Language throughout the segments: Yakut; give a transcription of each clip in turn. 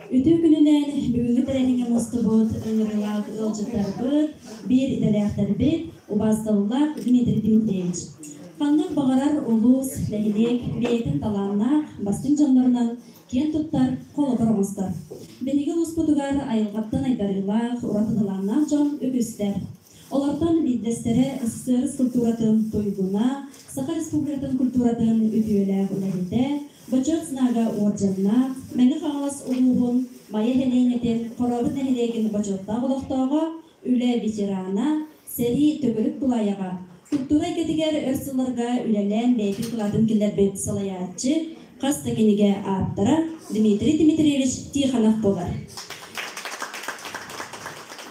Үтүө күнүнэн бүгүҥҥү тэрээһиҥҥэ мустубут ыҥырыылаах ыалдьыттарбыт, биир идэлээхтэрбит, убаастабыллаах Дмитрий Дмитриевич. Ханнык баҕарар улуус, нэһилиэк бэйэтин талааннаах, бастыҥ дьоннорунан киэн туттар, холобур оҥостор. Биһиги улууспутугар айылҕаттан айдарыылаах, ураты талааннаах дьон үгүстэр. Олортон биирдэстэрэ СССР культуратын туйгуна, Саха Республикатын культуратын үтүөлээх үлэһитэ, Бочуот знага уордьаннаах, Мэҥэ Хаҥалас улууһун Майа сэлиэнньэтин Хорообут нэһилиэгин бочуоттаах олохтооҕо, үлэ ветерана, сэрии төгүрүк тулаайаҕа, культура эйгэтигэр өр сылларга үлэлээн бэйэтин кылаатын киллэрбит салайааччы, хас да кинигэ ааптара Дмитрий Дмитриевич Тихонов буолар.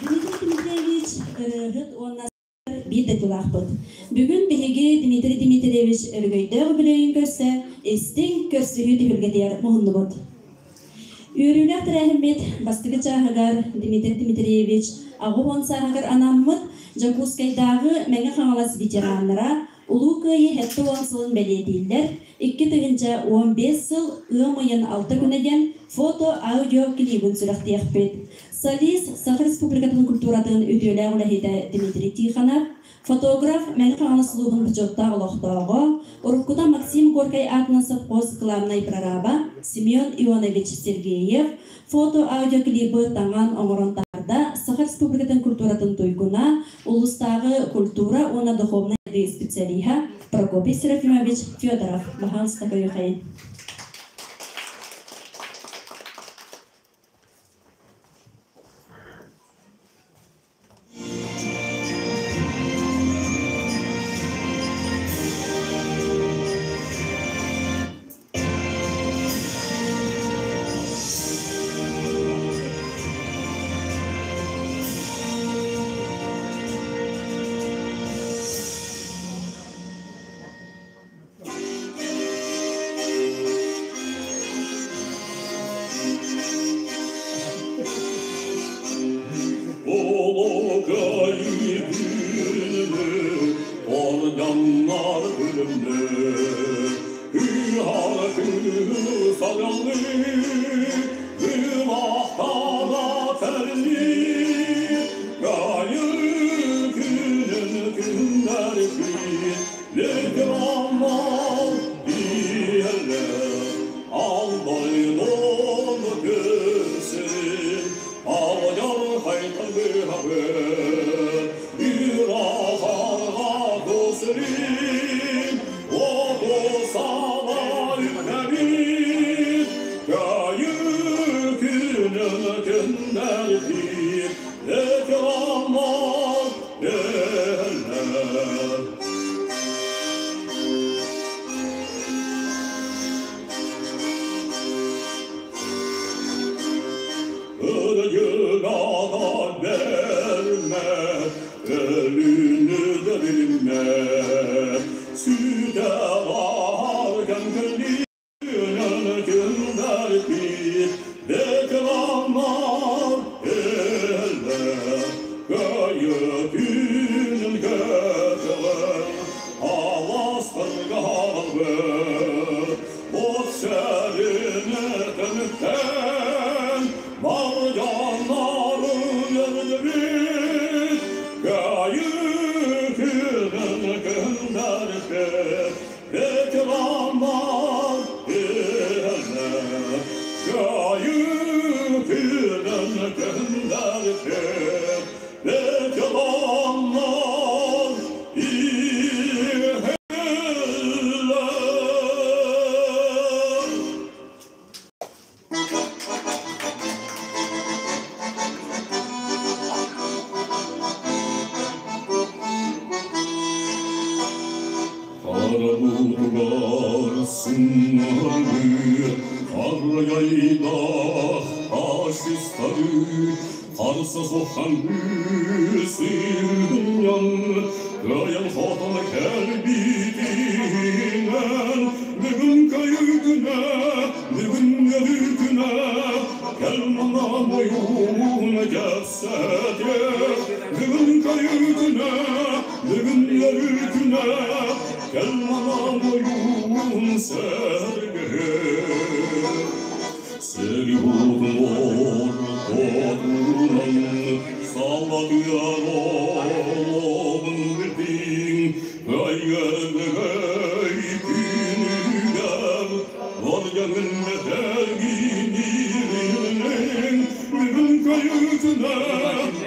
Дмитрий Дмитриевич ырыаһыт уонна биир дойдулаахпыт. Бүгүн биһиги Дмитрий Дмитриевич өрөгөйдөөх үбүлүөйүн көрсө истиҥ көрсүһүү түһүлгэтигэр муһуннубут. Үөрүүлээх тэрээһиммит бастакы чааһыгар Дмитрий Дмитриевич 80 сааһыгар анаммыт Дьокуускайдааҕы Мэҥэ Хаҥалас ветераннара Улуу Кыайыы 70 сылын бэлиэтииллэр, 2015 сыл ыам ыйын 6 күнэ диэн фото-аудио клибын сүрэхтиэхпит. Солист Саха Республикатын культуратын үтүөлээх үлэһитэ Дмитрий Тихонов, фотограф Мэҥэ Хаҥалас улууһун бочуоттаах олохтооҕо, уруккута Максим Горькай аатынан совхоз главнай прораба Семен Ионович Сергеев, фото-аудиоклибы таҥан оҥорон таһаарда Саха Республикатын культуратын туйгуна, улуустааҕы культура уонна духовнай специалиһа Прокопий Серафимович Федоров. Баһаалыста көрүөххэйин. Organlar ölümlü, Veteranlar eller Köyütünün götüren Alastırganlı Ot serini tümükten Marcanları yerdibit Köyütünün gönderdi Veteranlar eller Köyütünün gönderdi Veteranlar iheller. Karabutugar sınırlı, Karayayda faşistleri, Karsa sohan yan, Kayan hotan kelbitinen, Бүгін köyüne, бүгін yürütüne, Gel bana boyun gelsede, Бүгін köyüne, бүгін yürütüne, Gel bana boyun serge. Seri bulunur kodunun, Sallatıyor oğlum bildin, Kaygergey günüger, Varganın betergininin, Bugün köyüne,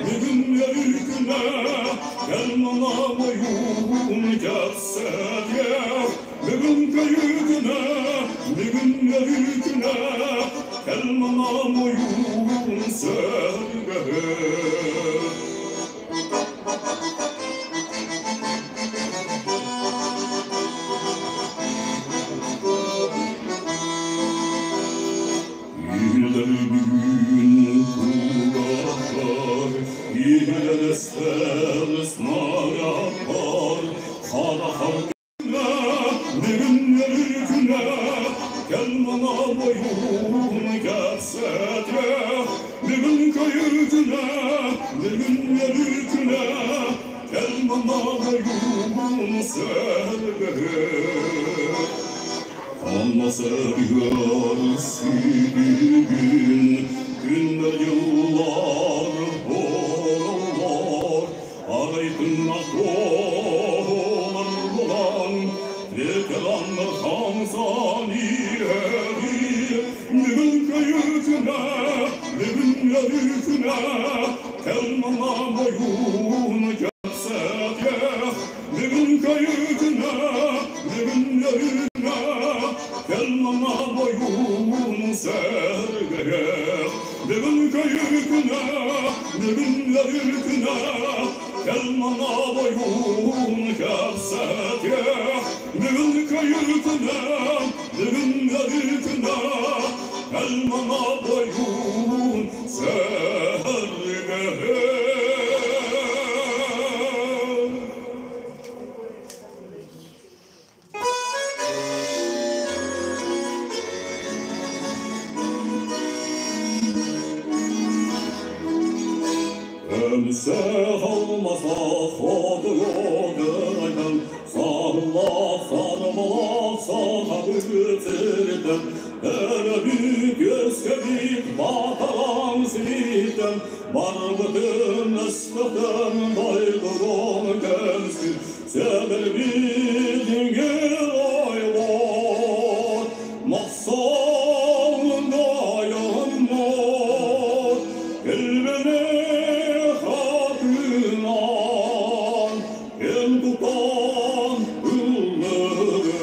bugün yürütüne, Gel bana boyun gelsede, Bugün köyüne, bugün yürütüne, Gel bana boyun serge. İler gün kulaklar, İler ester snaratlar, Kara harkına, bugün yürütüne, Gel bana boyun gelsede, Bugün köyütüne, bugün yürütüne, Gel bana boyun serge. Anla seviyor gün, Günler yıllar olur, Araytınlar dolar bulan, Veteranlar hamzan ileri, Bugün köyütüne, bugün yürütüne, Gel bana boyun gelsede, Bugün köyütüne, bugün yürütüne, Gel bana boyun serge. Bugün köyütüne, bugün yürütüne, Gel bana boyun gelsede, Bugün köyütüne, bugün yürütüne, Gel bana boyun serge. Ömse olmasa koduyordun, Sağla sarmala sağa bitirdim, Erabik yüzgebik batalan sitem, Barbıtın ıskıtın doydurum kemsi, Sebir bilgin oylar, Masal dayanmaz, Elbene hatınan, El tutan ılları,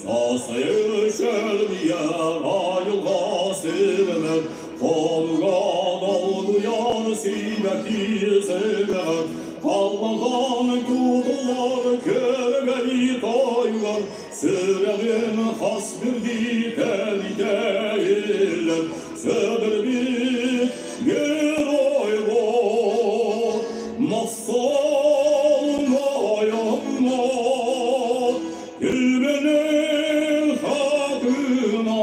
Sasayı şerbiye ayılga seveler, Kolga dolguyan sibeki sever, Kalmagan kutular kergey toygar, Sürenin has bir diteller, Söder bir geroylar, Masal dayanmaz, Elbenin hatına.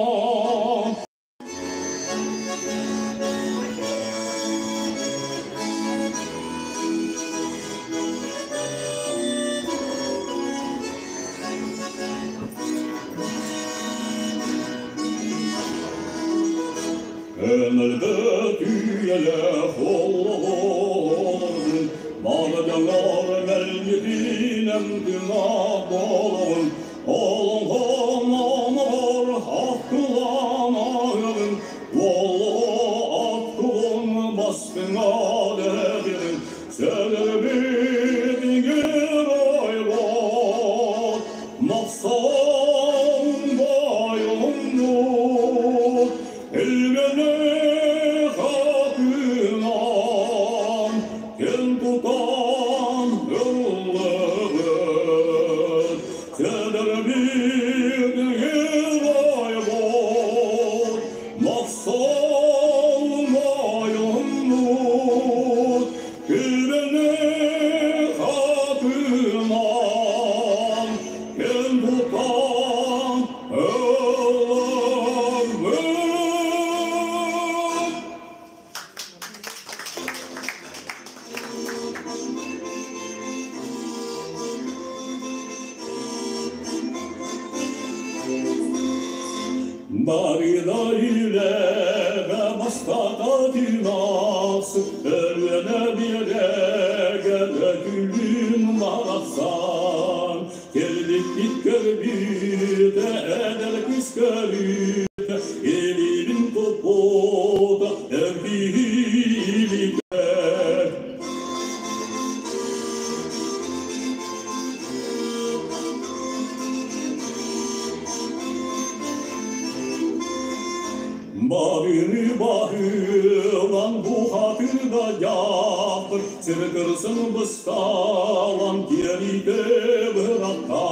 Өмөлбөт үйеле холлоғын, Барданар мелгитинем түна болуын, Олон хонамар хаққыланағын, Олы атқылын бастыңа дегін, Сәлбет герой Мақсан байымнут, Элгене хакынан, Кен тутан ыллыгын, Седербит герой бот, Мақсан байымнут, Элгене хакынан, Кен тутан ыллыгын. Барина илеге бастата тинас, Өрүнө биреге күлүн марасан, Келбит көрбүтэ, эдер күс көрүтэ, Элибин топота, эрбилите. Barını bahılan bu hatırda yaptır, Sırkırsın bıstalan geride bırakta.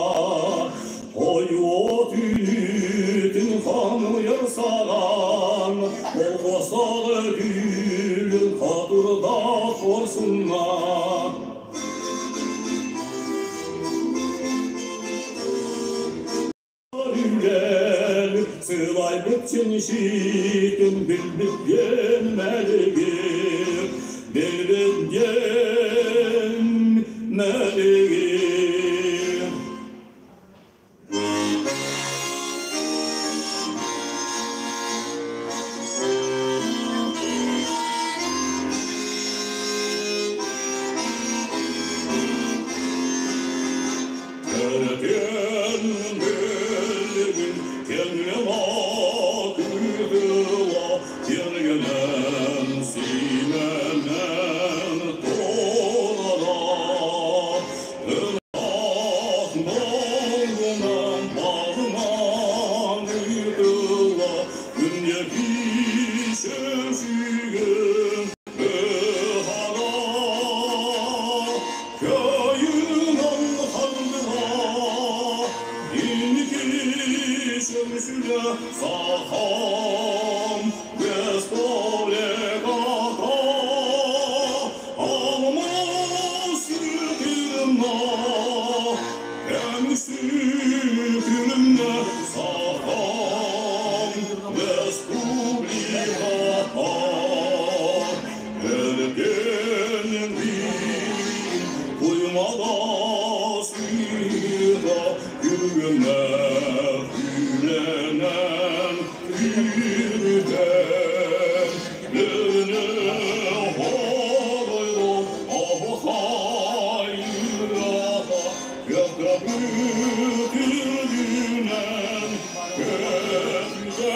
Oyu tütün kanı yarsagan, Olvasalı gülün hatırda korsunlar. Gel, сылайбыт сен билбит мәлигир, билбит мәлигир. Erken bilgin kendine akıla, Yergenen simenen torara. Irak bağınan bağıman yıkıla, Dünya şemsiyem hara. Köyünan halına, İnki şemsüle saham, Respublikata, Almas yıkılma, Emsi saham, Respublikata, Erkenin Kuymada sıyda Yürüne hülenen Yürüden Lürne horayro Ahayraha Yakra bütürdünen Köprüde.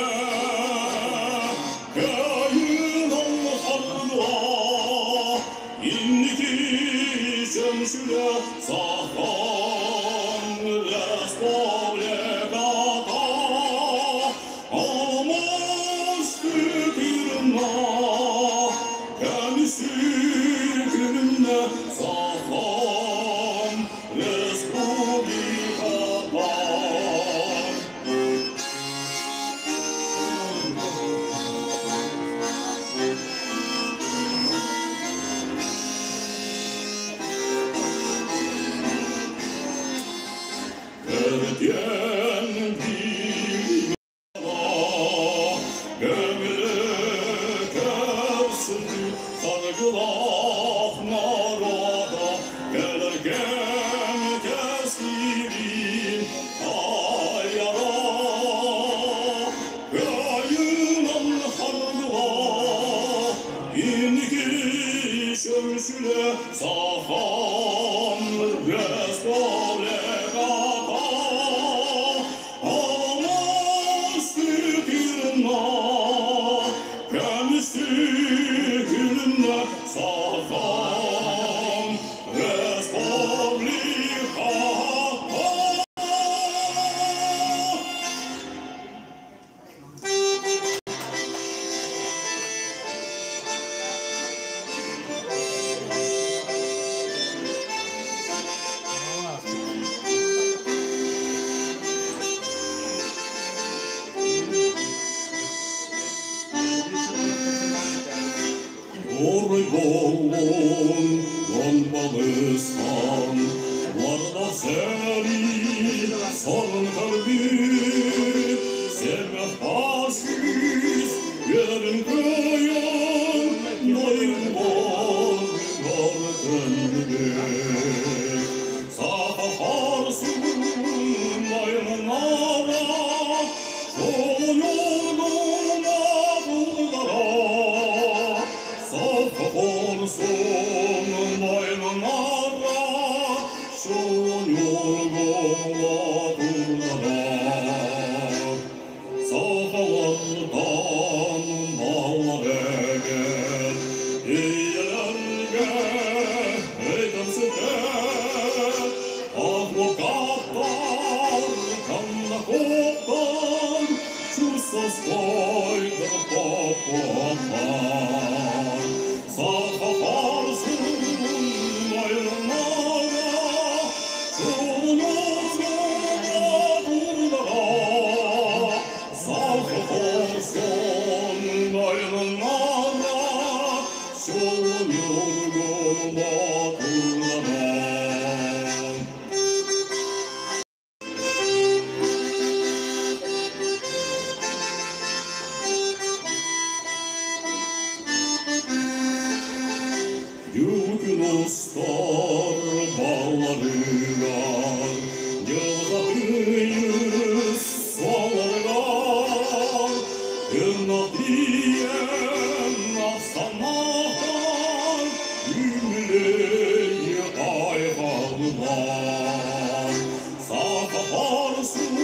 Оройболон, Донбалыстан, Варда сәри, Сорын кырбит, Семя фашист, Ерін көйін, Нойын бол, Көркінбек. Саха харсын, Маймынара, Жолын юрдуна бұлдара. Саха хорсын, Маймынара, Жолын юрдуна бұлдара. Сахалардан баллар эгер, Иелерге эйдемсиге, Адвокаттар канна коптан, Чусовской попотар. Саха харсын майланара, Чулун бурдара. Саха хорсын майланара, Чулун батырдара. Юкүн устар балларыгар, Жылга тыйыс суаларыгар, Ынна тиен ахсанахтар, Үмүлей айгалылар. Саха харсын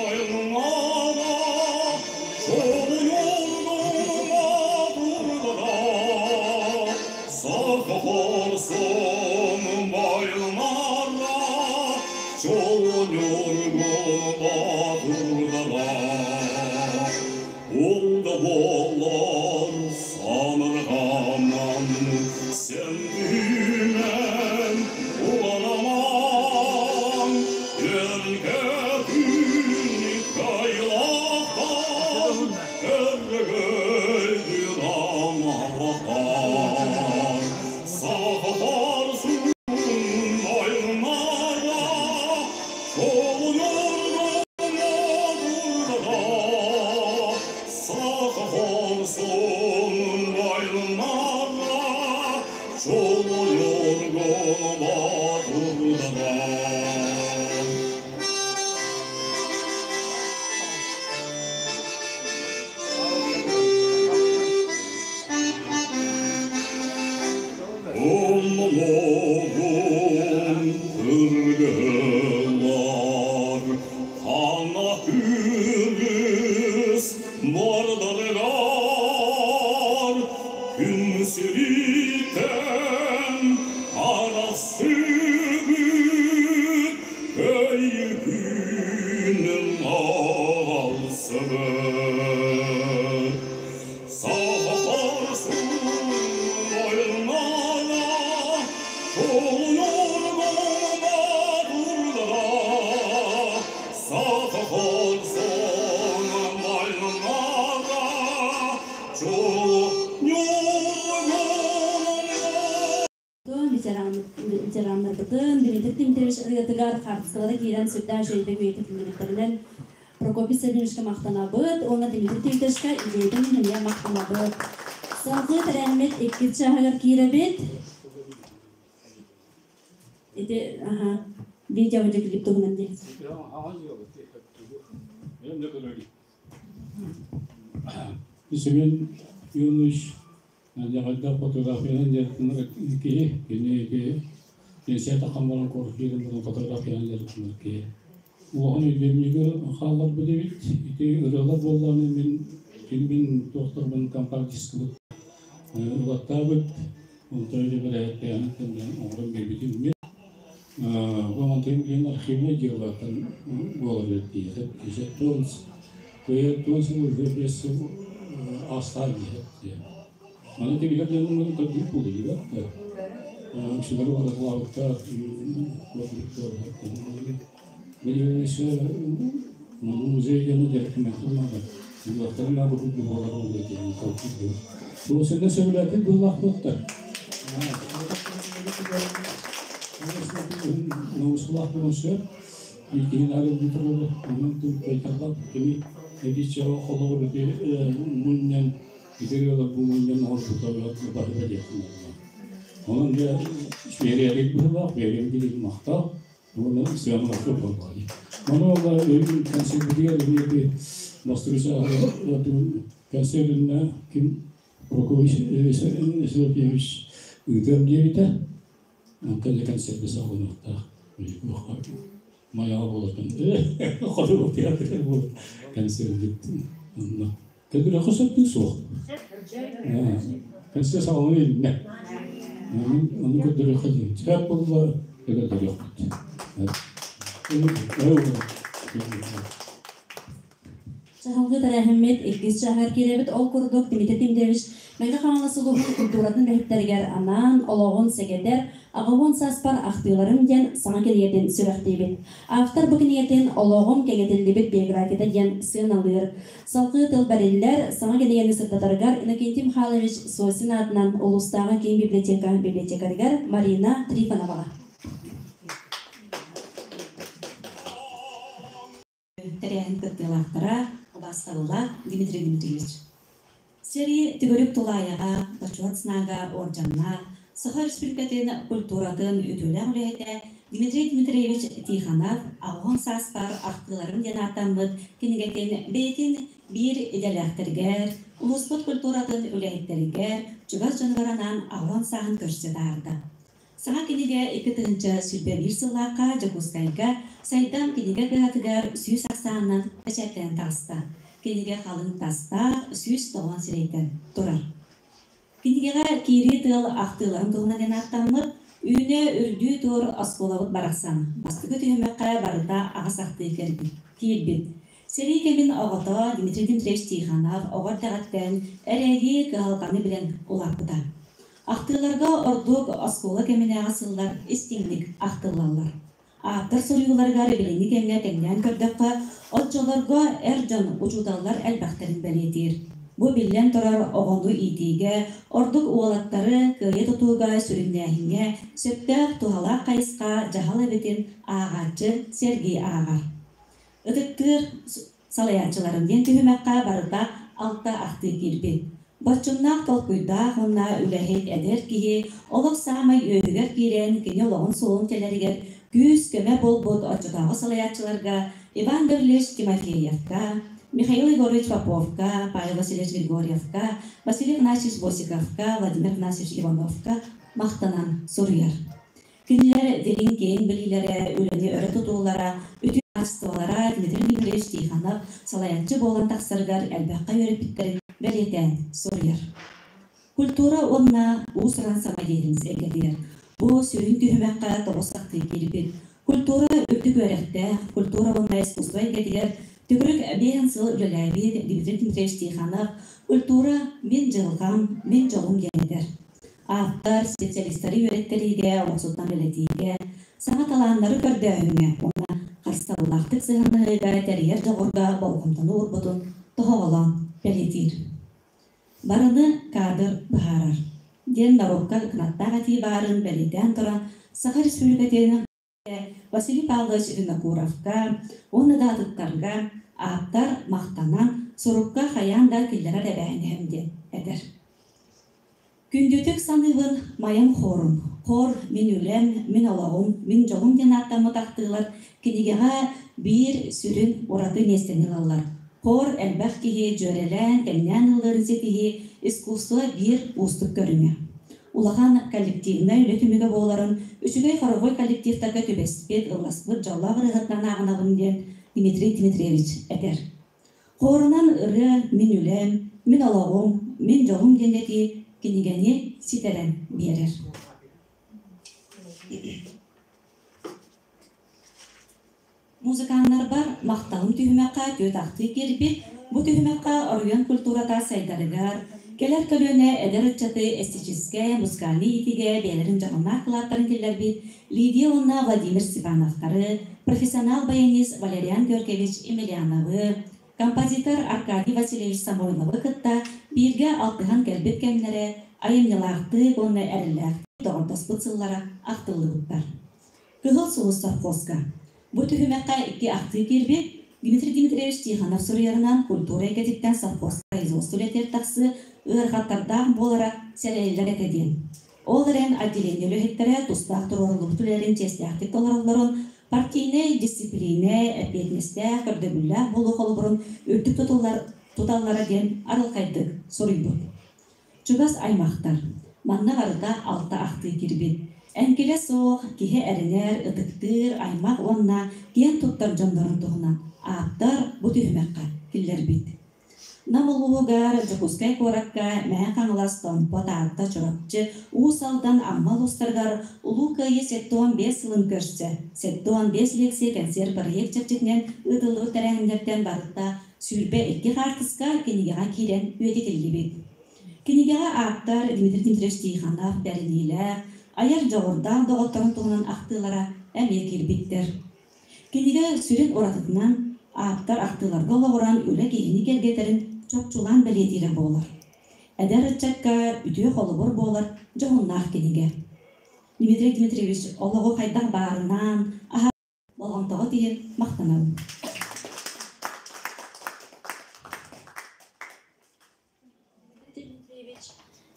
айылыңара, Чолун юрдума турдара. Саха хорсын байлынара, Чолун юрдума турдара. Олда болар санырғанан, Сен дүймен уланаман, Еркетүн кайлақтан, Өргөйдүн амалақтан. Саха харсын байлынара, Чолун юрдума бурдара. Саха хорсын байлынара, Чолун юрдума турдара. Оннологун кыргылар, Хана күргүс мордоргар, Күн сиритен арасыбыт, Көйү күнүн ағалсыбыт. Саха хорсун ойлунара, Чолун юргума турдара. Саха хорсун байлынара, Чолун юргума. Ветераннарбытын, Дмитрий Дмитриевич ырыатыгар хартыскалары киирэн сүрдээх үчүгэйдик үйэтитиллибиттэринэн Прокопий Савельевичка махтанабыт, уонна Дмитрий Дмитриевичка идеятын эмиэ махтанабыт. Салгыы тэрээһиммит иккис чааһыгар киирэбит. Ити, аха, видео клип туһунан диэн. Семен Иванович Ягайда фотографиянан жарытынар киһи, кини ити пенсия таххан баран корфиrin фотографиянан жарытынар киһи. Улахан өйдөмнүгө хаалар билебит, ити ырыалар болланы мен кимбин тохторбун компакт-дискыбыт улаттаабыт, онто өйдө бирээттеянын оҥорон биэрбитим мен. Бу мантыгын билин архивный делаттан буолар диэхет, кеше көйө туон сыл уже бес сыл астар диэхет. Маны тегилер дьонун көрдүк булду диэбэт. Үксүлэри барытылаабыттар, Билиңесе музей дьону дьарыктамматтар. Ыһыахтарын бу курдук буолар буолуо диэн толкуйдуур. Туосында сөбүлээтин быһыылаах Наусулаах буолуон сөп. Иккиһин арыллыы турар, онон кайтарбат кини эдиччэҕэ холобур ити мунньан ити бу мунньан оҥорбута баһыба диэххин Онон дьэ биэриэрик быһыылаах, биэриэм билигин махтал. Уонна сыаналаах буолла. Ону ол концертбытыгар эмиэ бастакы концертинна ким Прокопий Серафимович ыытыам диэбитэ. Онтон да концерты саҕаланыахтаах. Майаҕа буолатын хоту театр буолар концерт онно. Көдүрөхө сөптүү суох. Концерт саҕалана илиннэ. Ону көрдөрүөххэ диэн. Сөп буолла, көрдөрүөхпүт. Чаһылгы тэрээһиммит иккис чааһыгар киирэбит. Ол курдук Дмитрий Дмитриевич Мэҥэ Хаҥалас улууһун культуратын үлэһиттэригэр анаан олоҕун сэгэтэр Аҕа уон сааспар ахтыыларым диэн саҥа кинигэтин сүрэхтиибит. Автор бу кинигэтин Олоҕум кэҥэтиллибит биографията диэн сыаналыыр. Салгыы тыл бэриллэр, саҥа кинигэни сырдатарыгар Иннокентий Михайлович Сосин аатынан улуустааҕы киин библиотека библиотекарыгар Марина Трифоноваҕа. Тэрээһин кыттыылаахтара убаастабыллаах Дмитрий Дмитриевич. Сэрии төгүрүк тулаайаҕа, Бочуот Знага уордьаннаах, Саха Республикатын культуратын үтүөлээх үлэһитэ Дмитрий Дмитриевич Тихонов аҕыһын сааспар ахтыыларым диэн ааттаммыт кинигэтин бэйэтин биир идэлээхтэригэр, улууспут культуратын үлэһиттэригэр, чугас дьонугар анаан аҕыһын сааһын көрсө таһаарда. Саҥа кинигэ 2021 сыллаахха Дьокуускайга Сайдам кинигэ кыһатыгар 100 ахсаанынан бэчээттэнэн таҕыста. Кинигэ халыҥ тастаах, 190 сирэйтэн турар. Кинигэҕэ киирии тыал ахтыыларын туһунан диэн ааттаммыт Үүнэ үрдүү тур оскуолабыт барахсан бастакы түһүмэххэ барыта аҕыс ахтыы киирбит. Сэрии кэмин оҕото Дмитрий Дмитриевич Тихонов оҕо эрдэҕиттэн эрэйи, кыһалҕаны билэн улааппыта. Ахтыыларга ордук оскуола кэминээҕи сыллар истиҥник ахтыллаллар. Ааптар суруйууларыгар билиҥҥи кэмҥэ тэҥнээн көрдөххө, оччолорго эр дьон, учууталлар элбэхтэрин бэлиэтиир. Бу биллэн турар оҕону иитиигэ, ордук уолаттары кыайа тутууга сүрүннээһиҥҥэ сөптөөх туһалаах хайысха дьаһал эбитин ааҕааччы сэргии ааҕар. Ытыктыыр салайааччыларын диэн түһүмэххэ барыта алта ахтыы киирбит. Боччумнаах толкуйдаах уонна үлэһит эдэр киһи олох саамай үөһүгэр киирэн кини олоҕун суолун тэлэригэр күүс-көмө буолбут оччотооҕу салайааччыларга Иван Гаврильевич Тимофеевка, Михаил Егорович Поповка, Павел Васильевич Григорьевка, Василий Игнатьевич Босиковка, Владимир Игнатьевич Ивановка махтанан суруйар. Кинилэр дириҥ киэҥ билиилэрэ, үлэни өрө тутуулара, үтүө хаачыстыбалара Дмитрий Дмитриевич Тихонов салайааччы буолан тахсарыгар элбэххэ үөрэппиттэрин бэлиэтээн суруйар. Культура уонна уус-уран самодеятельность эйгэтигэр бу сүрүн түһүмэххэ тоҕус ахтыы киирбит. Культура үрдүк үөрэхтээх, культура уонна искусство эйгэтигэр төгүрүк биэһин сыл үлэлээбит Дмитрий Дмитриевич Тихонов «Культура – мин дьылҕам, мин дьолум» диэн этэр. Ааптар специалистары үөрэттэриигэ, олохсутан үлэлэтиигэ, саҥа талааннары көрдөөһүҥҥэ уонна харыстабыллаахтык сыһыаннаһыыга тэрийэр дьоҕурга болҕомтону уурбутун тоһоҕолоон бэлиэтиир. Барыны кадр быһаарар диэн норуокка кынаттаах этии баарын бэлиэтээн туран, Саха Республикатын Василий Павлович Винокуровка уонна да атыттарга ааптар махтанан сурукка хайаан да киллэрэр эбээһинэһим диэн этэр. Күндүтүк саныыбын Майам хорун. Хор мин үлэм, мин олоҕум, мин дьолум диэн ааттаммыт ахтыылар кинигэҕэ биир сүрүн ураты миэстэни ылаллар. Хор элбэх киһи дьүөрэлээн, тэҥнээн ыллыырын ситиһии искусство биир уустук көрүҥэ. Улахан коллективнай үлэ түмүгэ буоларын үчүгэй хоровой коллективтарга түбэспит, ылласпыт дьоллоох ырыаһытынан ааҕынабын диэн Дмитрий Дмитриевич этэр. Хуорунан ырыа мин үлэм, мин олоҕум, мин дьолум диэн этии кинигэни ситэрэн биэрэр. Музыканнарбар махталым түһүмэххэ түөрт ахтыы киирбит. Бу түһүмэххэ оройуон культурата сайдарыгар, кэлэр көлүөнэ эдэр ыччаты эстетическэй, музыкальнай иитиигэ бэйэлэрин дьоһуннаах кылааттарын киллэрбит Лидия уонна Владимир Степановтары, профессионал баянист Валериан Георгиевич Емельяновы, Композитор Аркадий Васильевич Самойловы кытта бииргэ алтыһан кэлбит кэмнэрэ, айымньылаахтык уонна эрэллээхтик доҕордоспут сыллара ахтыллыбыттар. Кыһыл сулус совхозка. Бу түһүмэххэ икки ахтыы киирбит. Дмитрий Дмитриевич Тихонов суруйарынан культура эйгэтиттэн совхоз производство үлэтигэр тахсыы ыарахаттардаах буолара сэрэйиллэр этэ диэн. Ол эрэн отделение үлэһиттэрэ тустаах туруоруллубут үлэлэрин чиэстээхтик толороллорун, партийнай дисциплинэ, эппиэтинэстээх, көрдөбүллээх буолуу холобурун үрдүк тутуллар, туталлара диэн арылхайдык суруйбут. Чугас аймахтар. Манна барыта алта ахтыы киирбит. Эҥкилэ суох, киһи эрэнэр, ытыктыыр аймах уонна киэн туттар дьоннорун туһунан ааптар бу түһүмэххэ киллэрбит. Нам улууһугар, Дьокуускай куоракка, Мэҥэ Хаҥалас, Томпо, Таатта, Чурапчы, Уус Алдан, Амма улуустарыгар Улуу Кыайыы 75 сылын көрсө 75 лекция-кэнсиэр бырайыак чэрчитинэн ыытыллыбыт тэрээһиннэртэн барыта 22 хаартыска кинигэҕэ киирэн үйэтитиллибит. Кинигэҕэ ааптар Дмитрий Дмитриевич Тихонов бэриниилээх, айар дьоҕурдаах доҕотторун туһунан ахтыылара эмиэ киирбиттэр. Кинигэ сүрүн уратытынан ааптар ахтыыларга олоҕуран үлэ киһини кэргэтэрин чопчулаан бэлиэтиирэ буолар. Эдэр ыччакка үтүө холобур буолар дьоһуннаах кинигэ. Дмитрий Дмитриевич олоҕу хайдах баарынан, аһа болҕомтоҕут иһин махтанабын.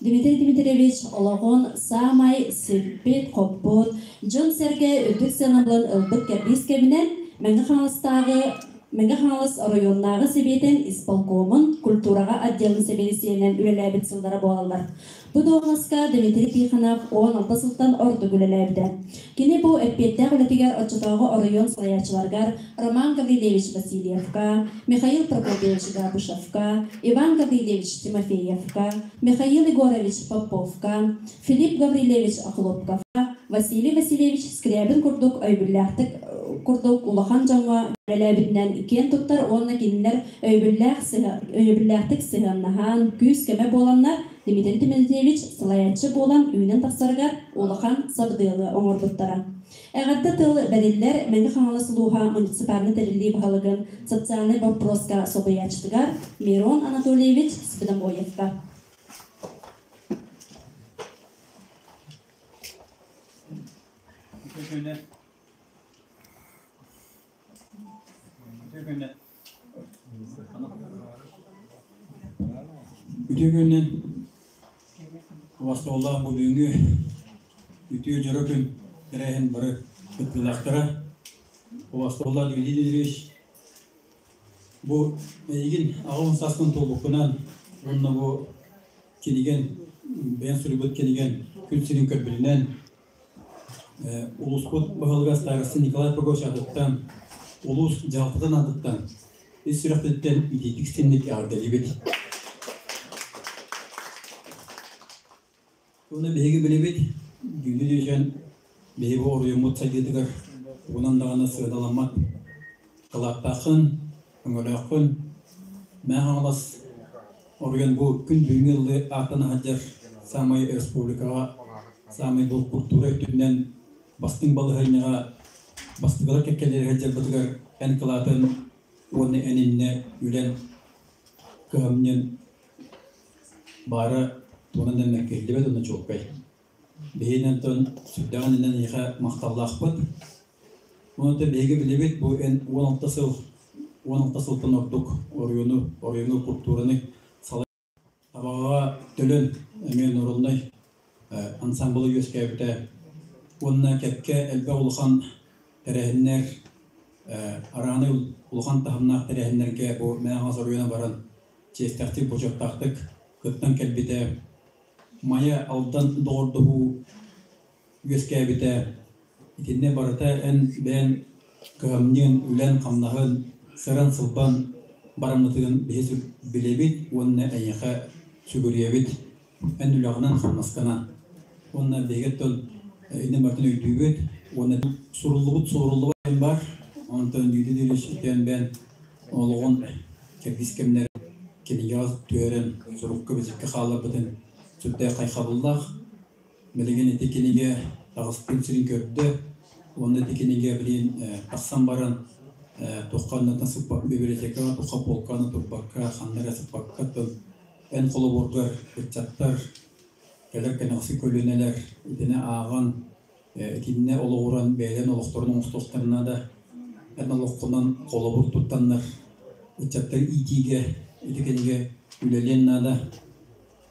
Дмитрий Дмитриевич олоҕун саамай сиппит-хоппут, дьон-сэргэ үрдүк сыанабылын ылбыт кэрдиис кэминэн Мэҥэ Хаҥаластааҕы Мэҥэ Хаҥалас оройуоннааҕы Сэбиэтин исполкомун культураҕа отделын сэбиэдиссэйинэн үлэлээбит сыллара буолаллар. Бу дуоһунаска Дмитрий Тихонов 16 сылтан ордук үлэлээбитэ. Кини бу эппиэттээх үлэтигэр оччотооҕу оройуон салайааччыларыгар Роман Гаврильевич Васильевка, Михаил Прокопьевич Габышевка, Иван Гаврильевич Тимофеевка, Михаил Егорович Поповка, Филипп Гаврильевич Охлопковка, Василий Васильевич Скрябин курдук өйбүллээхтик курдук улахан дьоҥҥо үлэлээбитинэн киэн туттар уонна кинилэр өйөбүллээх өйөбүллээхтик сыһыаннаһан, күүс-көмө буоланнар Дмитрий Дмитриевич салайааччы буолан үүнэн тахсарыгар улахан сабыдыалы оҥорбуттара. Эҕэрдэ тыл бэриллэр Мэҥэ Хаҥалас улууһа муниципальнай тэриллии баһылыгын социальнай боппуруоска солбуйааччытыгар Мирон Анатольевич Сведомоевка. Үтүө күнүнэн убастабыллаах бу бүгүҥҥү үтүө дьоро күн тэрээһин бары кыттыылаахтара. Убастабыллаах Дмитрий Дмитриевич, бу эйигин аҕам сааскын туолбуккунан уонна бу кинигэн, бэйэҥ суруйбут кинигэн күн сирин көрбүтүнэн Улууспут баһылыга староста Николай Прокопьевич аатыттан, улуус дьаһалтатын аатыттан ис сүрэхпититтэн итиитик синник эҕэрдэлиибит. Уонна биһиги билэбит, дьүүллүүр дьүөчэн биһиги бу оройуоммут сайдыытыгар угунан даҕаны сыаналаммат кылааттааххын, өҥөлөөххүн. Мэҥэ Хаҥалас оройуон бу күн бүгүҥҥү ыллыы ааттана сылдьар саамай республикаҕа саамай бу культура өттүнэн бастыҥ балаһыанньаҕа бастыгылар кэккэлэри сылдьарбытыгар эн кылаатын уонна эн иннэ үлэн кыһамньын баара тугунан да мэлгиллибэт уонна чуолкай. Биһиги онтон сүрдээҕин иннинэ эйиэхэ махталлаахпыт. Онон биһиги билэбит бу эн 16 сыл 16 сылтан ордук оройуону, оройуоҥҥа культураны салай Табаҕаҕа Төлөн эмиэ норуодунай ансаамбыла үөскээбитэ уонна кэккэ элбэх улахан тэрээһиннэр араанай улахан таһымнаах тэрээһиннэргэ бу Мэҥэ Хаҥалас оройуона баран чиэстээхтик, бочуоттаахтык кыттан кэлбитэ. Майа Алдан доҕордоһуу үөскээбитэ. Итиннэ барыта эн бэйэҥ кыһамньыҥ, үлэҥ-хамнаһын, сыран-сылбан бараммытыгын биһи билэбит уонна эйиэхэ сүгүрүйэбит. Эн үлэҕинэн-хамнаскынан. Уонна биһиги оттон иннин барытын өйдүүбүт уонна суруллубут суоруллубат диэн баар. Онтон Юрий Юрьевич үтүөн бэйэн олоҕун кэрдиис кэмнэрин кинигэҕэ түһэрэн сурукка-бичиккэ хаалларбытын сүрдээх хайхабыллаах. Билигин ити кинигэ таҕыспын сирин көрдө уонна ити кинигэ билигин тахсан баран Туохха сыппак библиотекаҕа туохха полканы турбакка, ханна эрэ сыппакка эн холобургар ыччаттар, кэлэр кэнэҕэски көлүөнэлэр итини ааҕан, итиннэ олоҕуран бэйэлэрин олохторун оҥостуохтарына да, эн олоххунан холобур туттаннар ыччаттары иитиигэ ити кинигэ үлэлиэн наада.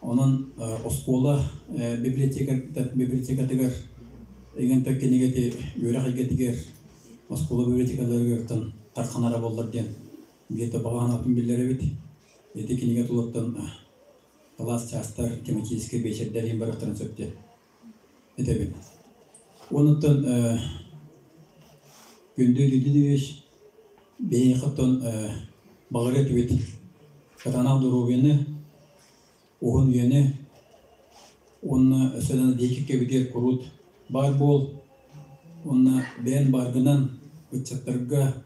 Онон оскуола библиотекатыгар эгэнтэн кинигэти үөрэх эйгэтигэр оскуола библиотекаларыгартан тарханара буоллар диэн биир баҕа санаатын биллэрэбит. Ити кинигэ тулаттан кылаас чаастар, тематическай биэчэрдэр иһин барыахтарын сөп диэн этэбин. Онуттан Күндү Дмитриевич биһиэхэттэн баҕарыа этибит кытаанах доруобуйаны, уһун үйэни уонна өссө да диэки кэбитиэр куруут баар буол уонна бэйэн бааргынан ыччаттарга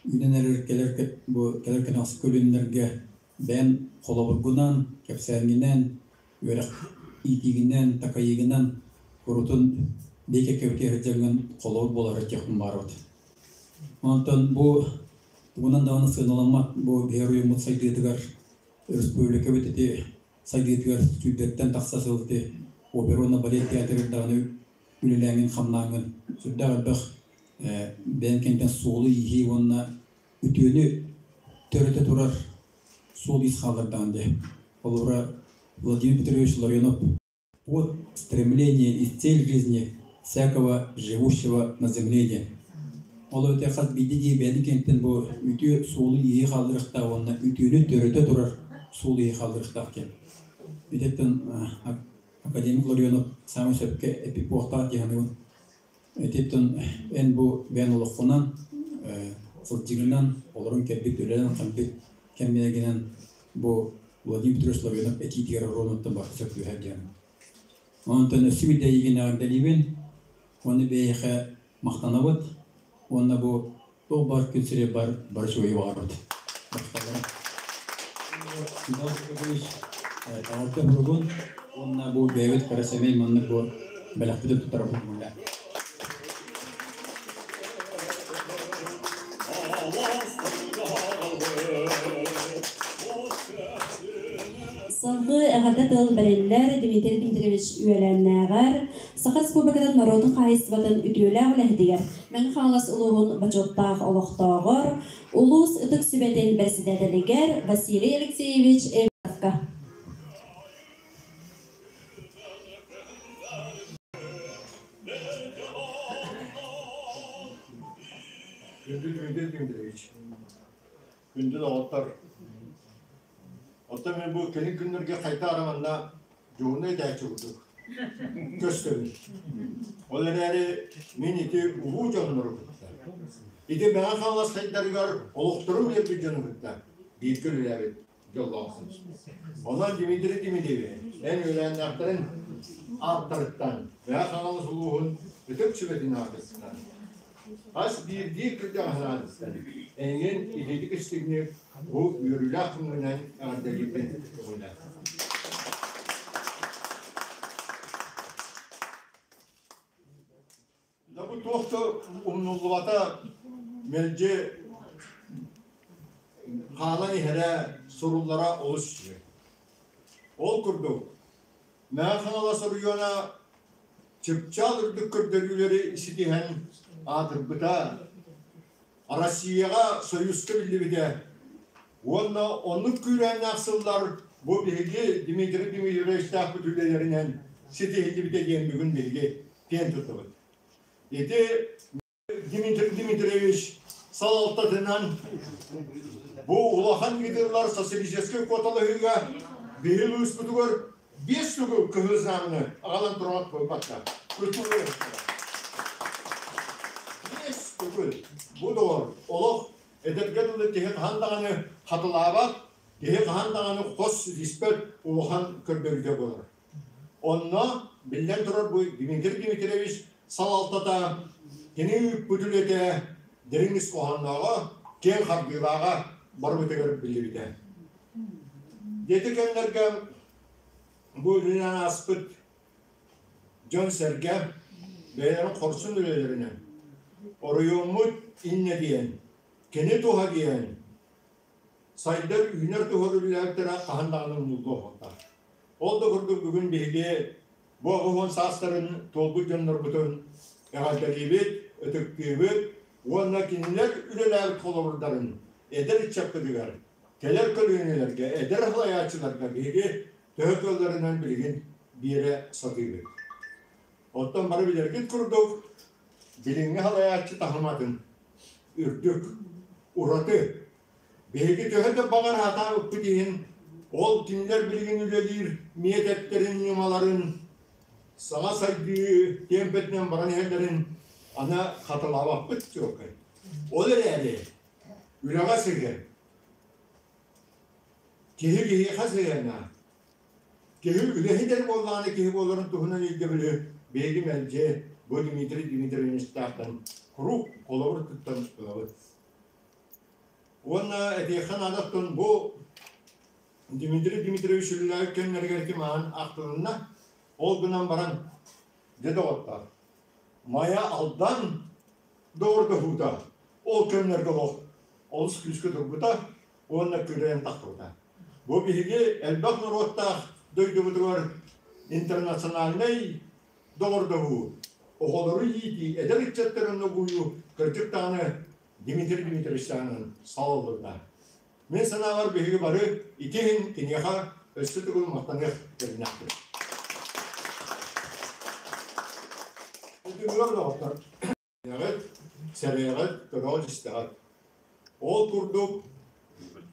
үүнэн эрэр кэлэр бу кэлэр кэнэҕэски көлүөнэлэргэ бэйэн холобургунан, кэпсээҥҥинэн, үөрэх иитиигинэн, такайыыгынан курутун диэки кэбитиэр сылдьаргын холобур буолар диэхпин баарбыт. Онтон бу тугунан даҕаны сыаналаммат бу биһиги оройуоммут сайдыытыгар республикабыт ити сайдыытыгар сүүрдэттэн тахса сыл ити опера уонна балет театрыгар даҕаны үлэлээҥҥин хамнааҥҥын сүрдээх элбэх бэйэҥ кэнниттэн суолу-ииһи уонна үтүөнү төрөтө турар суол-иис хааллардаҕын дии. Холобура, Владимир Петрович Ларионов «Вот стремление и цель жизни всякого живущего на земле» диэн. Ол эбэтэр хас биирдии киһи бэйэтин кэнниттэн бу үтүө суолу-ииһи хаалларыахтаах уонна үтүөнү төрөтө турар суолу-ииһи хаалларыахтаах диэн. Ититтэн академик Ларионов саамай сөпкө эппит буолуохтаах дии саныыбын. Ититтэн эн бу бэйэн олоххунан, сылдьыгынан, олорон кэлбит үлэнэн-хампыт кэмнэргинэн бу Владимир Петрович Ларионов этиитигэр оруолуттан барыта сөп түһэр диэн. Онтон өссө биирдэ эйигин эҕэрдэлиибин, уонна бэйэхэ махтанабыт, уонна бу туох баар күн сири бар бары үчүгэйи баҕарабыт. Махталлара. Иван Петрович, эҕэрдэ буругун уонна бу бэйэбит кыра сэмэй маннык бу бэлэхпитин туттарабыт буолла. Салгыы эҕэрдэ тыл бэриллэр Дмитрий Дмитриевич үөлээннээҕэр Саха Республикатын норуотун хаһаайыстыбатын үтүөлээх үлэһитигэр Мэҥэ Хаҥалас улууһун бочуоттаах олохтооҕор, улуус Ытык Сүбэтин бэрэссэдээтэлигэр Василий Алексеевич Эверстовка. Күндү Дмитрий Дмитриевич, күндү доҕоттор, оттон мен бу кэлин күннэргэ хайта араманна дьоһунна этээччи курдук көстөбүн. Ол эрээри мин ити улуу дьоннору кытта, ити Мэҥэ Хаҥалас сайдарыгар олохторун биэрбит дьону кытта бииргэ үлэлээбит дьоллоохпун. Онон Дмитрий Дмитриевич, эн үөлээннээхтэрин ааттарыттан Мэҥэ Хаҥалас улууһун Ытык Сүбэтин аатыттан хас биирдии кырдьаҕаһын аатыттан эйигин итиитик истиҥник бу үөрүүлээх күҥҥүнэн эҕэрдэлиибин көҕүлэ. Да бу туох да умнуллубата мэлдьи хаалан иһэрэ суруллара олус үчүгэй. Ол курдук, Мэҥэ Хаҥалас оройуона чыпчаал үрдүк көрдөрүүлэри ситиһэн аатырбыта, Россияҕа Союзка биллибитэ уонна оннук күүрээннээх сыллар бу биһиги Дмитрий Дмитриевичтаахпыт үлэлэринэн ситиһиллибитэ диэн бүгүн биһиги киэн туттабыт. Ити Дмитрий Дмитриевич салалтатынан бу улахан ыытыллар социалистическай куоталаһыыга биһи улууспутугар биэс тугу кыһыл знамяны аҕалан туран буолбакка биэс тугул бу доҕор олох эдэргэ дылы киһи хаһан даҕаны хатылаабат киһи хаһан даҕаны хос ситиспэт улахан көрдөрүүтэ буолар. Онно, биллэн турар, бу Дмитрий Дмитриевич салалтата кини ыыппыт үлэтэ дириҥ ис хоһооннооҕо, киэҥ хардыылааҕа барыбытыгар биллибитэ. Ити кэмнэргэ бу үлэнэн ааспыт дьон-сэргэ бэйэлэрин хорсун үлэлэринэн оройуоммут иннэ диэн. Кини туһа диэн сайдар үүнэр туһа үлэлээбиттэрэ хаһан даҕаны умнуллуо суохтаах. Ол да курдук бүгүн биһиги бу 80 саастарын туолбут дьоннорбутун эҕэрдэлиибит, ытыктыыбыт уонна кинилэр үлэлээбит холобурдарын эдэр ыччаппытыгар, кэлэр көлүөнэлэргэ, эдэр салайааччыларга биһиги төһө кыалларынан билигин биэрэ сатыыбыт. Оттон бары билэргит курдук, билиҥҥи салайааччы таһыматын үрдүк, ураты. Биһиги төһө да баҕар сатаабыппыт иһин, ол кинилэр билигин үлэлиир миэтэттэрин, ньымаларын, саҥа сайдыы тиэмпэтинэн баран иһэллэрин аны хатылаабаппыт чуолкай. Ол эрээри үлэҕэ сыһыан, киһи киһиэхэ сыһыана, киһи үлэһит эрэ буоллаҕына киһи буоларын туһунан өйдөбүлү биһиги мэлдьи бу Дмитрий Дмитриевичтаахтан куруук холобур туттан ылабыт. Уонна этиэххэ наадаттан бу Дмитрий Дмитриевич үлэлээбит кэмнэригэр ити маан ахтылынна. Ол гынан баран, дьэ доҕоттоор, Майа Алдан доҕордоһуута ол кэмнэргэ олох олус күүскэ турбута уонна күрээн тахсыбыта. Бу биһиги элбэх норуоттаах дойдубутугар интернациональнай доҕордоһуу, оҕолору иитии, эдэр ыччаттарын угуйуу кырдьык даҕаны Дмитрий Дмитриевич таһынан салаллыбыта. Мин санаабар биһиги бары ити иһин киниэхэ өссө төгүл махтаныах кэриннэхпит. Түмүгэр доҕоттор, сэрэҕит, көрөҕүт-истэҕит. Ол курдук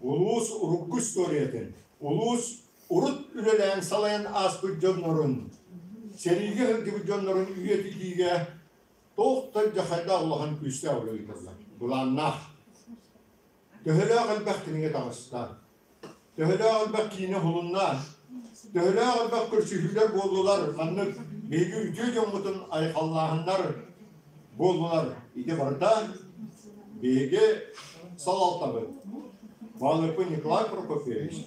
улуус урукку историятын, улуус урут үлэлээн салайан ааспыт дьоннорун, сэриигэ сылдьыбыт дьоннорун үйэтитиигэ туох да дьахайдаах улахан күүстээх үлэ ыытыллар. Былааннаах. Төһөлөөх элбэх кинигэ таҕыста, төһөлөөх элбэх киинэ уһулунна, төһөлөөх элбэх көрсүһүүлэр буоллулар, маннык биһиги үтүө дьоммутун айхаллааһыннар буоллулар. Ити барыта биһиги салалтабыт Балыкпын Николай Прокопьевич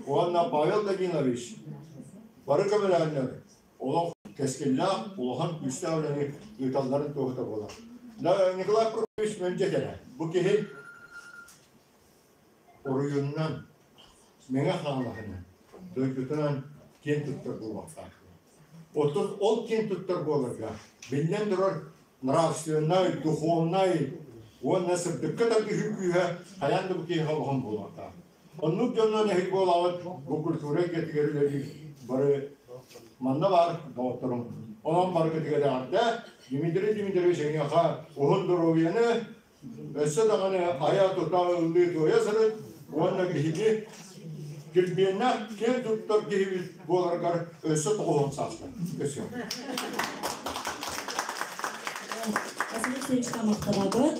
уонна Павел Данилович бары көмөлөөннөр олох кэскиллээх, улахан күүстээх үлэни ыыталларын туоһута буолар. Николай Прокопьевич мэлдьи этэрэ, бу киһи оруйуннан, Мэҥэ Хаҥалаһынан, дойдутунан киэн туттар буолуохтаах. Оттон ол киэн туттар буоларга, биллэн турар, нравственнай, духовнай уонна сырдыкка тардыһыы күүһэ хайаан да бу киһиэхэ улахан буолуохтаах. Оннук дьоннон эһиги буолаҕыт бу культура эйгэтигэр үлэлиир бары манна баар доҕотторум. Онон барыгытыгар эҕэрдэ Дмитрий Дмитриевич эйиэхэ уһун доруобуйаны, өссө даҕаны айа-тута ыллыы-туойа сырыт уонна биһиги килбиэннээх киэн туттар киһибит буоларгар өссө тоҕуһун саастан өссө. Василий Алексеевичка махтанабыт.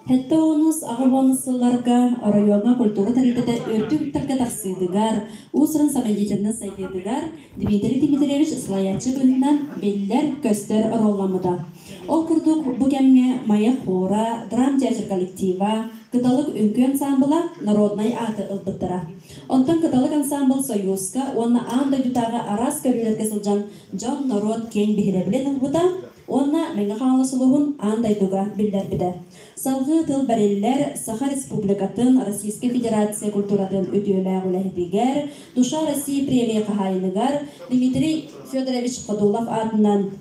70 80 сылларга оройуоҥҥа культура тэрилтэтэ үрдүк үктэлгэ тахсыытыгар, уус-уран самодеятельность сайдыытыгар Дмитрий Дмитриевич салайааччы быһыытынан биллэр-көстөр оруолламмыта. Ол курдук, бу кэмҥэ Майа хора, драмтеатр коллектива, Кыталык үҥкүү ансаамбыла народнай ааты ылбыттара. Онтон Кыталык ансаамбыл Сойууска уонна аан дойдутааҕы араас көрүүлэргэ сылдьан дьон-норуот киэҥ биһирэбилин ылбыта уонна Мэҥэ Хаҥалас улууһун аан дойдуга биллэрбитэ. Салгыы тыл бэриллэр Саха Республикатын Российскай Федерация культуратын үтүөлээх үлэһитигэр, Душа России премия хаһаайыныгар Дмитрий Федорович Ходулов аатынан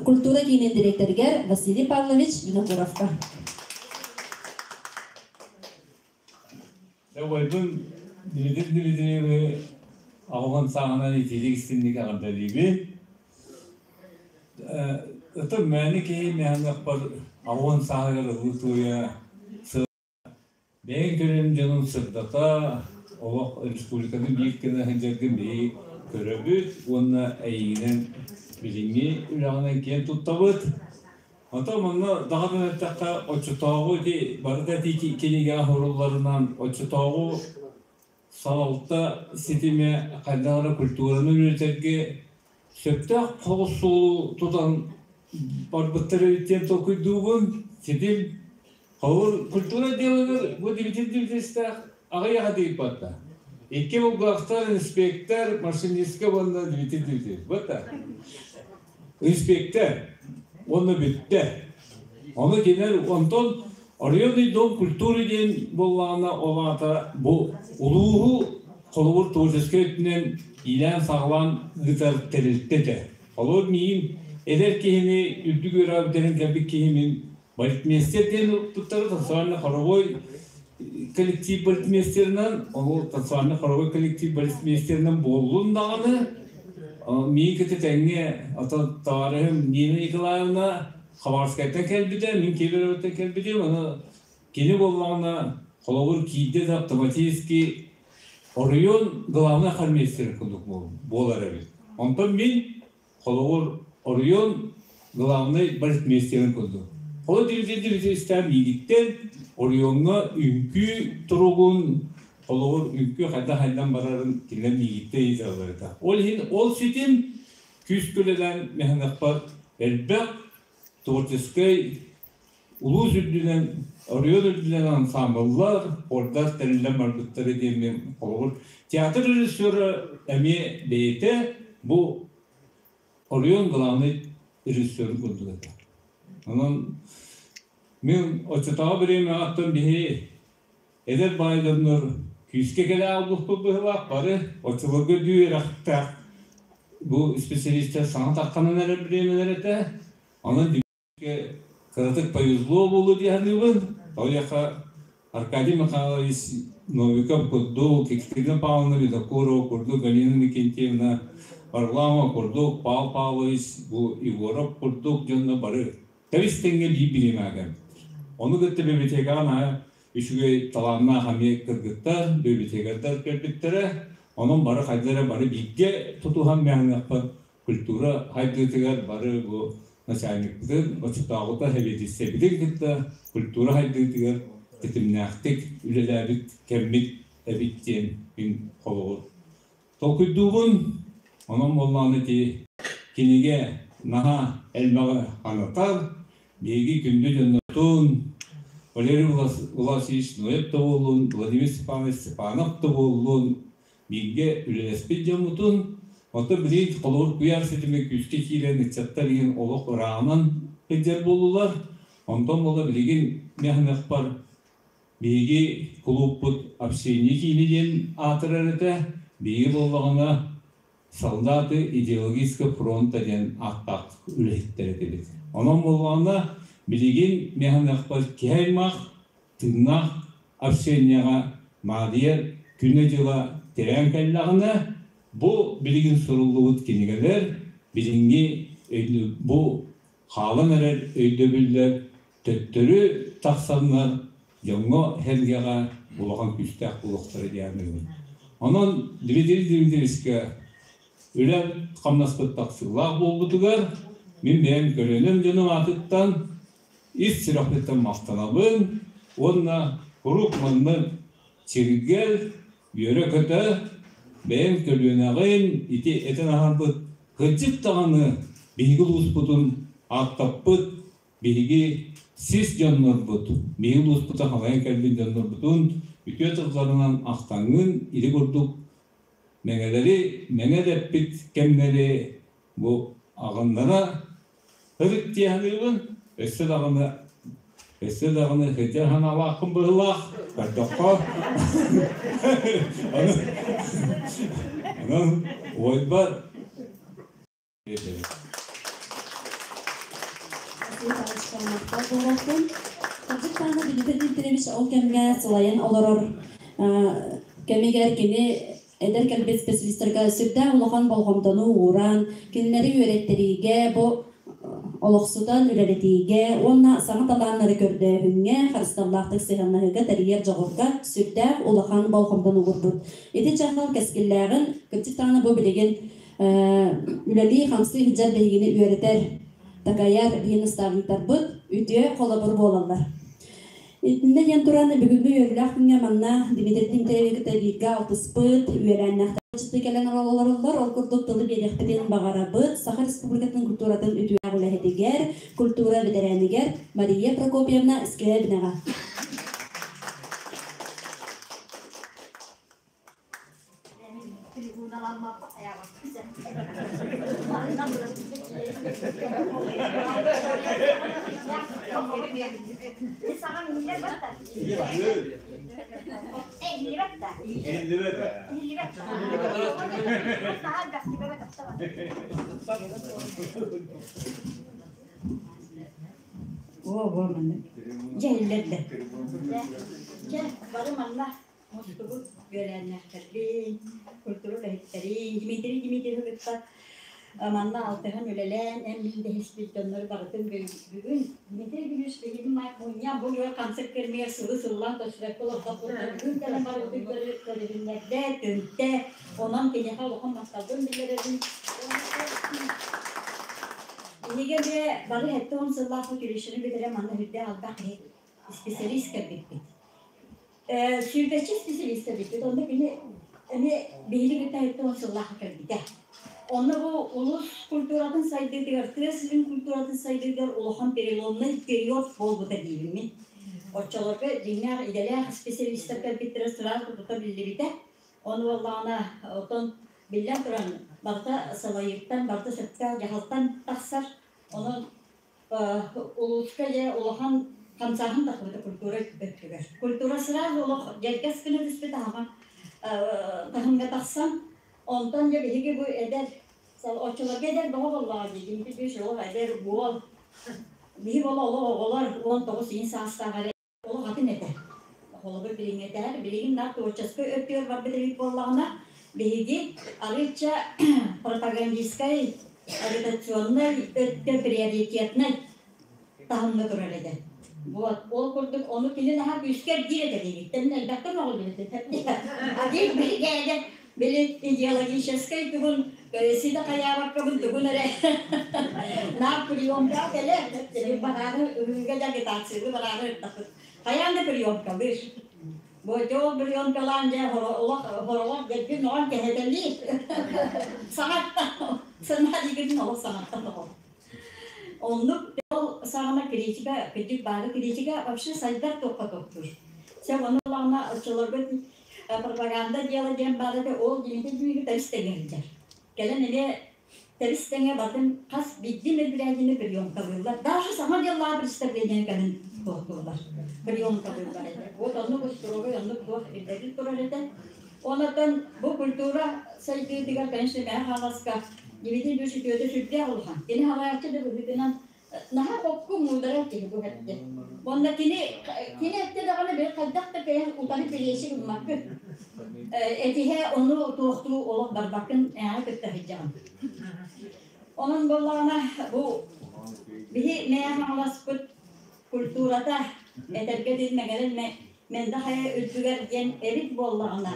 культура киинин дириэктэригэр Василий Павлович Винокуровка. Убайбын Дмитрий Дмитриевы аҕабын сааһынан итиитик истинник эҕэрдэлиибин. Ытым мээнэ киһи мэһэҥэхпэр 80 сааһыгар ылыы туойа бэйэҥ көрүн дьонун сырдата олох республиканы биир гына сылдьаргын биһиги көрөбүт уонна эйигинэн билиҥҥи үлэҕинэн киэн туттабыт. Оттон манна даҕатан эттэххэ, оччотооҕу ити барыта ити кинигэҕэ сурулларынан, оччотооҕу салалта ситимэ хайдах эрэ культураны үлэлэтэргэ сөптөөх соҕус суолу тутан барбыттар эбит диэн толкуйдуубун. Ситим холобур культура отделыгар бу Дмитрий Дмитриевичтээх аҕыйах этийбатта. Икки булгахтар, инспектор, машинистка уонна Дмитрий Дмитриевич. Бата. Инспектор уонна бүттэ. Ону кинилэр онтон Районный дом культуры диэн буоллаҕына, ол аата бу улууһу холобур творческай өттүнэн иилээн-саҕалаан ыытар тэрилтэ этэ. Холобур миигин эдэр киһини үрдүк үөрэҕи бүтэрэн кэлбит киһи мин балетмейстер диэн туттары танцевально-хоровой коллектив балетмейстерынан, ол танцевально-хоровой коллектив балетмейстерынан буоллун даҕаны, миигин кытта тэҥҥэ ото товарищым Нина Николаевна Хабаровскайтан кэлбитэ, мин Кемеровоттан кэлбитим, аны кини буоллаҕына холобур киирдэ да автоматически оройуон главный хормейстер курдук буолар эбит. Онтон мин холобур оройуон главный балетмейстерин курдук. Холо дивизия миигиттэн оройуоҥҥа үҥкүү туругун холобур үҥкүү хайдах хайдан барарын кинилэр миигиттэн ыйыталлар этэ. Ол иһин ол ситим күүс үлэлээн мэһэнэхпэр элбэх творческай улуус үрдүнэн, оройуон үрдүнэн ансамбллар, хордар тэриллэн барбыттара диэммин холобур театр режиссера эмиэ бэйэтэ бу оройуон главный режиссерун курдук этэ. Онон мин оччотооҕу бириэмэҕэ оттон биһи эдэр баайданнар күүскэ кэлэ аалбыппыт быһыылаах бары оччолорго дүү үөрэхтээх бу специалистар саҥа тахханан эрэр бириэмэлэр этэ. Онон кыратык повезло буолуо дии саныыбын. Ол Аркадий Михайлович Новиков курдук, Екатерина Павловна Винокурова курдук, Галина Никитьевна Варламова курдук, Павел Павлович бу Егоров курдук дьонно бары тэбис тэҥҥэ биир бириэмэҕэ кэлбиттэр. Ону кытта библиотекаҕа наһаа үчүгэй талааннаах эмиэ кыргыттар, библиотекардар кэлбиттэрэ. Онон бары хайда эрэ бары бииргэ тутуһан мэһэҥэхпэр культура хайдыытыгар бары бу начальникпытын, оччотооҕута сэбиэдиссэйбитин кытта культура хайдыытыгар тэтимнээхтик үлэлээбит кэммит эбит диэн мин холобур толкуйдуубун. Онон буоллаҕына ити кинигэ наһаа элбэҕи анатар. Биһиги күндү дьоннорбутун Валерий Власович Ноев да буоллун, Владимир Степанович Степанов да буоллун, бииргэ үлэлэспит дьоммутун, оттон билигин холобур куйаар ситимэ күүскэ киирэн ыччаттар иһин олох ырааҕынан сылдьар буоллулар. Онтон буола билигин мэһэнэхпар биһиги кулууппут общение киинэ диэн аатырар этэ. Биһиги буоллаҕына солдаты идеологического фронта диэн ааттаах үлэһиттэр этибит. Онон буоллаҕына билигин мэһэнэхпар киһи аймах тыыннаах общениеҕа наадыйар күнэ-дьыла тирээн кэллэҕинэ, бу билигин суруллубут кинигэлэр билиҥҥи бу хаалан эрэр өйдөбүллэр төттөрү тахсаннар дьоҥҥо-сэргэҕэ улахан күүстээх буолуохтара диэн аныыбын. Онон Дмитрий Дмитриевичкэ үлэ хамнаспыт тахсыылаах буолбутугар мин бэйэм көлүөнэм дьонум аатыттан ис сүрэхпиттэн махтанабын уонна куруук маннык чиргэл, үөрэ-көтө бэйэҥ көлүөнэҕин ити этэн аһарбыт кырдьык даҕаны биһиги улууспутун ааттаппыт биһиги сис дьоннорбут, биһиги улууспутун халайан кэлбит дьоннорбутун үтүө тылларынан ахтаҥҥын ити курдук мэҥэлэри мэҥэ дэппит кэмнэри бу аҕыннара Ырыт дии саныыбын, өссө даҕаны өссө даҕаны сылдьар санаалаахпын быһыылаах, көрдөххө. Онон уойбар Кырдьык даҕаны Дмитрий Дмитриевич ол кэмҥэ сылайан олорор кэмигэр кини эдэр кэлбит специалистарга сүрдээх улахан болҕомтону ууран, кинилэри үөрэттэриигэ, бу олохсутан үлэлэтиигэ уонна саҥа талааннары көрдөөһүҥҥэ, харыстабылаахтык сыһыаннаһыыга тэрийэр дьоҕурга сүрдээх улахан болҕомтону уурбут. Ити дьаһал кэскиллээҕин, кырдьык даҕаны бу билигин үлэлии-хамсыы сылдьар биһигини үөрэтэр, такайар биһи наставниктарбыт үтүө холобур буолаллар. Итиннэ диэн туран, бүгүҥҥү үөрүүлээх күҥҥэ манна Дмитрий Дмитриевы кытта бииргэ алтыспыт, үөлээннээхтэр кэлэн олороллор. Ол курдук тылы биэриэхпитин баҕарабыт. Саха Республикатын культуратын үтүөлээх үлэһитигэр, культура бэтэрээнигэр Мария Прокопьевна Скрябинаҕа. О, бу манна. Дьэ, иллэрдэ. Дьэ, бары манна мустубут үөлээннээхтэрбин, культура үлэһиттэрин, Дмитрий Дмитриевы кытта манна алтыһан үлэлээн, эн мин дэһиспит дьоннору барытын бүгүн Дмитрий Дмитриевич биһиги мунньан бу үөр хамсык кэмигэр сылы сыллаан көстүбэккэ олордохпут бүгүн кэлэн барыбытын көрүһүннэрдэ, түмтэ, онон киниэхэ улахан махталбын биллэрэбин. Биһиги эмиэ бары 70 сыллаах училищены бүтэрэн манна үрдээх элбэх киһи специалист кэлбиппит. Сүүрбэччэ специалист кэлбиппит. Онно кини эмиэ биһиги кытта 70 сыллаах кэлбитэ. Онно бу улус культуратын сайдыытыгар, тыа сирин культуратын сайдыытыгар улахан переломный период буолбута диибин мин. Оччолорго дьиҥнээх идэлээх специалистар кэлбиттэрэ сразу тута биллибитэ. Ону буоллаҕына, оттон биллэн туран, барыта салайыыттан, барыта сөптөөх дьаһалтан тахсар. Онон улууска дьэ улахан хамсааһын тахсыбыта культура өттүгэр. Культура сразу олох дьэргэс гына түспүт аһаҕа таһымҥа тахсан, онтон дьэ биһиги бу эдэр оччолорго эдэр бөҕө буоллаҕа дии, Дмитрий олох эдэр уол. Биһи буола олох оҕолор 19 иин саастаах эрэ олох атын этэ. Холобур, билиҥҥэтээр, билигин наар творческай өттүгэр барбыт эбит буоллаҕына, биһиги арыычча пропагандистскай, агитационнай өттө приоритетнай таһымҥа турар этэ. Вот, ол курдук ону кини наһаа күүскэ эргиир этэ диэбиттэн элбэхтэн оҕоллубут этэ. Один биригээдэ били идеологическай тугун ситэ хайаабаккабын тугун эрэ наар приемка кэлэ бараары ыһыыга агитациялы бараары ыттахпыт хайаан да приемкалыыр бу ол приемкалаан дьэ олох хоролох дьэргин оҕон кэһэтэлиир саҥаттан сценарийгытын олох саҥаттан оҕо оннук ол саҕана критика кырдьык баары критика вообще сайдар туохха тохтуур сэ ону улаҕына оччолорго пропаганда дела диэн баар этэ, ол дьиҥитин дьүүйү тэрис тэҥэ сылдьар. Кэлэн эмиэ тэрис тэҥэ батын хас биирдии мероприятиены приемкалыыллар. Даже саҥа дьыллаах представление кэлин туохтууллар. Приемкалыыллар этэ. Вот оннук устуругуй, оннук туох ирдэбил турар этэ. Онотон бу культура сайдыытыгар, конечно, Мэҥэ Хаҥаласка Дмитрий Ильич үтүөтэ сүрдээх улахан. Кини салайааччы да быһыытынан наһаа хокку муударай киһи бу эттэ. Уонна кини кини эттэ даҕаны били хайдах да кэйэн утары билиэси гыммаккын. Этиһэ ону туохтуу олох барбаккын ээҕи кытта сылдьаҕын. Онон буоллаҕына бу биһи Мэйэ Хаҥаласпыт культурата этэргэ дин мэҥэлэн Мэнда хайа үрдүгэр диэн эбит буоллаҕына,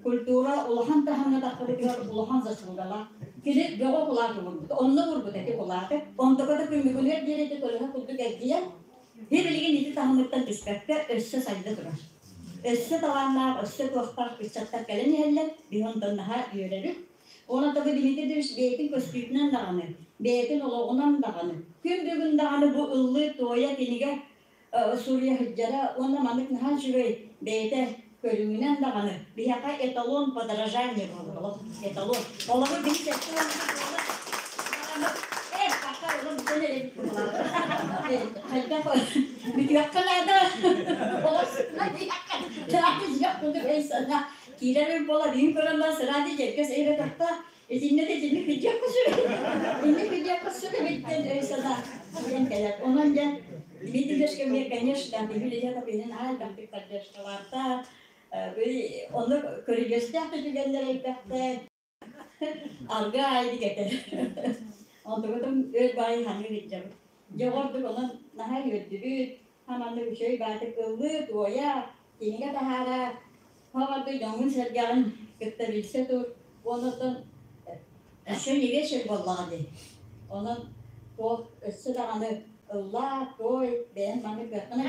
культура улахан таһымҥа таххыбытыгар улахан заслугалаах. Кини бөҕө кулааты уурбут. Онно уурбут эти кулааты. Онтука да күммүгүнүгэр диэри ити көлөһө курдук эргийэн, билигин ити таһымыттан түспэккэ өссө сайда турар. Өссө талааннаах, өссө кыахтаах ыччаттар кэлэн иһэллэр, биһи онтон наһаа үөрэбит. Уонна тобу Дмитрий Ильич бэйэтин көстүүтүнэн даҕаны, бэйэтин олоҕунан даҕаны, күн бүгүн даҕаны бу ыллыы-туойа кинигэ суруйа сылдьара уонна маннык наһаа үчүгэй бэйэтэ көрүҥүнэн даҕаны биһиэхэ эталон подражания буолар олох эталон олоҕу биһи сэттэ э пока олох бүтэн эрэбит хайдах бүтүөххэ наада олох киирэр буолар иһин көрөн баран сыраады дьэргэс эйбэ тахта итиннэ да итинник видео көсүр инник видео көсүр эбиттэн өй санаа диэн кэлэр онон дьэ Дмитрий Ильич конечно, биһи билин элбэхтик поддержкалаата онно көрүдьүөстээх да түгэннэр элбэхтэр аргы аайы кэтэр онтугутум өл баайы ханыыр илдьэбит дьэ ордук онон наһаа үөрдүбүт хаманнык үчүгэй баатык ыллыы туойа кинигэ таһаара Хаҕарды дьоҥҥун-сэргэҕин кытта билсэ тур, уонна өссө не вечер буоллаҕа дии. Онон туох өссө даҕаны ыллаа, туой, бэйэҥ маннык кыаххын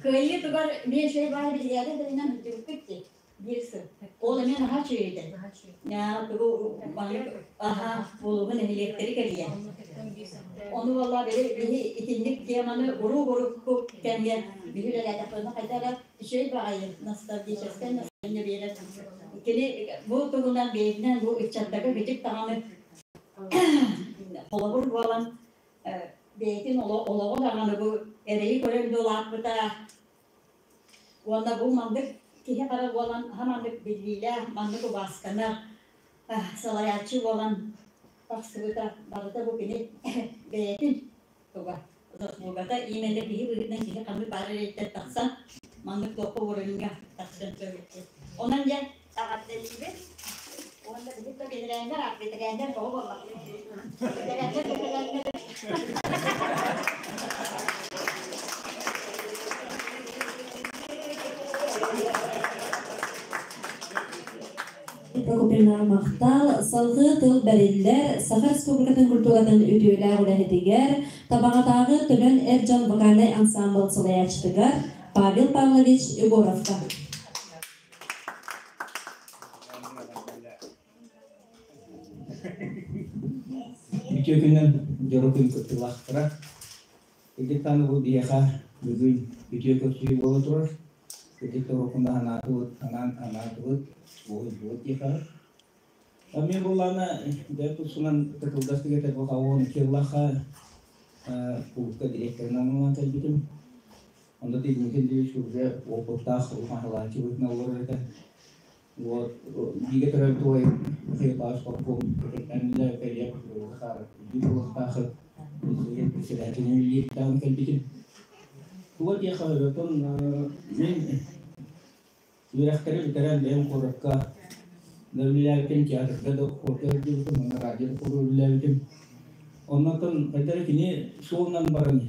кыайыы тугар эмиэ үчүгэй баай биригээдэ тэринэн сылдьыбыккыт дии биир сыл. Ол эмиэ наһаа үчүгэй этэ. Тугу маннык аһа улууһу нэһилиэктэри кэрийэн. Ону буоллаа били биһи итинник теманы уруу-урукку кэмҥэ биһи үлэлээтэхпитинэ хайда эрэ үчүгэй баҕайы ностальгическай настроение биэрэр. Кини бу тугунан бэйэтинэн бу ыччаттарга бүтүк даҕаны холобур буолан бэйэтин олоҕу даҕаны бу эрэйи көрөн дуолааппыта уонна бу маннык киһи хара буолан маннык биллиилээх маннык убаасканар салайааччы буолан тахсыбыта барыта бу кини бэйэтин туга заслугата именно киһи быһыытынан киһи ханнык баар эрэйиттэн тахсан маннык туохха уровеньга тахсан сөбүттэр. Онон дьэ эҕэрдэлиибит уонна биһик да бэтэрээннэр бэтэрээннэр тоҕо буолла бэтэрээннэр бэтэрээннэр Прокопьевна махтал, салгыы тыл бэриллэр Саха Республикатын культуратын үтүөлээх үлэһитигэр, Табаҕатааҕы Төлөн эр дьон вокальнай ансаамбыл салайааччытыгар Павел Павлович Егоровка. Үтүө күнүнэн дьоро күн кыттыылаахтара. Кырдьыктаан бу биһиэхэ бүгүн үтүө көрсүһүү буола турар. Кырдьык торукунда анаатыбыт, анаан анаатыбыт, буолуйдубут диэхэ. Мен буллаана дэ тусунан кытылгас дигэтэ бу хауон киллаха кулукка директорынан ылан кэлбитим. Онда Дмитрий Ильич уже опыттаах улахан халааччы быһыытынан олорор этэ. Вот бигэ төрөөбүт убайым Михаил Павлович Попком көтөртөн кэлиэх буолуохтаахыт председателин үлэлииртээн кэлбитим. Туга диэхэ отон мин үөрэхтэри бүтэрэн бэйэм куоракка да үлэлээбитим, театрга да хорга сылдьыбытым, уонна радио хору үлэлээбитим. Оннотон хайдары кини суолунан баран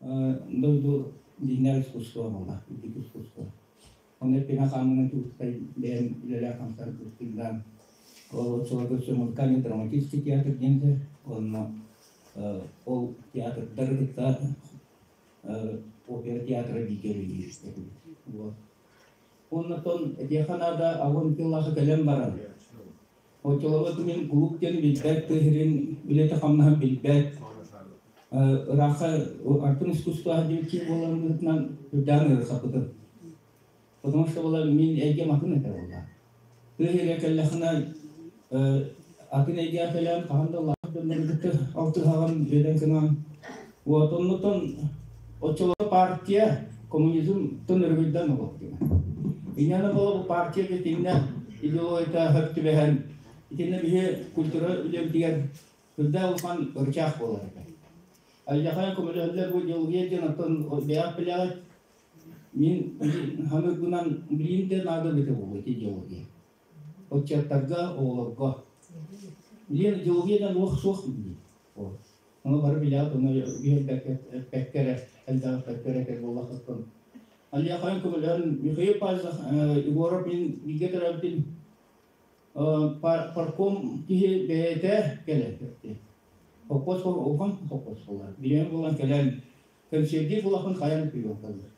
дойду дьиҥнээх искусство буолла, үрдүк искусство. Онно эппинэ хаамынан чугастай бэйэм үлэлээх хамсар кыттыылаан ол оччолорго музыкальный драматический театр диэн онно ол театрдары кытта опера театра бииргэ үлэлиир этибит. Вот. Оннотон этиэхэ наада агон тыллаахы кэлэн баран Оччолорго мин кулууп диэн билбэт, тыа сирин үлэтэ-хамнаһын билбэт, ыраахха артын искусство диэбит буоларын быһыытынан үрдээн ыарырҕаппытым. Потому что была мин эйгэм атын этэ буолла. Тыа сиригэр кэллэххинэ атын эйгэҕэ кэлэн хаһан да улахан дьоннору кытта алтыһаҕын, үөрэн гынан. Вот оннуттан оччолорго партия коммунизм тын өрөгөйдөөн олох Инньэ буола бу партия итиннэ идеологията хөп түбэһэн, итиннэ биһи культура үлэбитигэр үрдээх улахан ырычаах буолар этэ. Алдьархайан көмөлөһөллөр бу идеология диэн оттон бэйэҕит билэҕит мин ханыгынан билиим да наада эбитэ буолуо ити идеология. Ыччаттарга, оҕолорго. Билиэн идеология диэн суох билии. Ону бары билэҕит, ону биэрбэккэ эрэ, элбэҕи эппэккэ эрэ этэр буоллаххыттан. Алиахайын көмөлөһөн Михаил Павлович Егоров мин бииргэ төрөөбүтүм парком киһи бэйэтэ кэлэн Хоппуос улахан хоппуос буолар. Билиэн буолан кэлэн кэнсиэрдиир буолахпын хайан приемкалыыр.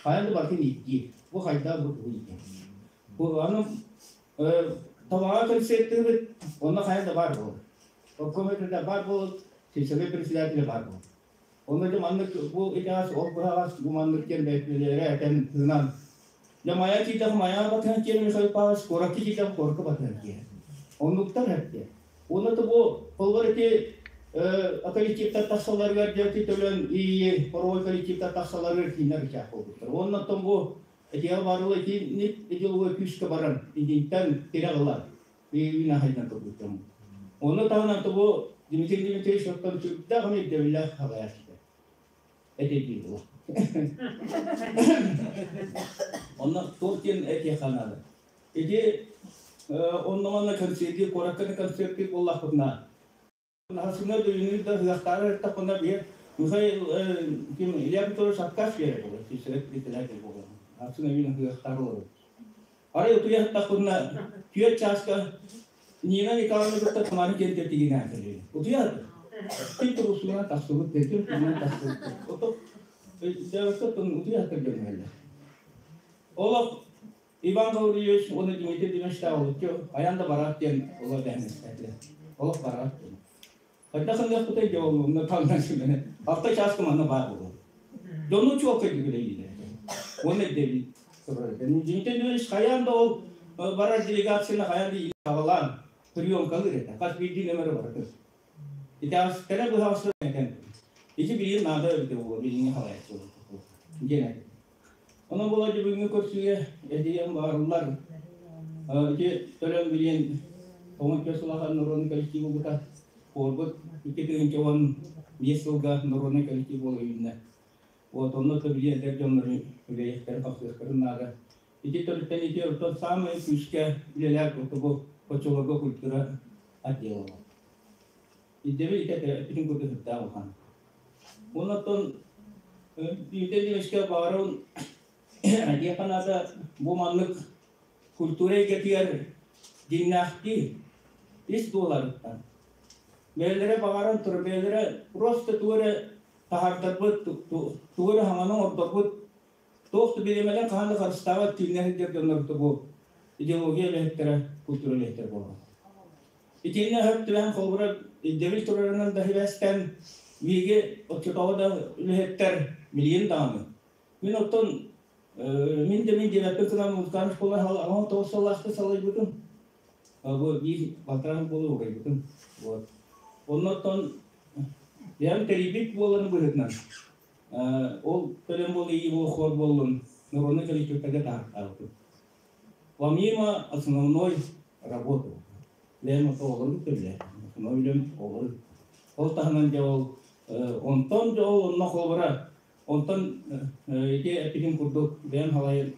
Хайан да барытын ииттиир. Бу хайдах бу тугу иитэр. Бу аны табаҕа кэнсиэртиибит онно хайан да баар буолар. Обкомэтэ баар буолан, сельсовет председателэ баар буолар. Онно дьэ маннык бу итэҕэс, ол быһаҕас, бу маннык диэн бэйэтилэрэ этэн тыынан. Дьэ Майа киирдэх Майаҕа батыһан киэр Михаил Павлович, куоракка киирдэх куоракка батыһан киэр. Оннуктар эттэ. Уонна бу холбор ити коллективтар тахсалларыгар дьэ төлөн и хоровой коллективтар тахсалларыгар кииннэр ычаах буолбуттар. Уонна оттон бу этиэҕэ барыла ити идеология күүскэ баран итинтэн тирэх ылан Иина хайдан турбуттам. Ону таһынан тобу Дмитрий Дмитриевич оттон сүрдээх эмиэ ирдэбиллээх салайааччы этэ дии була. Онно туох диэн этиэххэ наада. Ити онно манна концерти, куоракка да концерти буоллахпытына Наһасына дойдуну да ыһыахтаары ырыттахпына биир Михаил ким Илья Петрович отказ биэрэр буолар, сельсовет председатель буолар. Ахсын эбин ыһыахтаары олорор. Арай утуйа сыттахпына түөрт чааска Нина Николаевна кытта Тамара диэн тигинээн кэлиэ. Утуйа ким турусунан тахсыбыт, ким тугунан тахсыбыт. Ото дьарыкта утуйа сытар дьон Олох Иван Гаврильевич уонна Дмитрий Дмитриевич олуччу хайаан да бараат диэн олор дэһэн Олох бараат диэн. Хайдах ылыахпытай дьэ ол онно таҥнан сүмэнэ. Алта чааска манна баар буолар. Дьону чуолкай үлэлииллэр. Уонна ирдэбил турар. Дмитрий Дмитриевич хайаан да ол Барар делегацияны хайан да аҕалаан приемкалыыр этэ. Хас биирдии нөмөрө барытын. Итэҕэстэрэ быһаҕастара этэн. Ити билигин наада эбитэ буолуо, билиҥҥи халайааччы диэн этэ. Онон була бүгүҥҥү көрсүүгэ этиэм баарыллар. Ити төлөн билиэн оҥон көс улахан народный коллектив буолбута. Хуорбут 2015 сылга народный коллектив буола үүннэ. Вот онно то билиэн эдэр дьоннору үлэйэхтэрин хапсыахтарын наада. Ити төрүттэн ити оттон саамай күүскэ үлэлээх бу оччолорго культура отдела. Ирдэбил ити эппитин курдук сүрдээх улахан. Оннуттан биирдэ дьиэскэ баарын диэххэ наада бу маннык культура эйгэтигэр дьиҥнээхтии ис дуоларыттан бэйэлэрэ баҕаран турар бэйэлэрэ просто тугу эрэ таһаардарбыт тугу эрэ хаҥаны оҥордорбут туох да бириэмэлэн хаһан да харыстаабат түүҥҥэ сылдьар дьоннорбут бу идеология үлэһиттэрэ культура үлэһиттэрэ буолаллар. Итиннэ өһөп түбэһэн холобура ирдэбил турарынан да сибээстээн биһиги оччотооҕу да үлэһиттэр билигин даҕаны. Мин оттон мин да мин диэбэппин гынан музыкальнай школа 69 сыллаахта салайбытым. Бу биир балтараа сыл буолуо уурайбытым. Вот. Оннуттан бэйэм тэрийбит буоларын быһыытынан ол төлөн буолуу буол хор буоллун народнай коллективтарга таһаартаабытым. Помимо основной работы, бэйэм оҕолорум төллө, основной үлэм оҕолор. Ол таһынан дьэ ол онтон дьэ ол онно холобура онтон ити эппитим курдук бэйэм халайын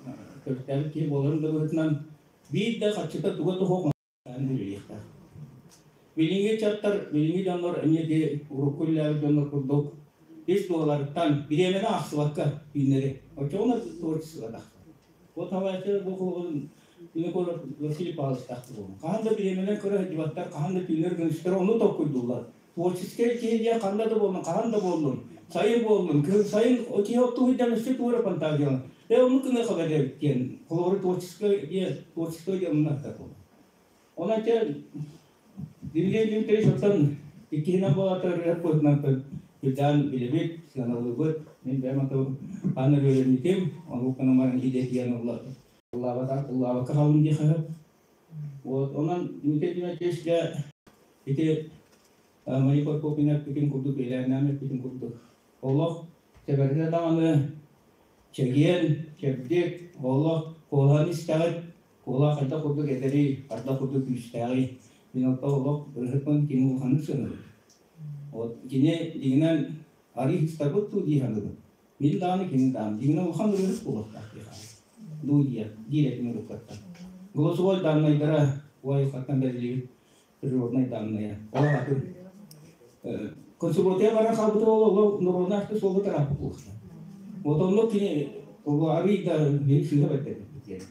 төрүттээбит киһи буоларым да быһыытынан биир да харчыта туга туһуох үлэлиэхтээх. Билиҥҥи ыччаттар, билиҥҥи дьоннор эмиэ ити урукку үлэлээбит дьоннор курдук ис дуоларыттан бириэмэни аахсыбакка түүннэри. Оччоҕуна творчество тахсар. Вот халайчы бу холобурун Василий Павлович буолун. Хаһан да бириэмэнэн көрө сылдьыбаттар, хаһан да түүннэр күнүстэр ону толкуйдууллар. Творческай киһи диэн ханна да буоллун, хаһан да буоллун, сайын буоллун, кыһын сайын киһи оттуу сылдьан өссө тугу эрэ фантазиялан. Э оннук гына хабар эбит диэн, холобур творческай диэн, творческай диэн муннахтар буолар. Онон те Дмитрий Дмитриевич оттон иккиһинэн буолатар ырыа быһыытынан үрдээн билэбит, сыаналыыбыт. Мин бэйэм аты хаан ырыа онук гынан баран идэтийэн ыллаабакка хаалым диэххэ сөп. Вот онон Дмитрий Дмитриевич дьэ ити Мария Прокопьевна эппитин курдук, Елена эппитин курдук олох тэбэргэ даҕаны чэгиэн, чэбдик, олох куолаһын истэҕит, куолаһ хайдах курдук эдэрий, хайдах курдук күүстээҕий. Мин онто олох ырыһыкпын кини улаханнык сыаналыыр. Вот кини дьиҥинэн арыы ыстарбыт дуу дии саныыбын. Мин даҕаны кини даҕаны дьиҥинэн улахан ырыаһыт буолуохтаах дии хаалбыт. Дуу диир, диир этим уруккаттан. Голосовой даннайдара уайылҕаттан бэриллибит природнай данные. Ол атын консерватория баран хаалбыта ол ол народнай артыыс суолга тарааппыт буолуохтаах. Вот онно кини арый да биһи сыыһа бэрдэрбит диэн.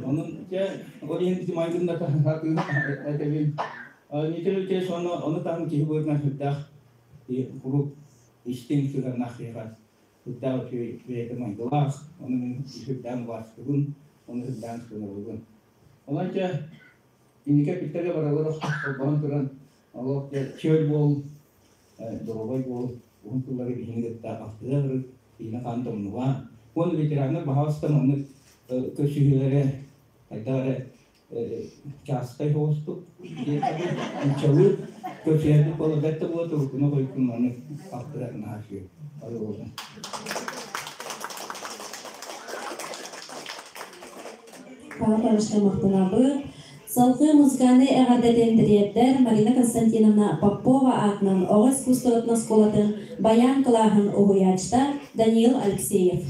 Онон дьэ ол иһин ити майгынната этэбин. Нитер үтэ сонно ону таһын киһи быһыытынан сүрдээх куруук истиҥ сыһыаннаах киһиэхэ сүрдээх үчүгэй бэйэтэ майгылаах, ону мин сүрдээн убаастыыбын, ону сүрдээн сыаналыыбын. Онон дьэ инники эппиттэргэ барылар холбоһон туран олох дьэ чөл буол, доруобай буол, уһун сыллары биһини кытта алтыһа ырыт, киһини хаан томнубаан. Уонна ветераннар баһаалыста маннык көрсүһүүлэрэ хайдах эрэ чаастай соҕустук нуччалыы көрсүһэрбит буола бэрт да буола туруккуну хойуккун маннык алтыһар наһаа үчүгэй ойуулун. Павел Павловичка махтанабыт. Салгыы музыкальнай эҕэрдэтин тириэрдэр Марина Константиновна Попова аатынан оҕо искусствотын оскуолатын баян кылааһын уһуйааччыта Даниил Алексеев.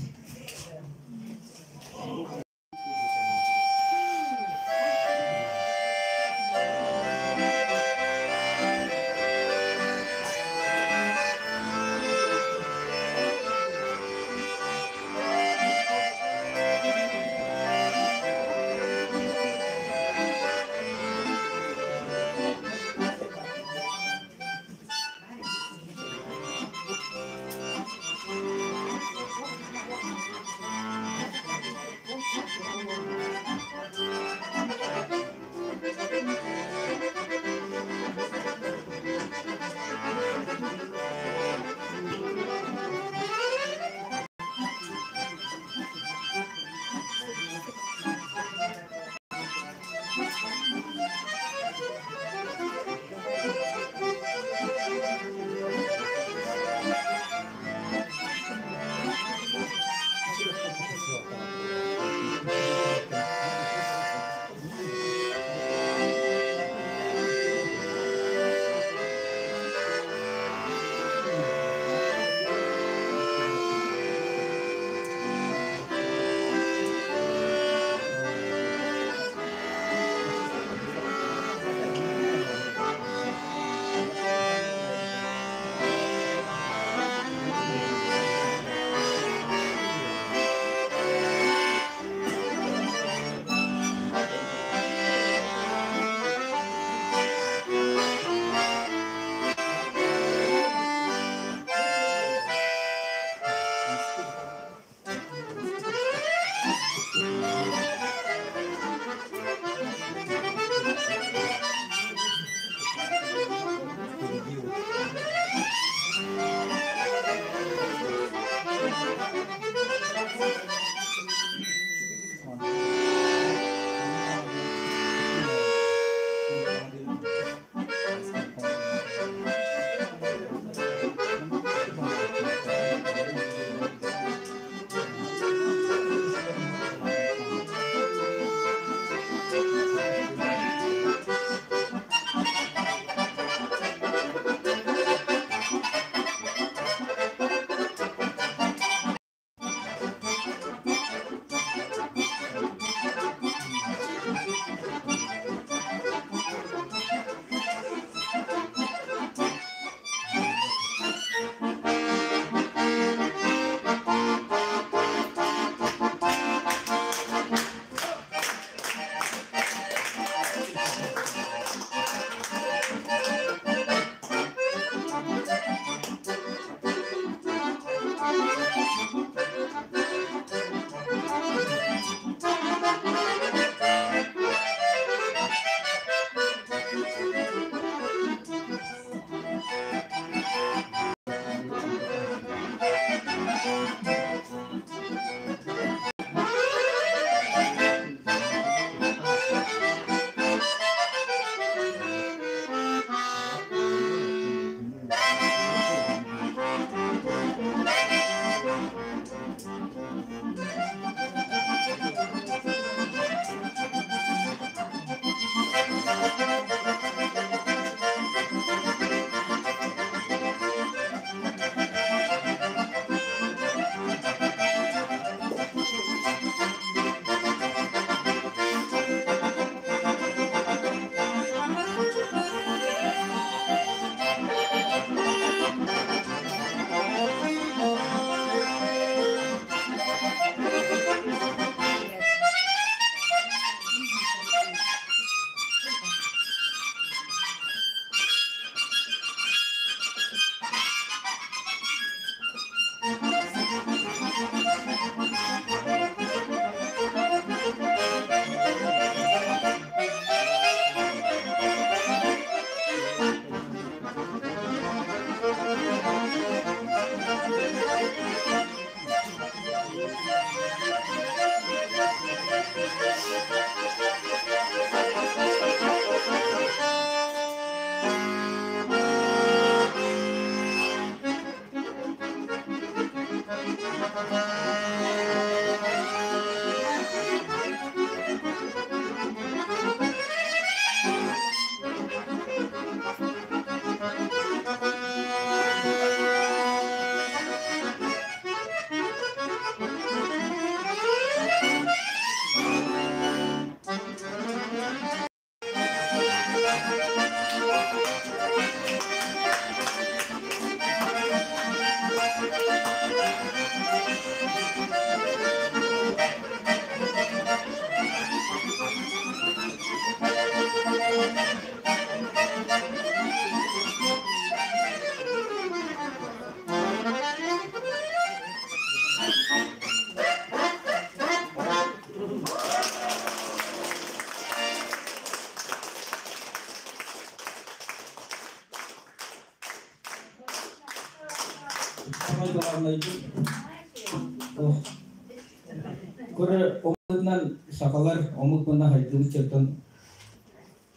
Көрө омугунан сахалар омук гына хайдыбыт чертон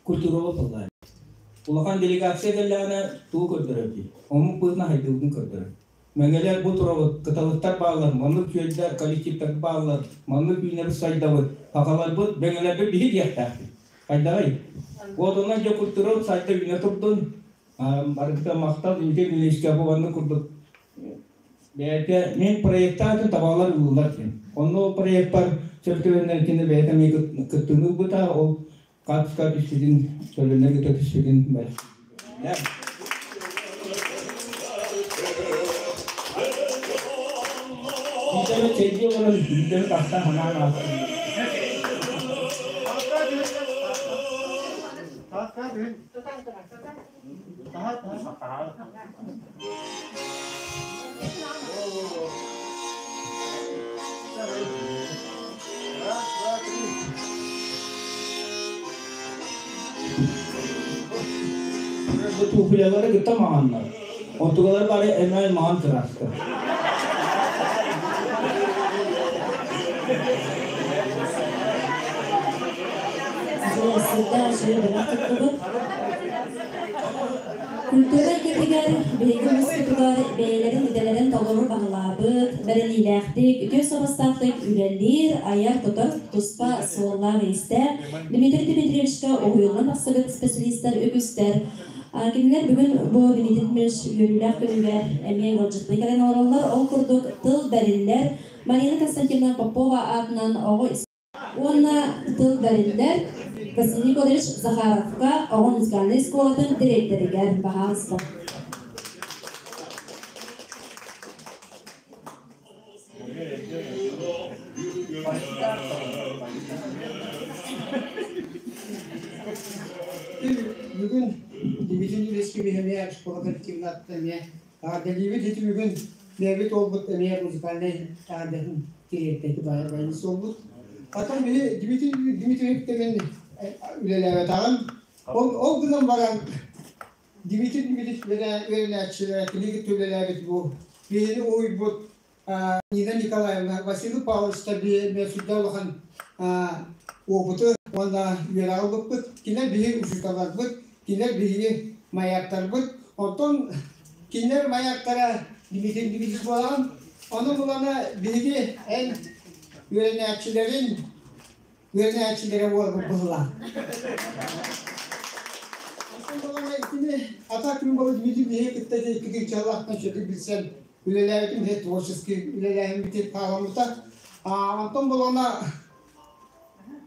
Культуролог буоллаҕа. Улахан делегация кэллэҕинэ тугу көрдөрөр дии? Омук быһыытынан хайдыыбытын көрдөрөр. Мэҥэлэр бу турабыт, кыталыктар бааллар, маннык үөддэр коллективтар бааллар, маннык үүнэбит сайдабыт, сахаларбыт, мэҥэлэрбит биһи диэхтээхпит. Хайдаҕый? Вот онон дьэ культура сайда үүнэ турдун. Барыта махтал Дмитрий Дмитриевичка бу маннык курдук бэйэтэ мин проектаатын табалар ыллылар диэн. Онно ол проекпар сөп түбэннэр кини бэйэтэ эмиэ кыттыыны ылбыта, ол хаартыска түспүтүн, төлөнөр ыта түспүтүн бэлэхтиибин. Биирдэ чэйдии олорон, биирдэ тахсан санаан аастым. Бу туфлялары кытта маҥаннар. Онтугалар бары эмээл маҥан кырааска. Сырда үчүгэй бэлэх туттубут. Культура эйгэтигэр биһиги улууспутугар бэйэлэрин идэлэрин толору баһылаабыт, бэриниилээхтик, үтүө суобастаахтык үлэлиир, айар-тутар туспа суоллаах-иистээх Дмитрий Дмитриевичка уһуйуллан тахсыбыт специалистар үгүстэр. Кинилэр бүгүн бу Дмитрий Дмитриевич үөрүүлээх күнүгэр эмиэ ыалдьыттыы кэлэн олороллор. Ол курдук тыл бэриллэр Марина Константиновна Попова аатынан оҕо уонна тыл бэриллэр Василий Николаевич Захаровка оҕо музыкальнай оскуолатын дириэктэригэр баһаалыста. Бүгүн Дмитрий Юрьевич эмиэ школа коллективнаттан эмиэ Эҕэрдэлиибит ити бүгүн бэйэбит уолбут эмиэ музыкальнай эҕэрдэтин тириэртэ баайыс уолбут. Потом били Дмитрий Дмитриев деген үлэлээбэтэҕим. Ол, ол гынан баран Дмитрий Дмитриевич үөрэнээччилэрэ кини кытта үлэлээбит бу биһини уһуйбут Нина Николаевна Василий Павловичта эмиэ сүрдээх улахан опыты уонна үөрэҕи ылбыппыт. Кинилэр биһиги учууталларбыт, кинилэр биһиги маяктарбыт. Оттон кинилэр маяктара Дмитрий Дмитриевич буолаҕын. Ону булана биһиги эн үөрэнээччилэрин үөрэнээччилэрэ буолбут быһылаан. Оттон булана итини ата күн болу Дмитрий биһиги кытта икки чаллахтан сөтүк билсэн үлэлээбитим иһэ творческий үлэлээһиммитин хааламмыта. Онтон булана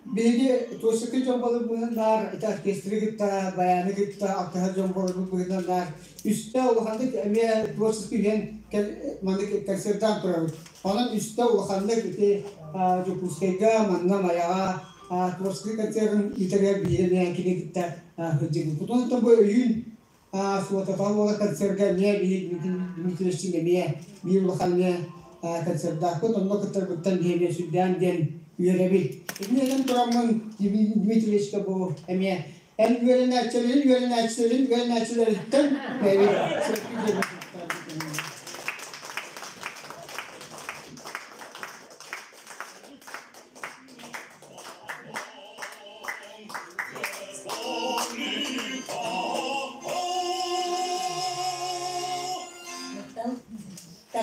биһиги творческий дьон буоларбытынан ити оркестры кытта, баяны кытта алтыһар дьон буоларбыт быһыытынан үстэ улаханнык эмиэ творческий диэн маннык концертаан турабыт. Онон үстэ улаханнык ити Дьокуускайга, манна Майаҕа творческий концерын ыытарыгар биһиги эмиэ кини кытта сылдьыбыппыт. Онтон бу өйүүн Суотатал уола концерга эмиэ биһи Дмитриевичтин эмиэ биир улахан эмиэ концердаахпыт, онно кыттарбыттан биһи эмиэ сүрдээн диэн үөрэбит. Итини этэн тураммын Дмитриевичка бу эмиэ эн үөрэнээччилэрин үөрэнээччилэрин үөрэнээччилэриттэн бэйэбит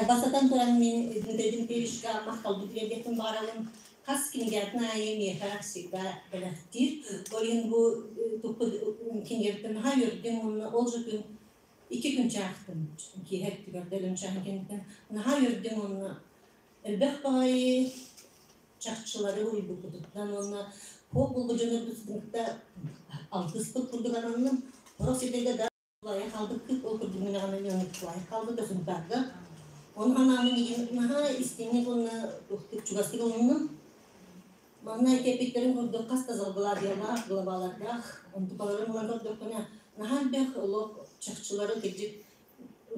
Бастатан туран мин Дмитрий Дмитриевичка махталбын тириэрдиэхпин баҕарабын. Хас кинигэтин аайы миэхэ всегда бэлэхтиир. Ол иһин бу туппут кинигэбиттэн наһаа үөрдүм уонна ол же күн икки күн чаахтым. Киэһэ өттүгэр да өлөн чааһын кэнниттэн наһаа үөрдүм уонна элбэх баҕайы чахчылары уруйбуппутуттан уонна по булгу дьоннорбутун кытта алтыспыт курдук ананным. Сорох сирдэргэ да лайа хаалбыккыт, ол курдук мин аҕам эмиэ лайа хаалбыт Сунтаарга. Ону ханаамын миигин наһаа истиҥник уонна чугастык ылынным. Манна кэппиттэрин курдук хас да залгладиялаах, главалардаах, онтукаларын ылан көрдөхпүнэ, наһаа элбэх олох чахчылары кырдьык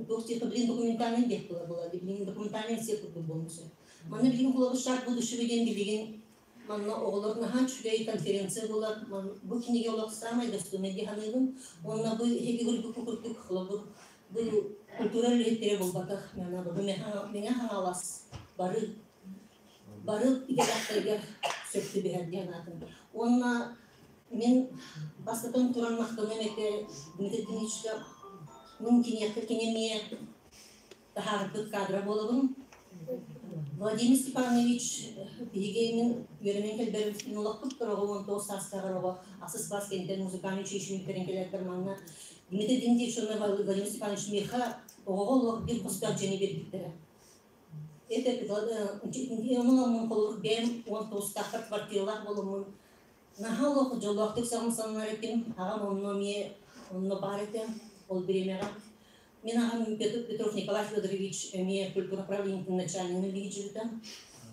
туох диэххэ билигин документальный диэх була була билигин документальный все курдук буолуон сөп. Манна билигин холобур шаг будущего диэн билигин манна оҕолор наһаа үчүгэй конференция буолар. Бу кинигэ олох саамай достойный дии саныыбын. Уонна бу эһиги курдук курдук холобур бу культура үлэһиттэрэ буолбатах. Бу Мэҥэ Хаҥалас бары бары идэлээхтэригэр сөп түбэһэр диэн аатым. Уонна мин Бастатан туран махтаныам этэ Дмитрий Дмитриевичка. Мин киниэхэ кини эмиэ таһаарбыт кадра буолабын. Владимир Степанович биһиги мин үөрэнэн кэлбэрбит олохпут оҕо 19 саастааҕар оҕо ахсыс класс кэнниттэн музыкальный училищены бүтэрэн кэлэрбэр манна Дмитрий Дмитриевич уонна Владимир Степанович миэхэ оҕоҕо олох биир хостоох дьиэни биэрбиттэрэ. Это онон холобур бэйэм 19-таахпар квартиралаах буоламмын наһаа олох дьоллоохтук саҥсанар этим. Аҕам онно эмиэ онно баар этэ ол бириэмэҕэ. Мин аҕам Петров Николай Федорович эмиэ культура управлениетын начальнигын илдьибитэ.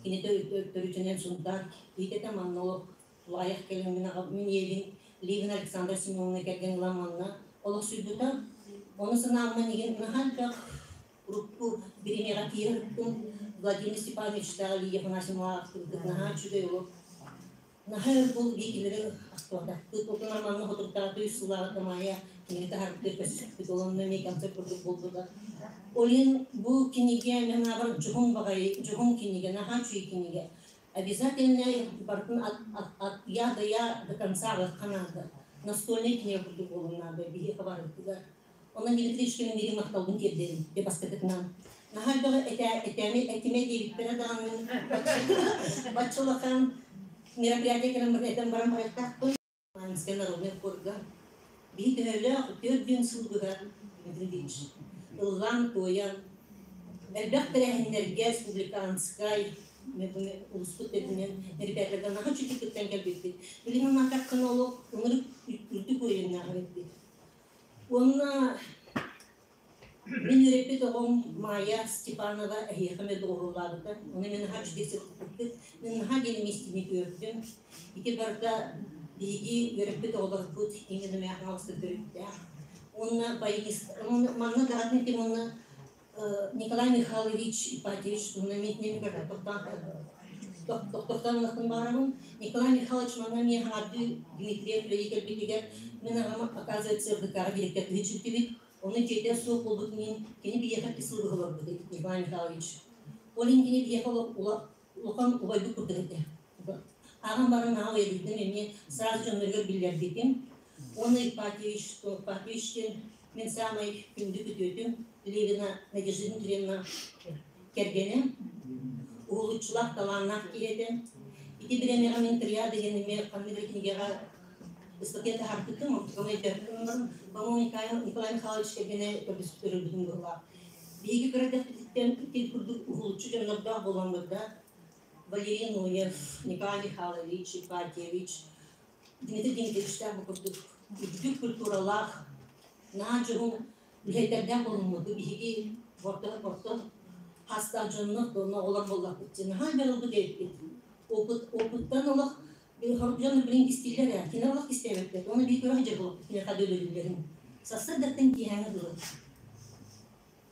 Кини төрүтүнэн Сунтаар киһитэ манна олох тулаайах кэлэн мин аҕам мин ийэбин Ливина Александра Семеновна кэргэн ылан манна олохсуйбута. Ону санааммын игин наһаа элбэх урукку бириэмэҕэ киирэрбин Владимир Степановичтааҕы Лидия Афанасьевнаҕа ахтыбыт наһаа үчүгэй олох. Наһаа өр буол биикилэри ахтыбатахпыт. Отунар манна хотурдааты үс сыллааҕыта Майя кинигэ таһаарбытыгар көрсүппүт. Ол онно эмиэ концерт курдук буолбута. Ол иһин бу кинигэ мен аабар дьоһун баҕайы, дьоһун кинигэ, наһаа үчүгэй кинигэ. Обязательно барытын от, от, от я до я до конца ааҕыахха наада. Настольнай кинигэ курдук буолуон наада биһиэхэ барыбытыгар. Онон Дмитрий Ильичка мин махталбын тиэрдэбин дьэ бастакытынан. Наһаа элбэҕи этээми этимэ диэбиттэрэ даҕаны бачча улахан мероприятие кэлэн баран этэн баран барыахтаахпын. Минскэй народнай хорга биһи төһөлөөх 4 сыл быһа Дмитрий Ильич ыллаан-туойан элбэх тэрээһиннэргэ республиканскай улууспут төрдүнэн ребяталарга наһаа үчүгэй кыттан кэлбиппит. Билигин санаатаххына олох ынырык үрдүк уровеннаах эбиппит. Уонна мин үөрэппит оҕом Майя Степанова эһиэхэ эмэ доҕуһуоллаабыта. Ону мин наһаа үчүгэй сырыттыбыт. Мин наһаа диэн миэстэни көрдүм. Ити барыта биһиги үөрэппит оҕолорбут именно Мэхаловска төрүттээх. Уонна баянист, манна даҕаны этим уонна Николай Михайлович Ипатьевич туһунан мин тохтоон ылыахпын баҕарабын. Николай Михайлович манна эмиэ хаҥардыы Дмитриев үлэлии кэлбитигэр мин аҕам, оказывается, РДК-ҕа директор киһи Ону дьиэтэ суох буолбут мин кини биһиэхэ икки сыл быһа олорбут Николай Михайлович. Ол иһин кини биһиэхэ улахан убайбыт курдук этэ. Аҕам баран аҕа уйадыйдым эмиэ сразу дьонноругар биллэрбитим. Уонна Ипатьевич, Ипатьевич диэн мин саамай күндү күтүөтүм Левина Надежда Дмитриевна кэргэнэ, уһулуччулаах талааннаах киһи этэ. Ити бириэмэҕэ мин триада диэн эмиэ ханнык эрэ кинигэҕэ ыстатыйа таһаарбытым, онтукам өйдөөбүтүм баран, по-моему, Николай Михайлович кэргэнэ көрбүтүм быһыылаах. Биһиги кыра эрдэхпититтэн ити курдук уһулуччу дьоннордоох буоламмыт да, Валерий Ноев, Николай Михайлович, Ипатьевич, Дмитрий Дмитриевичтээх бу курдук үрдүк культуралаах, наһаа дьоһун үлэһиттэрдээх буолуммут. Биһиги орто хастаах дьоннор, онно оҕолор буоллахпыт. Наһаа элбэх ылбыт эбиппит. Опыт, опыттан олох дьон билин кистииллэр ээ. Кинилэр олох кистээбэттэр. Оны биир көрөх дьэ буолбут киниэхэ өлөрүллэрин. Сарсыардаттан киэһээҥи дылы.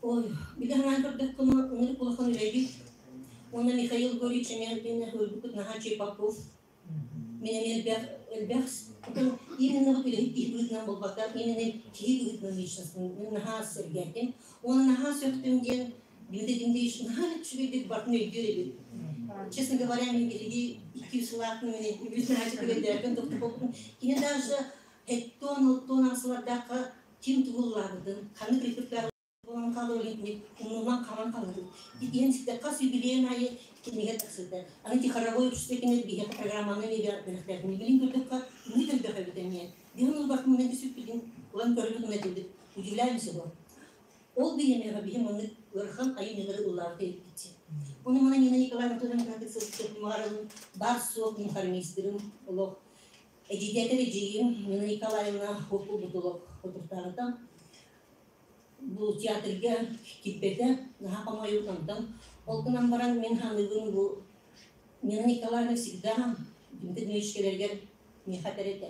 Ой, били санаан көрдөххүнэ, ынырык улахан үлэбит. Уонна Михаил Егорович эмиэ өлбүккүт наһаа үчүгэй Попов. Мин эмиэ элбэх элбэх именно вот үлэһит киһи быһыытынан буолбакка, именно киһи быһыытынан личностын мин наһаа сэргээтим. Уонна наһаа сөхтүм диэн Дмитрий Дмитриевич наһаа үчүгэйдик барытын өйдүүр эбит. Честно говоря, мин биһиги 200 сылаахпын мин үгүс наһаа үчүгэйдээппин тохтоппоппун. Кини даже 76 сылардаахха ким тугуллаабытын, ханнык репертуар буолан хаалар умнуллан хаалан хаалар. Иһэн ситэ хас юбилейын аайы кинигэ тахсыта. Аны тихоровой общество кинилэр биһиэхэ программаны бэлэхтээбитин билин көрдөххө, үҥүт элбэх эбит эмиэ. Биһин ылбаккын мен сүппүтүн ылан көрбүт этибит. Удивляемся его. Ол бириэмэҕэ биһи маннык ыарахан айымньылары ыллаабыт эбиппит. Ону мана Нина Николаевна Тутанкатык баар суох мин олох эдьиийдэтэр эдьиийим Нина Николаевна хоппулбут олох отуртааҕыта бу театрга киирбэтэ, наһаа хомойуу онтон. Ол гынан баран мин ханыыбын бу Нина Николаевна всегда Дмитрий Дмитриевич кэлэригэр миэхэ этэр этэ.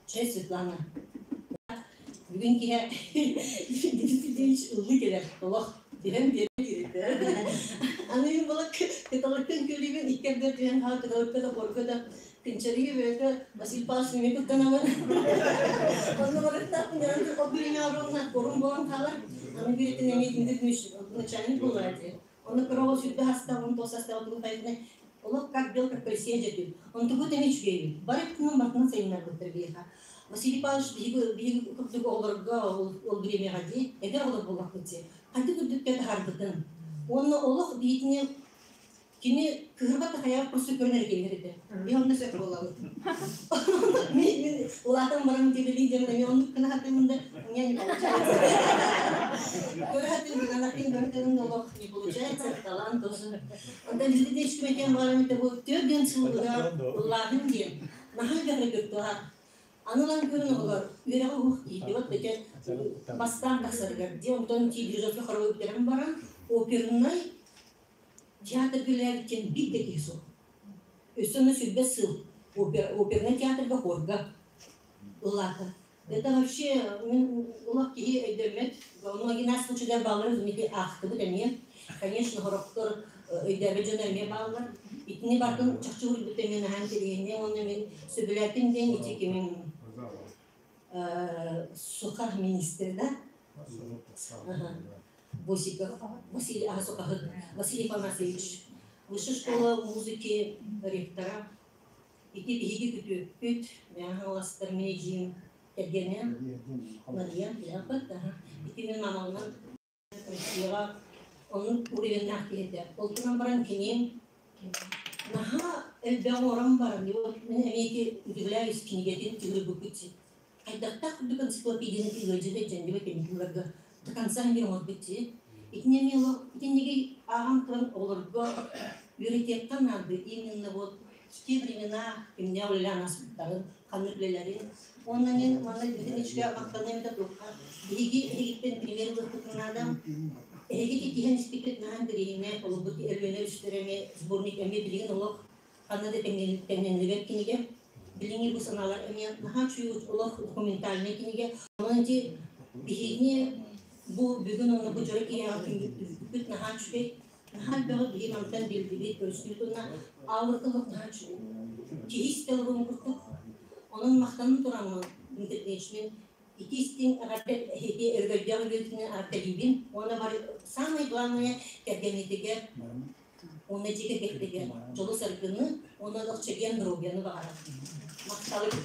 Чэ, Светлана, бүгүн киһи Дмитрий Дмитриевич ыллыы кэлэр, олох түһэн биэрэ дииритэ. Аны мин була кыталыктан күлүүбүн икки эрдэ түһэн хаал кыталыкка да хорга да Кынчарыйы бэйэтэ Василий Павлович эмиэ куттанабын. Онно барыттаахпын ол бириҥэ оруҥна орун буолан хаалар. Аны бииртэн эмиэ Дмитрий Дмитриевич начальник буолар этэ. Онно кыра оҕо сүрдэ хастаах, он тоҕус састаах тугу хайытына. Олох как белка в колесе дьэтин. Онтубут эмиэ үчүгэйбит. Бары өттүнэн барытынан сайыннарбыттар биһиэхэ. Василий Павлович биһиги биһиги курдук оҕолорго ол ол бириэмэҕэ дии эдэр оҕолор буоллахпыт дии. Хайдах үрдүккэ таһаарбытын. Уонна олох биһитини Кини кыһырбат да хайаҕа просто көрөн эрэ киирэр этэ. Мен онно сөп буолабын. Мен улаатан баран телевидение эмиэ оннук гына сатыыбын да, у меня не получается. Көрө сатыыбын, анахтын көрө да олох не получается, талант тоже. Онтон билигин ичкимэтиэн баҕарам этэ бу төрдүөн сылыгар ыллааһын диэн наһаа элбэх репертуар. Аны ылан көрөн оҕолор үөрэҕи уһук тиийдибэт бэчэ бастаан тахсарыгар дии онтон Дижовка хоровой бүтэрэн баран опернай Театр үлэлээбиттэн биир да киһи суох. Өссө ону сүрбэ сыл опернай театрга хорга ыллаата. Это вообще мин улах киһи өйдөммөт. Многие нас случайдар бааллар, мити аахтыбыт эмиэ. Конечно, хорохтор өйдөөбөт дьоно эмиэ бааллар. Итини бартын чахчы уруйбут эмиэ наһаа интэриэһинэй уонна мин сөбүлээтим диэн ити кимин Суха министр да? Босиков Василий Асукахыт Василий Афанасьевич Высшая школа музыки ректора ити биһиги күтүөппүт Мэҥэ Хаҥаластар мин кэргэнэ Мария Ляпыт ити мин мамалынан Россияҕа оннук уровеннаах киһи этэ. Ол гынан баран кини наһаа элбэҕи оҥорон баран вот мин эмиэ ити удивляюсь кинигэтин тыырбыккыт хайдахтаах курдук энциклопедияны ыалдьыта дьэндибэт кэнникиларга до конца мир оҥорбут дии. Итини эмиэ итинниги ааҕан туран оҕолорго үөрэтиэххэ наада именно вот в те времена кимнээх үлэлээн ааспыттарын, ханнык үлэлэрин. Уонна мин манна бүтүн ичке махтаныам этэ туохха. Биһиги эһигиттэн пример ылыахпытын наада. Эһиги тиһэн испиккит наһаа интэриэһинэй, олорбут Өлүөнэ үстэрэ эмиэ сборник эмиэ билигин олох ханна да тэҥнэниллибэт кинигэ. Билиҥҥи бу санаалар эмиэ наһаа үчүгэй олох документальнай кинигэ. Онон ити биһигини бу бүгүн уонна бу дьоро киэһэҕэ түмүкпүт наһаа үчүгэй. Наһаа элбэҕи биһи мантан билдибит, көрүстүбүт уонна аурыкылык наһаа үчүгэй. Киһи истэ олоруон курдук. Онон махтанан тураммын интернетчмин ити истиҥ эҕэрдэ эһиги өрөгөйдөөх үөрүүтүнэн эҕэрдэлиибин уонна бары самое главное кэргэнитигэр уонна дьиэ кэргэттэригэр дьолу-саргыны уонна олох чэгиэн доруобуйаны баҕарабын. Махталым.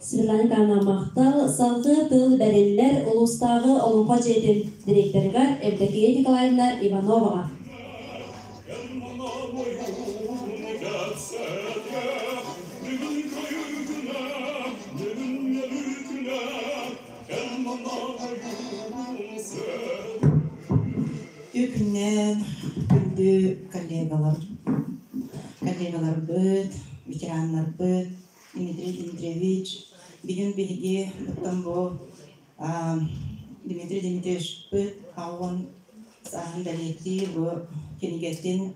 Светлана Николаевна махтал. Салгыы тыл бэриллэр улуустааҕы Олоҥхо дьиэтин директорыгар Евдокия Николаевна Ивановаҕа. Үкүннэн күндү коллегалар, коллегаларбыт, ветераннарбыт, Дмитрий Дмитриевич, бүгүн биһиги оттон бу Дмитрий Дмитриевичпыт аҕын сааһын бэлиэтии бу кинигэтин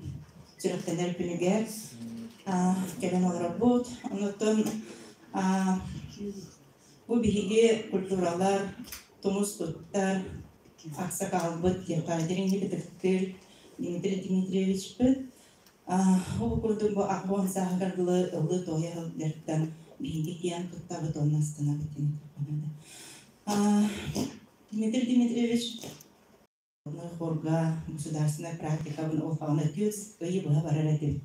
сүрэхтэнэр күнүгэр кэлэн олоробут. Онуттан бу биһиги культуралар тумус туттар аксакаалбыт диэххэ дириҥник ытыктыыр Дмитрий Дмитриевичпыт Ол курдук бу аҕыс сааһыгар дылы ыллыы-туойа сылдьартан биһиги киэн туттабыт уонна астынабыт диэн Дмитрий Дмитриевич хорга государственная практикабын ол хаҕына түөрт ыйы быһа барар этим.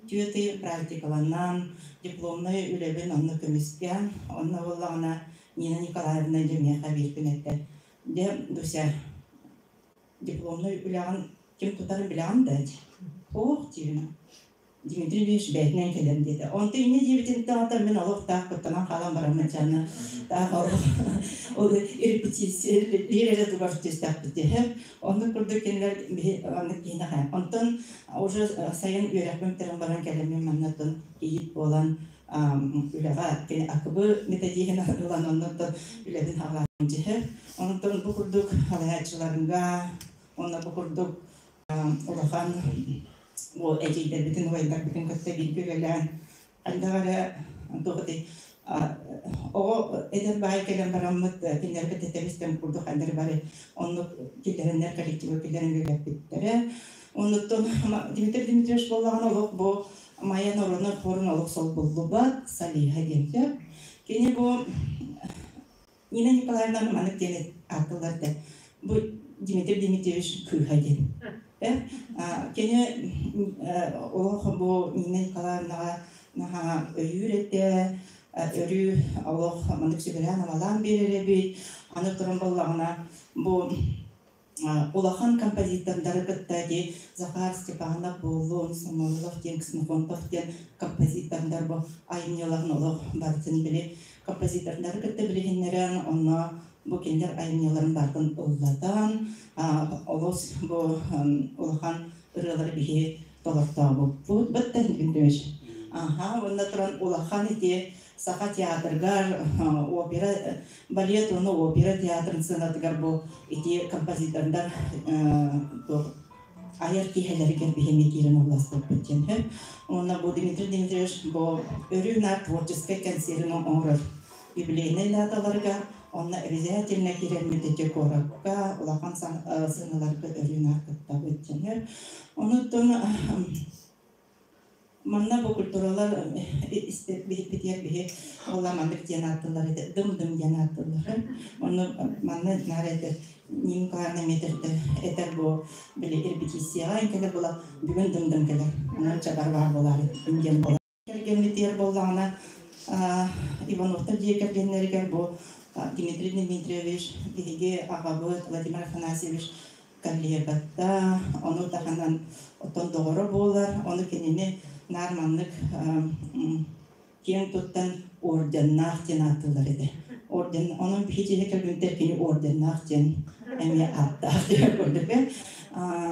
Түөрт ый практикаланан, дипломнай үлэбин онно көмүскээн, онно буоллаҕына Нина Николаевна дьэ миэхэ биир күн эттэ. Дьэ, Дуся, дипломнай үлэҕин ким тутарын билэҕин да Ох диибин Дмитрий Ильич бэйэтинэн кэлэн диэтэ. Онто инньэ диэбитин таҕата мин олох таах куттанан хаалан бараммын дьаана таах ол репетиция биир эрэ тугар түстэхпит диһэ. Оннук курдук кинилэр биһи оннук киһини Онтон уже сайын үөрэхпин бүтэрэн баран кэлэммин маннаттан кийиит буолан үлэҕэ кини АКБ методиһын ылан оннуттан үлэбин хаалаан дьиһэ. Онтон бу курдук халайааччыларга уонна бу курдук улахан бу эдьиийдэрбитин, убайдарбытын кытта бииргэ үлэлээн хайдах эрэ туох этэй Оҕо эдэр баай кэлэн бараммыт кинилэргэ тэтэбистэн курдук ханнары бары оннук киллэрэннэр коллективы киллэрэн үлэлэппиттэрэ. Оннуттан Дмитрий Дмитриевич буоллаҕына олох бу Майа норуотун хорун олох солбуллубат солиһа диэн сөп. Кини бу Нина Николаевнаны маннык диэн ааттылар да бу Дмитрий Дмитриевич кыыһа диэн. Кини олох бу Нина Николаевнаҕа наһаа өйүүр этэ, өрүү олох маннык сүбэлээн-амалаан биэрэр эбит. Аны туран буоллаҕына бу улахан композитордары кытта ди Захар Степанов буоллун, Самойлов диэн, Ксенофонтов диэн композитордар бу айымньыларын олох барытын били композитордары кытта билиһиннэрэн, онно бу кинилэр айымньыларын барытын ыллатан, олус бу улахан ырыалары биһи толортообуппут. Бытта Дмитриевич. Аха, уонна туран улахан ити Саха театрыгар опера, балет уонна опера театрын сыанатыгар бу ити композитордар айар киэһэлэригэр биһиэми киирэн ылласпыппыт диэн сөп. Уонна бу Дмитрий Дмитриевич бу өрүү наар творческай кэнсиэрин оҥорор юбилейнай даталарыгар онно обязательно киирэммит ити куоракка улахан сыаналарга өрүү наар кыттабыт диэн сөп. Онуттан Манна бу культуралар биһиппитигэр биһи буолла маннык диэн ааттылар этэ, дым-дым диэн ааттылар. Онно манна наар этэр Нина Николаевна метрде этэр бу били репетицияҕа кэлэр була бүгүн дым-дым кэлэр. Онон чабар баар буолаары диэн буолар. Кэргэммитигэр буоллаҕына Ивановтар дьиэ кэргэннэригэр бу Дмитрий Дмитриевич биһиги аҕабыт Владимир Афанасьевич коллегата, ону таһынан оттон доҕоро буолар, ону кинини наар маннык киэҥ туттан орденнаах диэн ааттыыллар этэ. Орден, онон биһи дьиэ кэргэнтэр кини орденнаах диэн эмиэ ааттаах диэн курдук.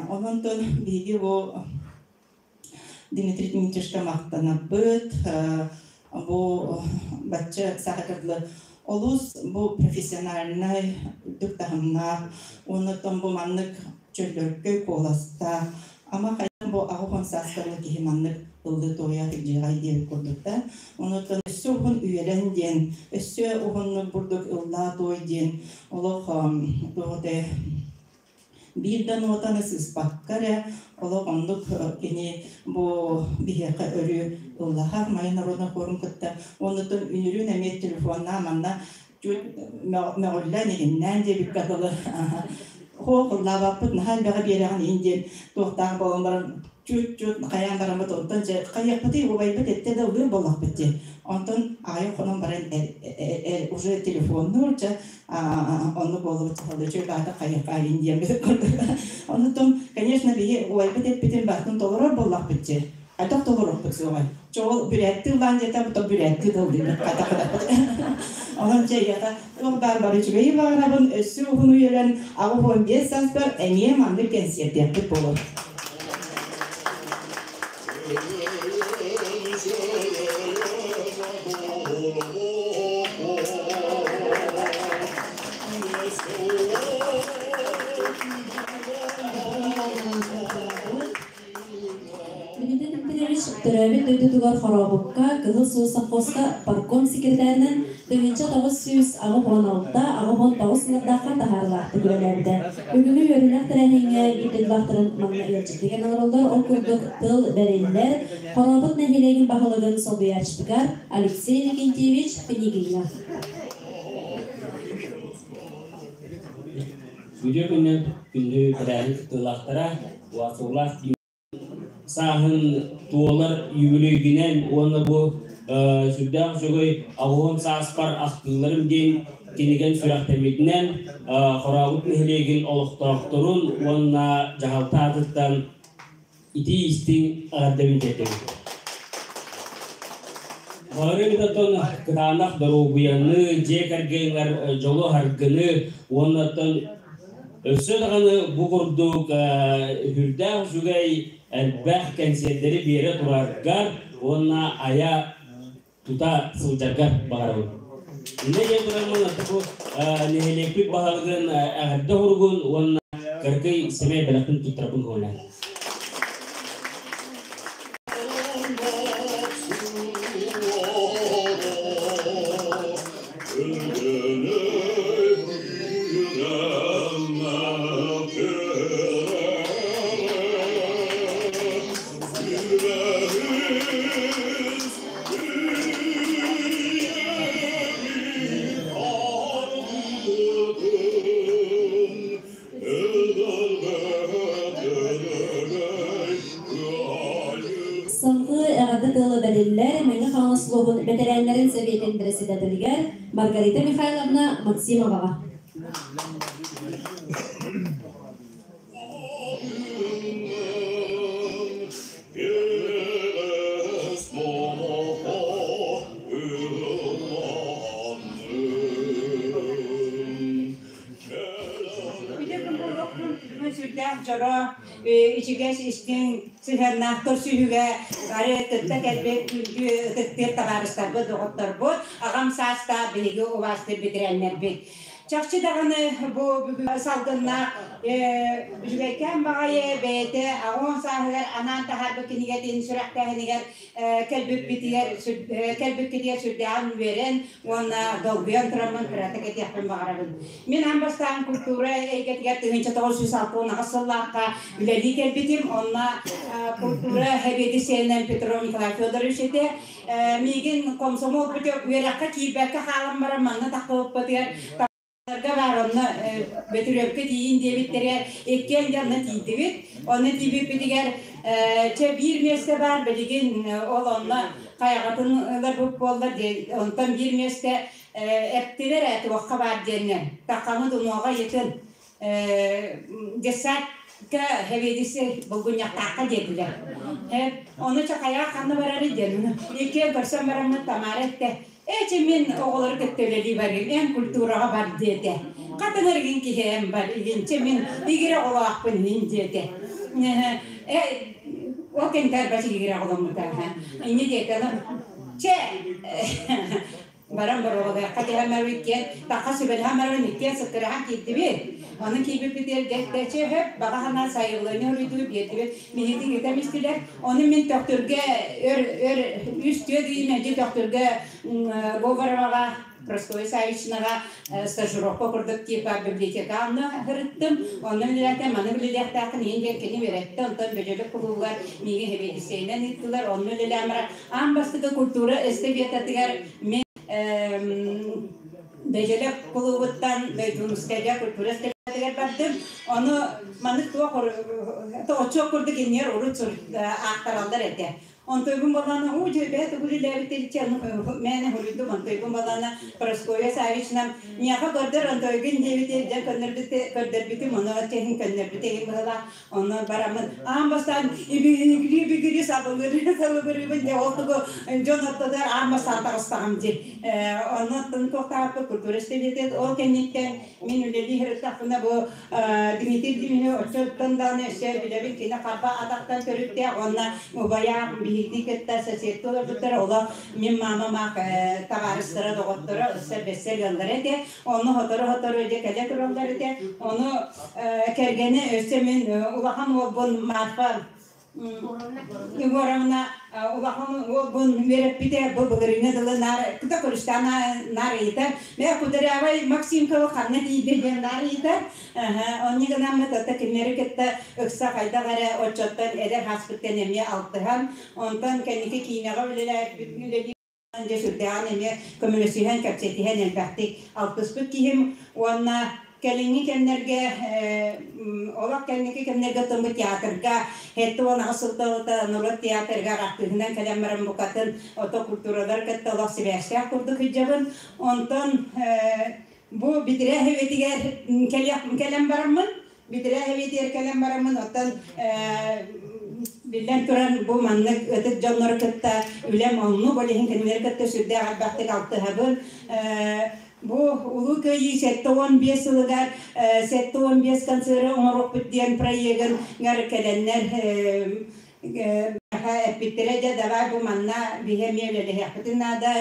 Онон биһиги бу Дмитрий Дмитриевичка махтанабыт. Бу бачча саха олус бу профессиональнай үрдүк таһымнаах, оннуттан бу маннык чөллөркөй куоластаах, ама хайан бу аҕыс саастарга киһи маннык ыллыы туойа дьиэҕэй диэбит курдук да. Онуттан өссө уһун үйэлэн диэн, өссө уһуннук бурдук ыллаа туой диэн олох туох биир да нуотаны сыыспакка эрэ олох оннук кини бу биһиэхэ өрүү ыллаһар Майа народнай хорун кытта оннуттан үнүрүүн эмиэ телефоннаа манна мөҕүллэн иһиннээн диэбиккэ дылы хоох ыллаабаппыт наһаа элбэҕи биэрэҕин иһин диэн туохтаах буолан баран чуть-чуть хайаан бараммыт онтон дьэ хайыахпытый убайбыт эттэ да ыллыыр буоллахпыт дии онтон аҕыйах хонон баран уже телефоннуур дьэ оннук буоллубут сахалыы баата хайыахха диэн оннуттан конечно биһи убайбыт эппитин барытын толорор буоллахпыт дьэ хайдах толоруохпут суоҕай чоол бүрээттии ыллаан диэтэ бутон бүрээттии тыллыыбыт хайдах онон дьэ ийэхэ туох баар бары үчүгэйи баҕарабын өссө уһун үйэлэн 85 сааспар эмиэ маннык кэнсиэрдиэхпит буолуо. Дмитрий Дмитриевич төрөөбүт дойдутугар Хорообукка Кыһыл Суол совхозка партком секретарынан 1986 89 сыллардаахха таһаарылаахтык үлэлээбитэ. Бүгүҥҥү үөрүүлээх тэрээһиҥҥэ биир дойдулаахтарын манна ыалдьыттыгар олороллор. Ол курдук тыл бэриллэр Хорообут нэһилиэгин баһылыгын солбуйааччытыгар Алексей Викентьевич Пинигиҥҥа. Үтүө күнүнэн күндү тэрээһин кыттыылаахтара, уаатыллаах сааһын туолар үбүлүөйгүнэн уонна бу сүрдээх үчүгэй аҕыс сааспар ахтыыларым диэн кинигэн сүрэхтэммитинэн Хорообут нэһилиэгин олохтоохторун уонна дьаһалта аатыттан итии-истиҥ эҕэрдэбин тиэрдэбин. Баҕарыам оттон кытаанах доруобуйаны, дьиэ кэргэҥҥэр дьолу-саргыны уонна оттон өссө даҕаны бу курдук сүрдээх үчүгэй элбэх кэнсиэрдэри биэрэ тураргар уонна айа тута сылдьаргар баҕарабын. Инньэ диэн тураммын бу нэһилиэкпит баһылыгын эҕэрдэ уругун уонна кыракый сэмэй бэлэхпин туттарабын көҥүлээн. Салгыы эҕэрдэ тыла бэриллэр Мэҥэ Хаҥалас улууһун бэтэрээннэрин сэбиэтин председателигэр Маргарита Михайловна Максимоваҕа. Сүрдээх дьоро, ичигэс истиҥ сыһыаннаах көрсүһүүгэ бары кытта кэлбит күндү ытыктыыр табаарыстарбыт, доҕотторбут, аҕам саастаах биһиги убаастыыр бэтэрээннэрбит. Чахчы даҕаны бу бүгүн салгыннаах үчүгэйкээн баҕайы бэйэтэ 80 сааһыгар анаан таһаарбыт кинигэтин сүрэхтээһинигэр кэлбиппитигэр кэлбиккитигэр сүрдээҕин үөрэн уонна долгуйан тураммын кыратык этиэхпин баҕарабын. Мин аан бастаан культура эйгэтигэр 1968 сыллаахха үлэлии кэлбитим. Онно культура сэбиэдиссэйинэн Петров Николай Федорович этэ. Миигин комсомол үөрэххэ киирбэккэ хаалан баран манна тахсыбыппытыгар баар онно Бөтүрүөпкэ тиийин диэбиттэрэ иккиэн дьэ онно тиийдибит. Онно тиийбиппитигэр чэ биир миэстэ баар билигин ол онно хайаҕатын ыларбыт буоллар онтон биир миэстэ эптилэр ээ туохха баар диэннэр таххамыт унуоҕа ыйытын детсадка сэбиэдиссэй булгунньахтаахха диэтилэр. Ону чэ хайаа ханна барарый диэн иккиэн көрсөн бараммыт Тамара эттэ Эчи мин оҕолору кытта үлэлии барыым, эн культураҕа бар диэтэ. Хатыҥыр игин киһи эн бар, игинчэ мин игирэ оҕолоохпун иһин диэтэ. Э, ол кэнтэр бачы игирэ оҕоломмута. Инни диэтэ. Чэ, баран боруобалыахха диэн барбыт иккиэн таха сүбэлэһэн баран иккиэн сыккыраһан киирдибит. Ону киирбиппитигэр дьэ сөп баҕа санаа сайыллыыны уруйдуу биэрдибит. Миһитин ытам истилэр. Ону мин Төхтүргэ өр өр үс түөрт ый мэлдьи Төхтүргэ Говороваҕа Прасковья Савичнаҕа стажировка курдук типа библиотека онно сырыттым. Онно үлэлээтим, маны үлэлиэхтээххин иһин диэн кини үөрэттэ. Онтон Бөдьөлөк кулуубугар миигин сэбиэдиссэйинэн ыыттылар. Онно үлэлээн баран аан бастакы культура эстафетатыгар мин Бөдьөлөк кулуубуттан Дойдуунускайга культура эстафетатыгар бардым. Ону маннык туох отчуот курдук иннигэр урут аахтараллар этэ. Онтойгун балаана уу дьэ бэт үлэлээбит мээнэ хоруйдум онтойгун балаана Прасковья Савична миэхэ көрдөр онтойгун диэбит дьэ көрдөрбүтүм ону чэһин көннөрбүт эгин быһылаах Онно бараммын аан бастаан ибигири-бигири сабылырыбын дьэ ол тугу дьон ортотугар аан бастаан таҕыстаҕым дии. Онно туохтаахпыт культура истэбиэтэ ол кэнниттэн мин үлэлии сырыттахпына бу Дмитрий Дмитриевич оччоттон даҕаны өссө билэбин кини харба атахтан төрүттээх уонна убайа биһигини кытта соседка олорбуттара олох мин маамам табаарыстара доҕотторо өссө бэссэр ыаллара этэ Ону сотору-сотору дьэ кэлэ тураллар этэ. Ону кэргэнэ өссө мин улахан уолбун Марфа Егоровна улахан уолбун үөрэппитэ бу былырыыҥҥа дылы наар кыта көрүстээн наар ыйытар. Мэ Кудрявай Максимкова ханна тиийдэ диэн наар ыйытар. Онньу гынаммыт ата кинилэри кытта ыкса хайдах эрэ оччоттон эдэр хаспыттан эмиэ алтыһан, онтон кэнники киинэҕэ үлэлээбит Дьэ сүрдээҕин эмиэ көмөлөсүһэн, кэпсэтиһэн элбэхтик алтыспыт киһим уонна кэлиҥҥи кэмнэргэ олох кэнники кэмнэргэ тыммыт театрга 78 сылтаҕыта норуот театрыгар артыыһынан кэлэн баран букатын ото культуралар кытта олох сибээстээх курдук сылдьабын. Онтон бу Битирээ Сэбиэтигэр кэлэн бараммын Битирээ Сэбиэтигэр кэлэн бараммын оттон биллэн туран бу маннык ытык дьоннору кытта үлэм оннук, ол иһин кинилэри кытта сүрдээх элбэхтик алтыһабын. Бу Улуу Кыайыы 75 сылыгар 75 концеры оҥоруохпут диэн проегын кэлэннэр Эппиттэрэ дьэ давай бу манна биһи эмиэ үлэлэһиэхпитин наада,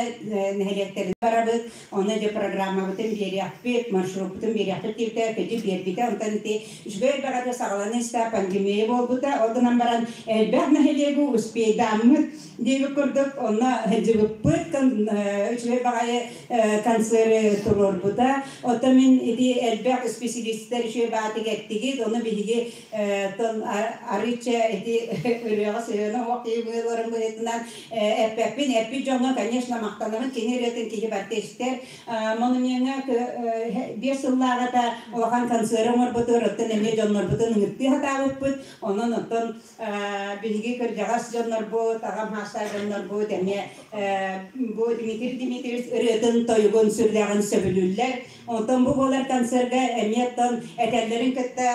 нэһилиэктэрин барабыт, онно дьэ программабытын биэриэхпит, маршруппутун биэриэхпит диэбитэ, кыдьык биэрбитэ, онтон ити үчүгэй баҕата саҕалана истэ пандемия буолбута, ол гынан баран элбэх нэһилиэги успейдааммыт диэбит курдук, онно сылдьыбыппыт, үчүгэй баҕайы концеры туруорбута. Оттон мин ити элбэх исписэлиистэр үчүгэй баҕатык эттигит, ону биһиги Тон арыычча ити ырыаҕа сыһыана олохтоох киһи быһыыларын быһыытынан эппэппин. Эппит дьоҥҥо, конечно, махтанабын. Кини ырыатын киһи барыта истэр. Монумеҥҥа 5 сыллааҕыта улахан концеры оҥорбутугар оттон эмиэ дьоннорбутун ыҥыртыы сатаабыппыт. Онон оттон биһиги кырдьаҕас дьоннорбут, аҕам саастаах дьоннорбут эмиэ бу Дмитрий Дмитриевич ырыатын, тойугун сүрдээҕин сөбүлүүллэр. Онтон бу буолар концерга эмиэ оттон этэллэрин кытта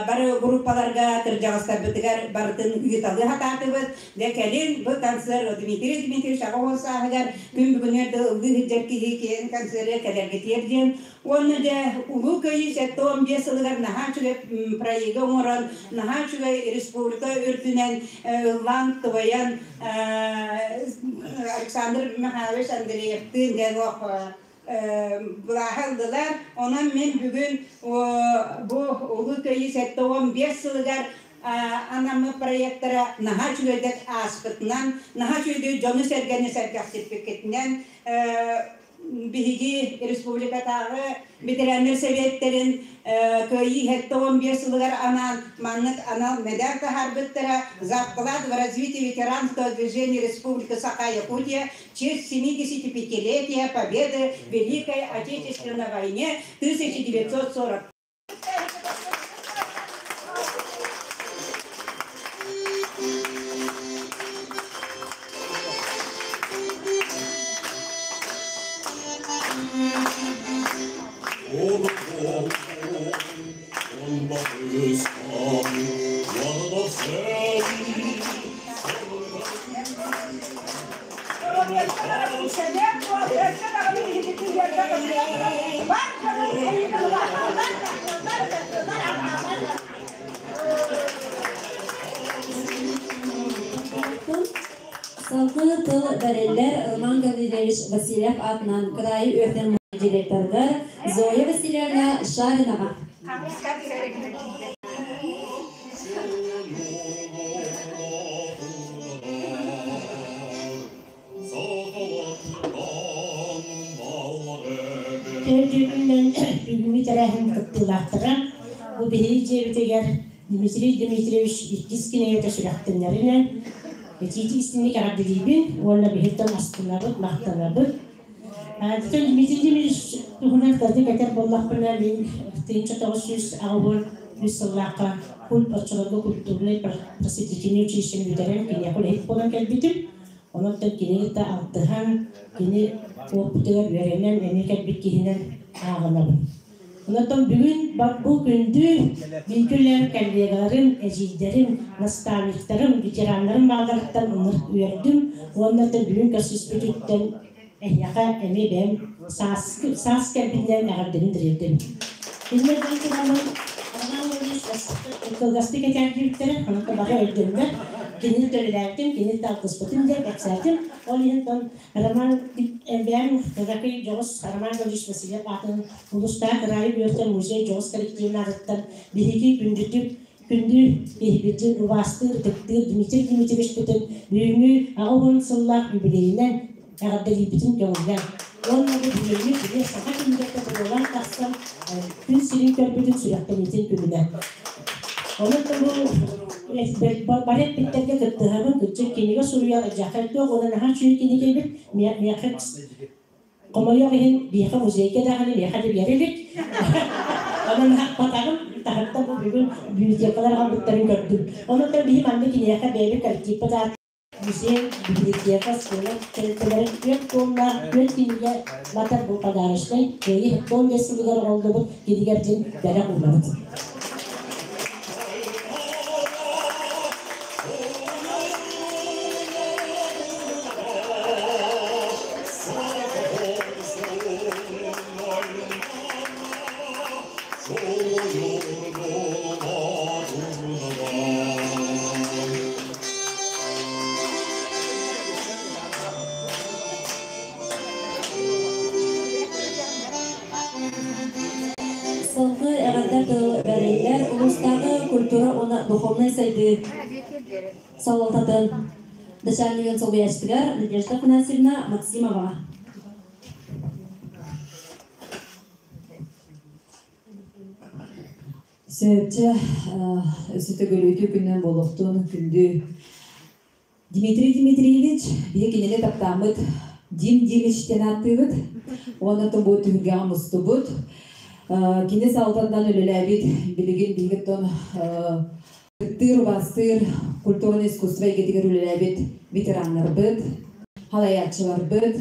бары группаларга кырдьаҕастарбытыгар барытын ыыталыы сатаатыбыт. Дьэ кэлин бу концерт Дмитрий Дмитриевич аҕа сааһыгар күн бүгүнүгэр да ыллыы сылдьар киһи киэҥ концерга кэлэргитиэр диэн. Уонна дьэ Улуу Кыайыы 75 сылыгар наһаа үчүгэй проегы оҥорон, наһаа үчүгэй республика үрдүнэн ыллаан туойан Александр Михайлович Андреевтыын дьэ былааһы ыллылар. Онон мин бүгүн бу Улуу Кыайыы 75 сылыгар анаммыт проектара наһаа үчүгэйдик ааспытынан, наһаа үчүгэйдик дьону-сэргэни сэргэхсиппиккитинэн биһиги республикатааҕы ветераннар сэбиэттэрин Кыайыы 75 сылыгар анаан маннык анал медаль таһаарбыттара «За вклад в развитие ветеранского движения Республики Саха-Якутия в честь 75-летия Победы в Великой Отечественной войне 1940». Салгыы тыл бэриллэр Роман Гаврильевич Васильев аатынан кыраайы үөрэтэн директорыгар Зоя Васильевна Шаринаҕа. Төрдүнэн бүгүҥҥү тэрээһин кыттыылаахтара бу биһиги дьиэбитигэр Дмитрий Дмитриевич иккис кинигэтэ сүрэхтэнэринэн итиитик истиҥник эҕэрдэлиибин уонна биһиттэн астынабыт, махтанабыт. Бүтүн Дмитрий Дмитриевич туһунан кырдьык этэр буоллахпына, мин 1983 сыллаахха культ оччолорго культурнай просветительнай училищены бүтэрэн киниэхэ үлэһит буолан кэлбитим. Онон кини кытта алтыһан, кини уопутугар үөрэнэн, эмиэ кэлбит киһинэн ааҕынабын. Онон бүгүн бу күндү бииргэ үлэлээбит коллегаларым, эдьиийдэрим, наставниктарым, ветераннарым бааларыттан ынырык үөрдүм уонна бүгүн көрсүспүтүттэн эһиэхэ эмиэ бэйэм саас кэлбитинэн эҕэрдэбин тириэрдэбин. Инньэ гынан тураммын Роман Ильич кылгастык этээхтииртэрэ, онон бары өйдөннө. Кинини төлөлөөтүм, кинини талтыспытым диэн кэпсээтим. Ол иһин Роман элбээн кыракый дьоҕус Роман Ильич Васильев аатын Улуустаах кыраайы үөрэтэр музей дьоҕус коллективын аатыттан биһиги күндүтүк күндү киһибитин убаастыыр, ытыктыыр Дмитрий Дмитриевичпытын бүгүҥҥү 80 сыллаах юбилейынан эҕэрдэлиирбитин көҥүллээн уонна бу бүгүҥҥү били саха кинигэтэ буолан тахсан күн сирин көрбүтүн сүрэхтэниитин күнүнэн. Онон бу бары эппиттэргэ кыттыһабын, кырдьык кинигэ суруйар дьахай туох уонна наһаа үчүгэй кинигэ эбит. Миэхэ хомойуох иһин биһиэхэ музейга даҕаны миэхэ да биэрэ илик. Онон батаҕым таһыттан бу бүгүн библиотекалар аҕалбыттарын көрдүм. Онон биһи манна киниэхэ бэйэбит коллективпыт музей, библиотека, школа тэрилтэлэрин түөрт туомнаах түөрт кинигэ батар бу подарочнай кыайыы 75 сылыгар оҥоһуллубут кинигэр дьин бэлэх уунабыт. Салгыы эҕэрдэ тыл бэриллэр улуустааҕы культура уонна духовнай сайдыы салалтатын начальнигын солбуйааччытыгар Надежда Афанасьевна Максимова. Сөпчө өссө төгүл үтүө күнүнэн буолуохтун күндү. Дмитрий Дмитриевич биһи кинини таптааммыт Дим Димич диэн ааттыыбыт. Уонна бу түһүлгэҕэ мустубут. Кини салтатынан үлэлээбит билигин биһигиттэн ытыктыыр, убаастыыр культурное искусство эйгэтигэр үлэлээбит ветераннарбыт, халайааччыларбыт,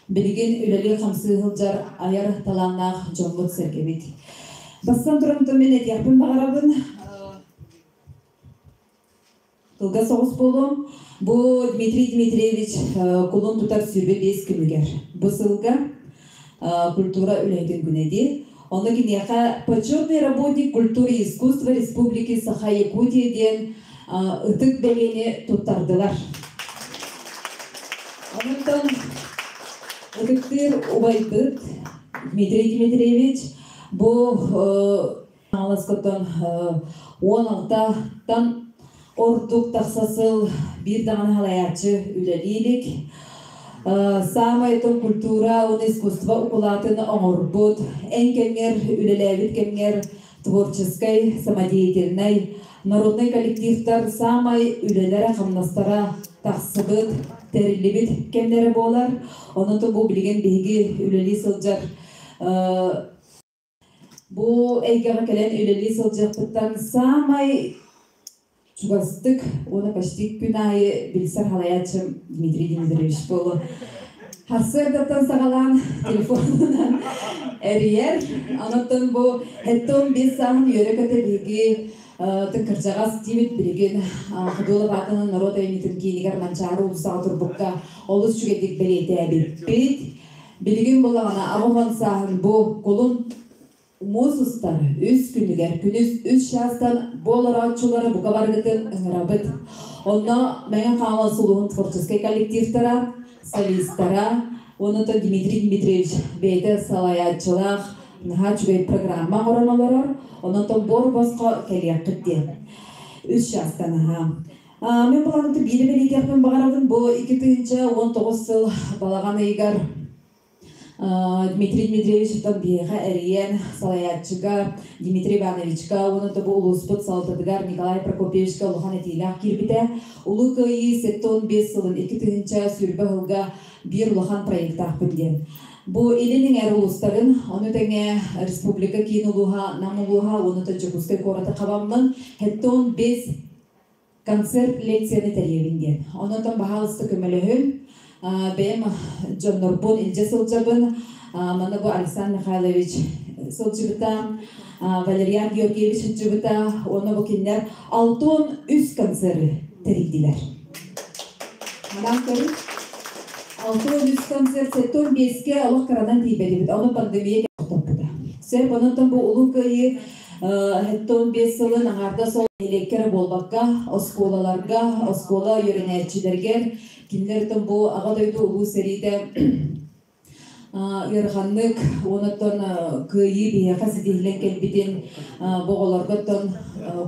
билигин үлэлии-хамсыы сылдьар айар талааннаах дьоммут сэргэбит. Бастан туран мин этиэхпин баҕарабын, Кылгас соҕус буолуом. Бу Дмитрий Дмитриевич кулун тутар 25 күнүгэр. Бу сылга культура үлэһитин күнэ дии. Онно киниэхэ почетный работник культуры и искусства Республики Саха-Якутия диэн ытык бэлиэни туттардылар. Онтон ытыктыыр убайбыт Дмитрий Дмитриевич бу Хаҥаласкыттан 16-тан ордук тахса сыл биир даҕаны халайааччы үлэлии илик. Саамай культура уонна искусство укулаатын оҥорбут, эн кэмҥэр үлэлээбит кэмҥэр творческай, самодеятельнай, народнай коллективтар саамай үлэлэрэ-хамнастара тахсыбыт, тэриллибит кэмнэрэ буолар. Онон бу билигин биһиги үлэлии сылдьар бу эйгэҕэ кэлэн үлэлии сылдьыахпыттан саамай чугастык уонна почти күн аайы билсэр халайааччым Дмитрий Дмитриевич буолу. Харсыардаттан саҕалаан телефонунан эрийэр. Онон бу хэттон бис сааһын үөрэ-көтө биһиги тын кырдьаҕас диибит билигин Ходуолап аатынан норуот айымньытын киинигэр Манчаары уулуссаҕа турбукка олус үчүгэйдик бэлиэтээбиппит. Билигин буллаҕына аҕыс сааһын бу кулун муус устар үс күнүгэр күнүс үс чаастан бу олорооччулары бука барыгытын ыҥырабыт. Онно Мэҥэ Хаҥалас улууһун творческай коллективтара, солистара, онно Дмитрий Дмитриевич бэйэтэ салайааччылаах наһаа үчүгэй программа оҥорон олорор. Онон бор босхо кэлиэххит диэн. Үс чаастан аһаа. Мен буланыты биири бэлиэтиэхпин баҕарабын бу 2019 сыл балаҕан ыйыгар Дмитрий Дмитриевич биһиэхэ эрийэн салайааччыга Дмитрий Ивановичка уонна бу улууспут салтатыгар Николай Прокопьевичка улахан этиилээх киирбитэ. Улуу Кыайыы 75 сылын 2 сүүрбэ сылга биир улахан проекттаахпын диэн. Бу Илин эҥээр улуустарын, ону тэҥэ республика киин улууһа, Нам улууһа, уонна Дьокуускай куораты хабаммын, 75 концерт лекцияны тэрийэбин диэн. Онон баһаалыста көмөлөһүн, бэйэм дьоннорбун илдьэ сылдьабын. Манна бу Александр Михайлович сылдьыбыта, Валериан Георгиевич сылдьыбыта, уонна бу кинилэр 63 концеры тэрийдилэр. Манан көрүн, 63 концерт 75-ке олох кыранан тиийбэтибит. Ону пандемия тохтоппута. Сөп, онон бу Улуу Кыайыы 75 сылын аҥаарда сол нэһилиэккэ буолбакка, оскуолаларга, оскуола үөрэнээччилэригэр кинилэр бу Аҕа дойду улуу сэриитэ ыараханнык уонаттан кыайыы биһиэхэ ситиһилэн кэлбитин боҕолорготтон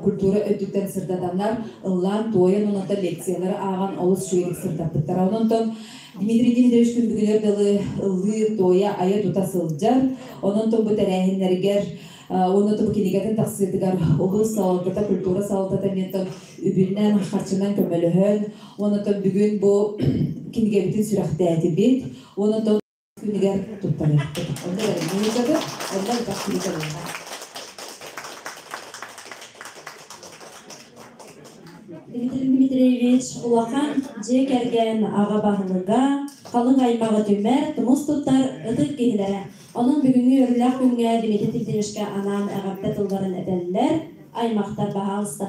культура өттүттэн сырдатаннар ыллаан туойан ононтон лекциялары ааҕан олус үчүгэйдик сырдаппыттара. Ононтон Дмитрий Дмитриевич күн бүгүнүгэр дылы ыллыы туойа айа тута сылдьар. Ононтон бу тэрээһиннэригэр уонна бу кинигэтин тахсыытыгар улуус салалтата, культура салалтата миэнтэн үбүнэн, харчынан көмөлөһөн, онон бүгүн бу кинигэбитин сүрэхтээтибит, онон күнүгэр туттарыахпыт. Онно бэлэмнээх онно элбэх киһи кэлиэҕэ. Дмитрий Дмитриевич улахан дьиэ кэргэн аҕа баһылыга, халыҥ аймаҕы түмэр, тумус туттар ытык киһилэрэ. Онон бүгүҥҥү үөрүүлээх күҥҥэ Дмитрий Дмитриевичка анаан эҕэрдэ тылларын этэллэр, аймахтар баһаалыста.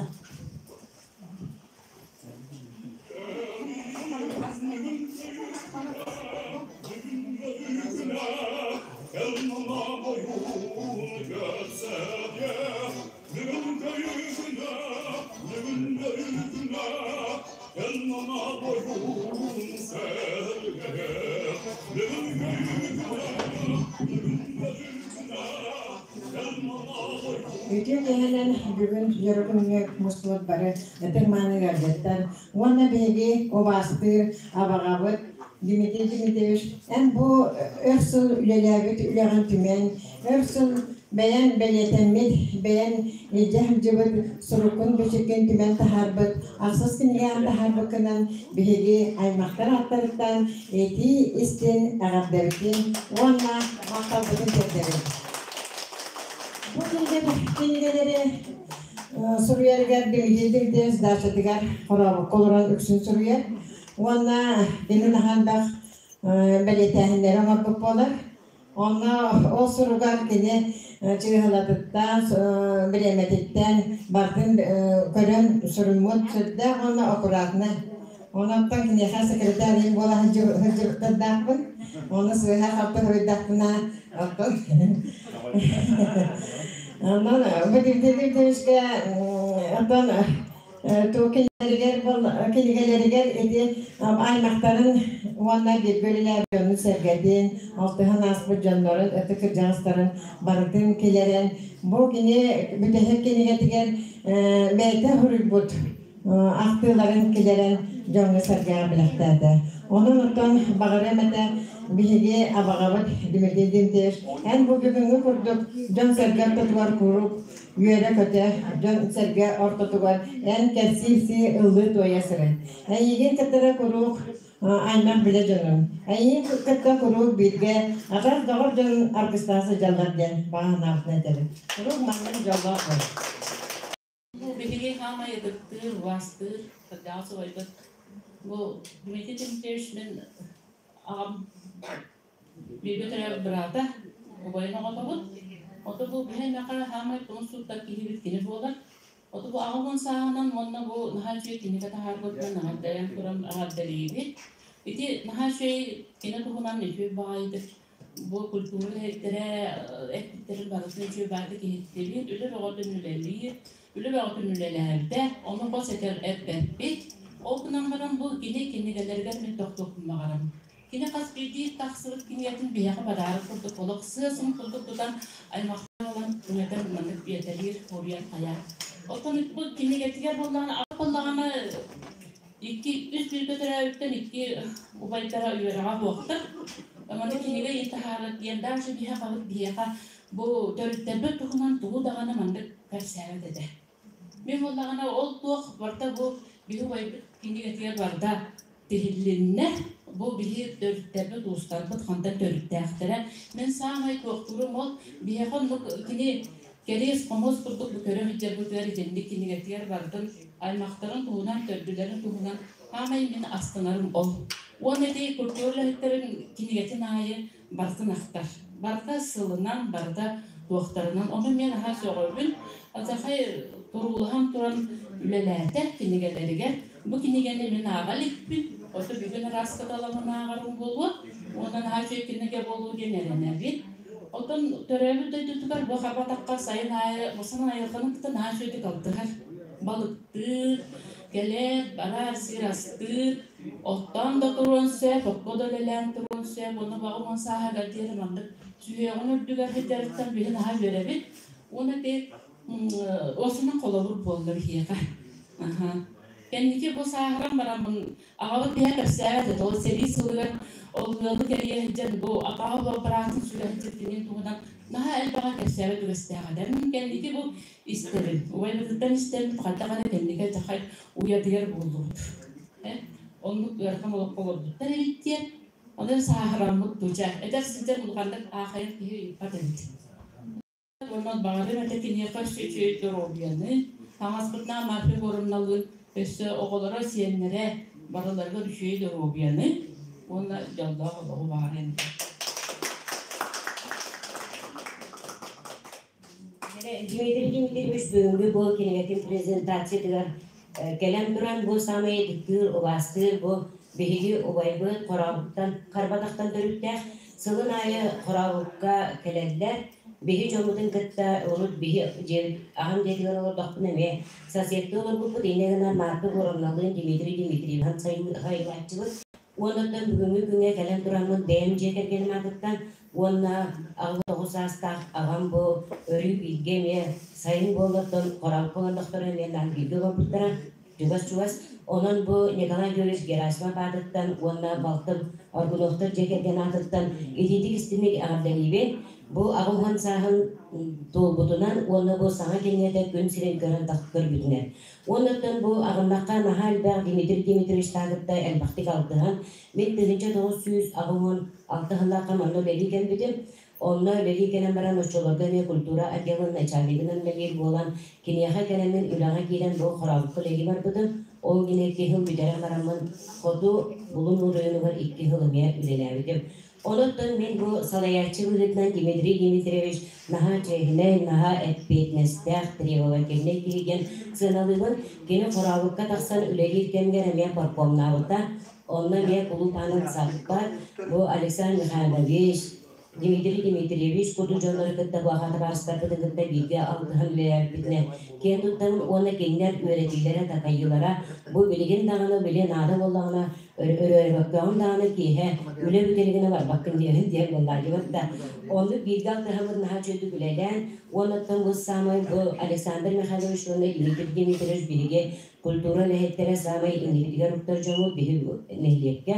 Үтүө киэһэнэн бүгүн дьоро күҥҥэ мустубут бары ытык мааны ыалдьыттар уонна биһиги убаастыыр абаҕабыт Дмитрий Дмитриевич, эн бу өр сыл үлэлээбит үлэҕин түмэн, өр сыл Бэйэн бэлиэтэммит, бэйэн илдьэ сылдьыбыт суруккун бичиккин түмэн таһаарбыт, ахсыс кинигэҕин таһаарбыккынан биһиги аймахтар ааттарыттан итии истин эҕэрдэбитин уонна махталбытын тиэрдэбит. Бу кинигэлэри суруйарыгар Дмитрий Дмитриевич дачатыгар хорообукка олорон үксүн суруйар уонна кини наһаа элбэх бэлиэтээһиннэри оҥорбут буолар. Онно ол суругар кини чыыһылатыттан, бириэмэтиттэн барытын көрөн суруймут сүрдээх уонна аккуратно. Онон киниэхэ секретарь иһин буола сылдьыбыттардаахпын. Ону сыыһа-халты суруйдахпына, оттон Онон бу Дмитрий Дмитриевичкэ оттон кинигэлэригэр ити аймахтарын уонна бииргэ үлэлээбит дьонун сэргэтин, алтыһан ааспыт дьоннорун, ытык кырдьаҕастарын барытын килэрэн, бу кини бүтэһик кинигэтигэр бэйэтэ суруйбут ахтыыларын килэрэн дьоҥҥо-сэргэҕэ бэлэхтээтэ. Онон оттон баҕарыам этэ биһиги абаҕабыт Дмитрий Дмитриевич, эн бу бүгүҥҥү курдук дьон-сэргэ ортотугар куруук үөрэ-көтө, дьон-сэргэ ортотугар эн кэпсии-ипсии ыллыы-туойа сырыт. Эйигин кытары куруук аймах билэ дьонун. Эйигин кытта куруук бииргэ атас-доҕор дьонун аргыстаан сылдьаллар диэн баҕа санаабытын этэбин. Куруук маннык дьоллоох буол. Бу биһиги хаамай ытыктыыр, убаастыыр, кырдьаҕас убайбыт. Бу Дмитрий Дмитриевич мин аҕам бииргэ төрөөбүт быраата, убайын оҕотобут. Ото бу биһи эмэхэ хаамай тумус туттар киһибит кини буолар. Ото бу 80 сааһынан уонна бу наһаа үчүгэй кинигэ таһаарбытынан эҕэрдэлээн туран эҕэрдэлиибит. Ити наһаа үчүгэй кини туһунан үчүгэй баҕайытык Бу культура үлэһиттэрэ эппиттэрин барытын үчүгэй баайдык иһиттибит, үлэ бөҕөтүн үлэлиир, үлэ бөҕөтүн үлэлээбитэ, ону хос этэр эппэппит. Ол гынан баран бу кини кинигэлэригэр мин тохтуохпун баҕарабын. Кини хас биирдии тахсыбыт кинигэтин биһиэхэ бадаарык курдук олох сыа-сым курдук тутан аймахтар ылан түҥэтэн маннык биэтэлиир, хоруйан хайаар. Оттон бу кинигэтигэр буоллаҕына, буоллаҕына Икки, үс бииргэ төрөөбүттэн икки убайдара үөрэҕэ суохтар. Маны кинигэ ыйы таһаарар диэн даже биһиэхэ биһиэхэ бу төрүттэрбит туһунан тугу даҕаны маннык кэпсээбэт этэ. Мин буоллаҕына ол туох барыта бу биһи убайбыт кинигэтигэр барыта тиһиллиннэ. Бу биһи төрүттэрбит, уустарбыт хантан төрүттээхтэрэ. Мин саамай туохтуурум ол биһиэхэ оннук кини Кэриэс хомус курдук бу көрө сылдьарбытыгар итинник кинигэтигэр барытын аймахтарын туһунан, төрдүлэрин туһунан хаамай мин астынарым ол. Уонна ити культура үлэһиттэрин кинигэтин аайы барытын ахтар. Барыта сылынан, барыта туохтарынан. Ону мен аһаа сөҕөбүн. Азахай туруулаһан туран үлэлээтэ кинигэлэригэр. Бу кинигэни мин ааҕа иликпин. Ото бүгүн ырааскаталамын ааҕарым буолуо. Уонна наһаа үчүгэй кинигэ буолуо диэн эрэнэбин. Оттон төрөөбүт дойдутугар бу хабатахха сайын аайы мусан айылҕаны кытта наһаа үчүгэйдик алтыһар. Балыктыыр, кэлэр, барар, сир астыыр, оттоон да туруон сөп, окко да үлэлээн туруон сөп, уонна баҕа 10 сааһыгар диэри маннык сүһүөҕүн үрдүгэр сылдьарыттан биһи наһаа үөрэбит. Уонна ити уосунан холобур буолла биһиэхэ. Аха. Кэнники бу сааһыран бараммын Аҕабыт биһэ кэпсээбэт этэ, ол сэрии сылыгар ол ыалы кэрийэ сылдьан бу атаҕа быраатын сүгэ сылдьар кинин туһунан наһаа элбэҕи кэпсээбэт үгэстээх этэ. Мин кэнники бу истэбин, убайбытыттан истэбин, хайдах эрэ кэнники алдьархай уйатыгар буоллубут. Оннук ыарахан олоххо олорбуттар эбит диэн, онон сааһыраммыт дуча. Эдэр сылдьан улаханнык аахайар киһи ыйыппат эбит. Онон баҕарым этэ киниэхэ өссө үчүгэй доруобуйаны, таҥаспытынан Марфа Егоровналыын өссө оҕолоро, сиэннэрэ барыларыгар үчүгэй доруобуйаны уонна дьоллоох олоҕу баҕарыам этэ. Дмитрий Дмитриевич бүгүҥҥү бу кинигэтин презентациятыгар кэлэн туран бу саамай ытыктыыр, убаастыыр бу биһиги убайбыт Хорообуттан Харбатахтан төрүттээх сылын аайы Хорообукка кэлэллэр. Биһи дьоммутун кытта урут биһи дьиэбит аҕам дьиэтигэр олордохпуна эмиэ соседтыы олорбуппут инньэ гынан Марта Егоровналыын Дмитрий Дмитриевиһын сайылааччыбыт. Уонна бүгүҥҥү күҥҥэ кэлэн тураммыт бэйэм дьиэ кэргэним аатыттан уонна 89 саастаах аҕам бу өрүү бииргэ эмиэ сайын буоллартан хороонко олордохторо эмиэ наһаа бииргэ олорбуттара чугас-чугас. Онон бу Николай Георгиевич Герасимов аатыттан уонна балтым Аргуновтар дьиэ кэргэн аатыттан итиитик истиҥник эҕэрдэлиибин. Бу аҕыс сааһын туолбутунан уонна бу саҥа кинигэтэ күн сирин көрөн көрбүтүнэн. Уоннаттан бу аҕыннахха наһаа элбэх Дмитрий Дмитриевич кытта элбэхтик алтыһан, мин 1986 сыллаахха манна үлэлии кэлбитим. Онно үлэлии кэлэн баран оччолорго эмиэ культура отделын начальнигынан үлэлиир буолан, киниэхэ кэлэммин үлэҕэ киирэн бу Хорообукка үлэлии барбытым. Ол гинэ 2 сыл бүтэрэн бараммын хоту Булун оройуонугар 2 сыл эмиэ үлэлээбитим. Онуттан мин бу салайааччы быһыытынан Дмитрий Дмитриевич наһаа чиэһинэй, наһаа эппиэтинэстээх, требовательнай киһи диэн сыаналыыбын. Кини Хорообукка тахсан үлэлиир кэмигэр эмиэ паркомнаабыта. Онно эмиэ кулууп аанын саппат. Бу Александр Михайлович, Дмитрий Дмитриевич курдук дьоннору кытта бу аҕа табаарыстарбытын кытта бииргэ алтыһан үлэлээбиппитинэн киэн туттабын уонна кинилэр үөрэтиилэрэ, такайыылара бу билигин даҕаны били наада буоллаҕына өрөөрөбөккөҕүн даҕаны киэһэ үлэ бүтэригинэ барбаккын диэбин диэн буоллаадьыбыт да оннук бииргэ алтыһаммыт наһаа үчүгэйдик үлэлээн уоннаттан бу саамай бу Александр Михайлович уонна Дмитрий Дмитриевич биһиги культура үлэһиттэрэ саамай иннибитигэр уктар дьоммут биһи нэһилиэккэ.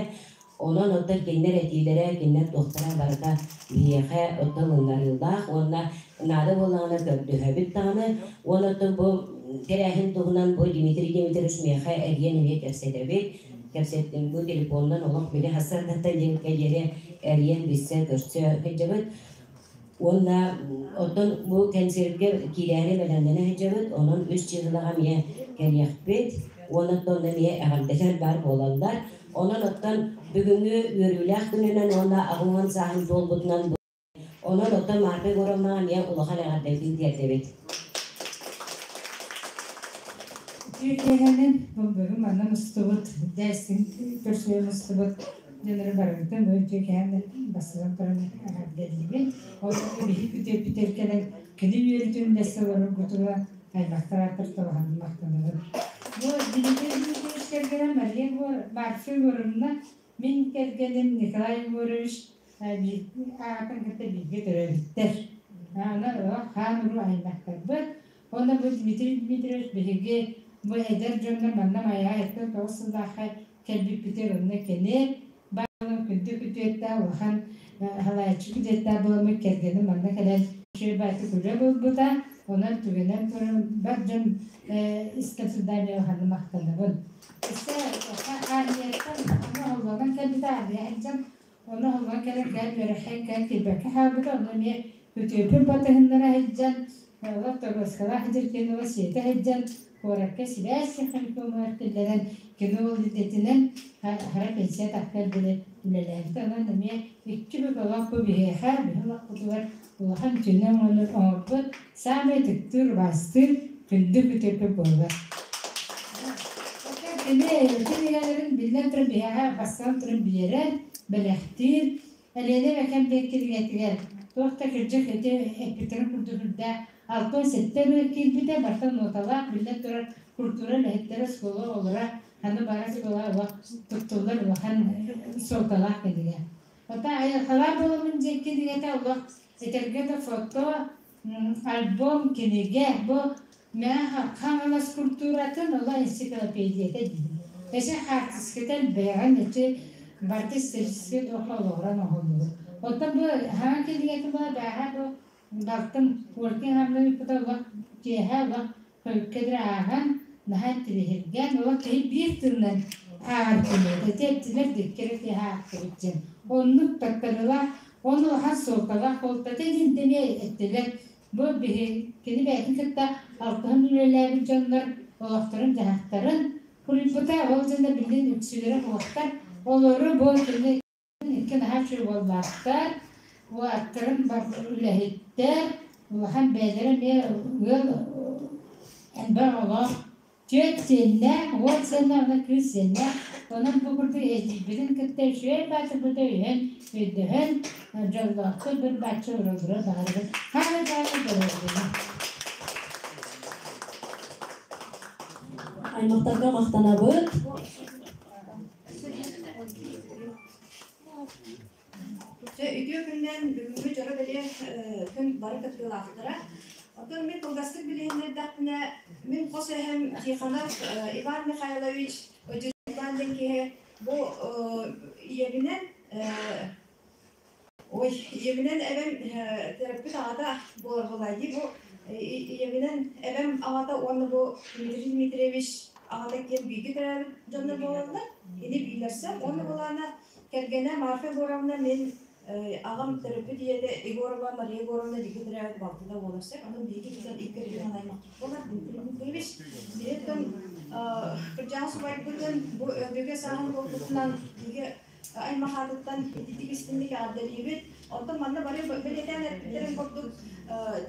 Онон оттон кинилэр этиилэрэ, кинилэр туохтара барыта биһиэхэ оттон ылыннарыылаах уонна наада буоллаҕына көрдөһөбүт даҕаны. Уонна оттон бу тэрээһин туһунан бу Дмитрий Дмитриевич миэхэ эрийэн эмиэ кэпсэтэбит. Кэпсэттим бу телефонунан олох били сарсыардаттан диэбиккэ диэри эрийэн билсэ көрсө сылдьабыт. Уонна оттон бу кэнсиэргэ киирээри бэлэмнэнэ сылдьабыт, онон үс чыыһылаҕа эмиэ кэлиэхпит. Уонна оттон эмиэ эҕэрдэлэр баар буолаллар. Онон оттон бүгүҥҥү үөрүүлээх күнүнэн уонна 80 сааһын туолбутунан онон оттон Марфа Егоровнаҕа эмиэ улахан эҕэрдэбитин тиэрдэбит. Үтүө киэһэнэн бүгүн манна мустубут, дьэ көрсүө мустубут дьоннору барыбытын бу үтүө киэһэнэн бастатан туран эҕэрдэлиибин. Ол биһи күтүөппүтүгэр кэлэн кини үөрүүтүн дэссе олороргутугар аймахтар ааттар толоһонун махтанабын. Бу Дмитрий Дмитриевич кэргэнэ Мария Марфа Егоровна, мин кэргэним Николай Егорович аатын кытта бииргэ төрөөбүттэр. Аны хаан уруу аймахтарбыт. Уонна бу Дмитрий Дмитриевич биһиги бу эдэр дьоннор манна Майаҕа эртэн 9 сыллаахха кэлбиппитигэр онно кини баалын күндү күтүөттээх улахан халааччы күтүөттээх буоламмыт кэргэним манна кэлэн үчүгэй баайдык үлэ булбута. Онон түгэнэн туран бар дьон истэн сылдьан ханна махтанабын. Өссө армияттан аны оһоллонон кэлбитэ армия сылдьан Ону оһоллон кэлэн кээн үөрэххэ кээн киирбэккэ хаалбыта, ону эмиэ күтүөпүн батыһыннара сылдьан, олох торуоскалаах дьиркин ыла сиэтэ сылдьан, куоракка сибээс техникумугар киллэрэн, кини ол идэтинэн хара пенсия тахсар диэри үлэлээбитэ. Онон эмиэ икки бүк олох бу биһиэхэ, биһи олохпутугар улахан үтүөнү оҥорбут, саамай ытыктыыр, убаастыыр күндү күтүөппүт буолар. Кини кинигэлэрин биллэн туран биһиэхэ бастаан туран биэрэр, бэлэхтиир. Элиэнэ Бэкэм диэн кинигэтигэр туох да кырдьык ити эппиттэрин курдук үрдээх 67 ырыа киирбитэ, барыта ноталаах, биллэн турар, культура үлэһиттэрэ, оскуола оҕолоро ханна баара оскуола олох туттуллар улахан суолталаах кинигэ. Оттон айылҕалаах буоламмын диэн кинигэтэ олох этэргэ да фото, альбом, кинигэ бу Хаҥалас культуратын ола энциклопедията диир. Эсэ хаартыската элбэҕин ити барыта историческай туохха олоҕуран оҥоһуллубут. Оттон бу хаҥа кинигэтин була бээһээ бу балтым Ольга Ивановна ыыппыта олох киэһэ олох хойукка диэри ааҕан наһаа интириэһиргээн олох киһи биир тылынан ааҕар кинигэтэ. Ити эттилэр диккэрэ киэһэ аахтыбыт диэн. Оннук таттарыылаах, он улахан суолталаах буолтата диэн эмиэ эттилэр. Бу биһи кини бэйэтин кытта алтыһан үлэлээбит дьоннор олохторун-дьаһахтарын суруйбута, ол дьонно билигин үксүлэрэ суохтар. Олору бу кини икки наһаа үчүгэй уоллаахтар, уолаттарын үлэһиттэр, улахан бэйэлэрэ эмиэ ыал элбэх оҕолоох түөрт сиэннээх, уол сиэннээх уонна кыыс сиэннээх. Онон бу курдук эдьиийбитин кытта үчүгэй баатырбыта өйөһөн, өйдөһөн, дьоллоохтук бір бааччы олороллоро баҕарабын. Хаһан даҕаны дьоллоохтугун. Аймахтарга махтанабыт. Дьэ, үтүө күннэн бүгүҥҥү дьоро бэлиэ күн бары кыттыылаахтара. Оттон мин кылгастык билиһиннэрдэхпинэ, мин хос эһэм Тихонов Иван Михайлович Иван диэн киһи бу ийэбинэн Ой, ийэбинэн эбэм төрөппүт аҕата буолар буолаа дии. Бу ийэбинэн эбэм аҕата уонна бу Дмитрий Дмитриевич аҕата киэн бииргэ төрөөбүт дьоннор буолаллар. Ини биилэрсэм. Уонна булаана кэргэнэ Марфа Егоровна мин аҕам төрөппүт ийэтэ Егорова Мария Егоровна бииргэ төрөөбүт балтыта буолар сөп. Онон биһиги бүтэн икки регион аймахпыт буолар. Дмитрий Дмитриевич биһиттэн кырдьаҕас убайбытын бу өбүгэ сааһын буолбутунан биһиги аймах аатыттан ититик истинник эҕэрдэлиибит. Оттон манна бары бэлиэтээн эппиттэрин курдук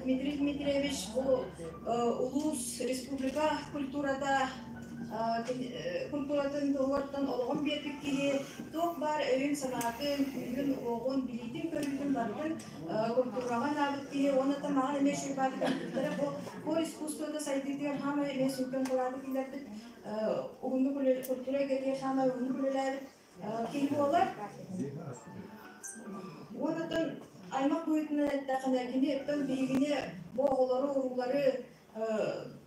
Дмитрий Дмитриевич бу улуус, республика культурата культуратын туһугартан олоҕун биэрбит киһи туох баар өйүн-санаатын, күүһүн-уоҕун, билиитин-көрүүтүн барытын культураҕа анаабыт киһи уонна да маған эмиэ шуйбааты кэлбиттэрэ бу хор искусствота сайдыытыгар хаамай эмиэ сүҥкэн кылааты киллэрбит уһуннук культура эйгэтигэр хаамай уһуннук үлэлээбит киһи буолар. Уонна аймах быһыытынан эттэххинэ, кини оттон биһигини бу оҕолору, уруулары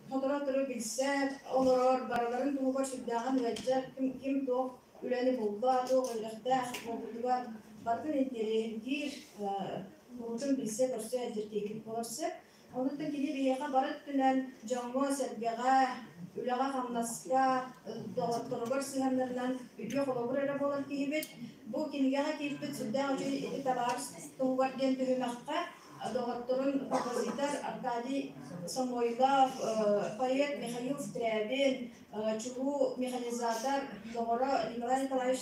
сотору-сотору билсэ олорор, барыларын туһугар сүрдээҕин ыалдьар, ким туох үлэни булла, туох үөрэхтээх буолбутугар барытын интэриэһиргиир, куруутун билсэ-көрсө сылдьар буолар сөп. Онуттан кини биһиэхэ бары өттүнэн дьоҥҥо-сэргэҕэ, үлэҕэ-хамнаска, доҕотторугар сыһыаннарынан үтүө холобур эрэ буолар киһибит. Бу кинигэҕэ киирбит сүрдээх үчүгэй ити табаарыс туһугар диэн түһүмэххэ доҕотторун композитор Аркадий Самойлов, поэт Михаил Скрябин, чулуу механизатор доҕоро Николай Николаевич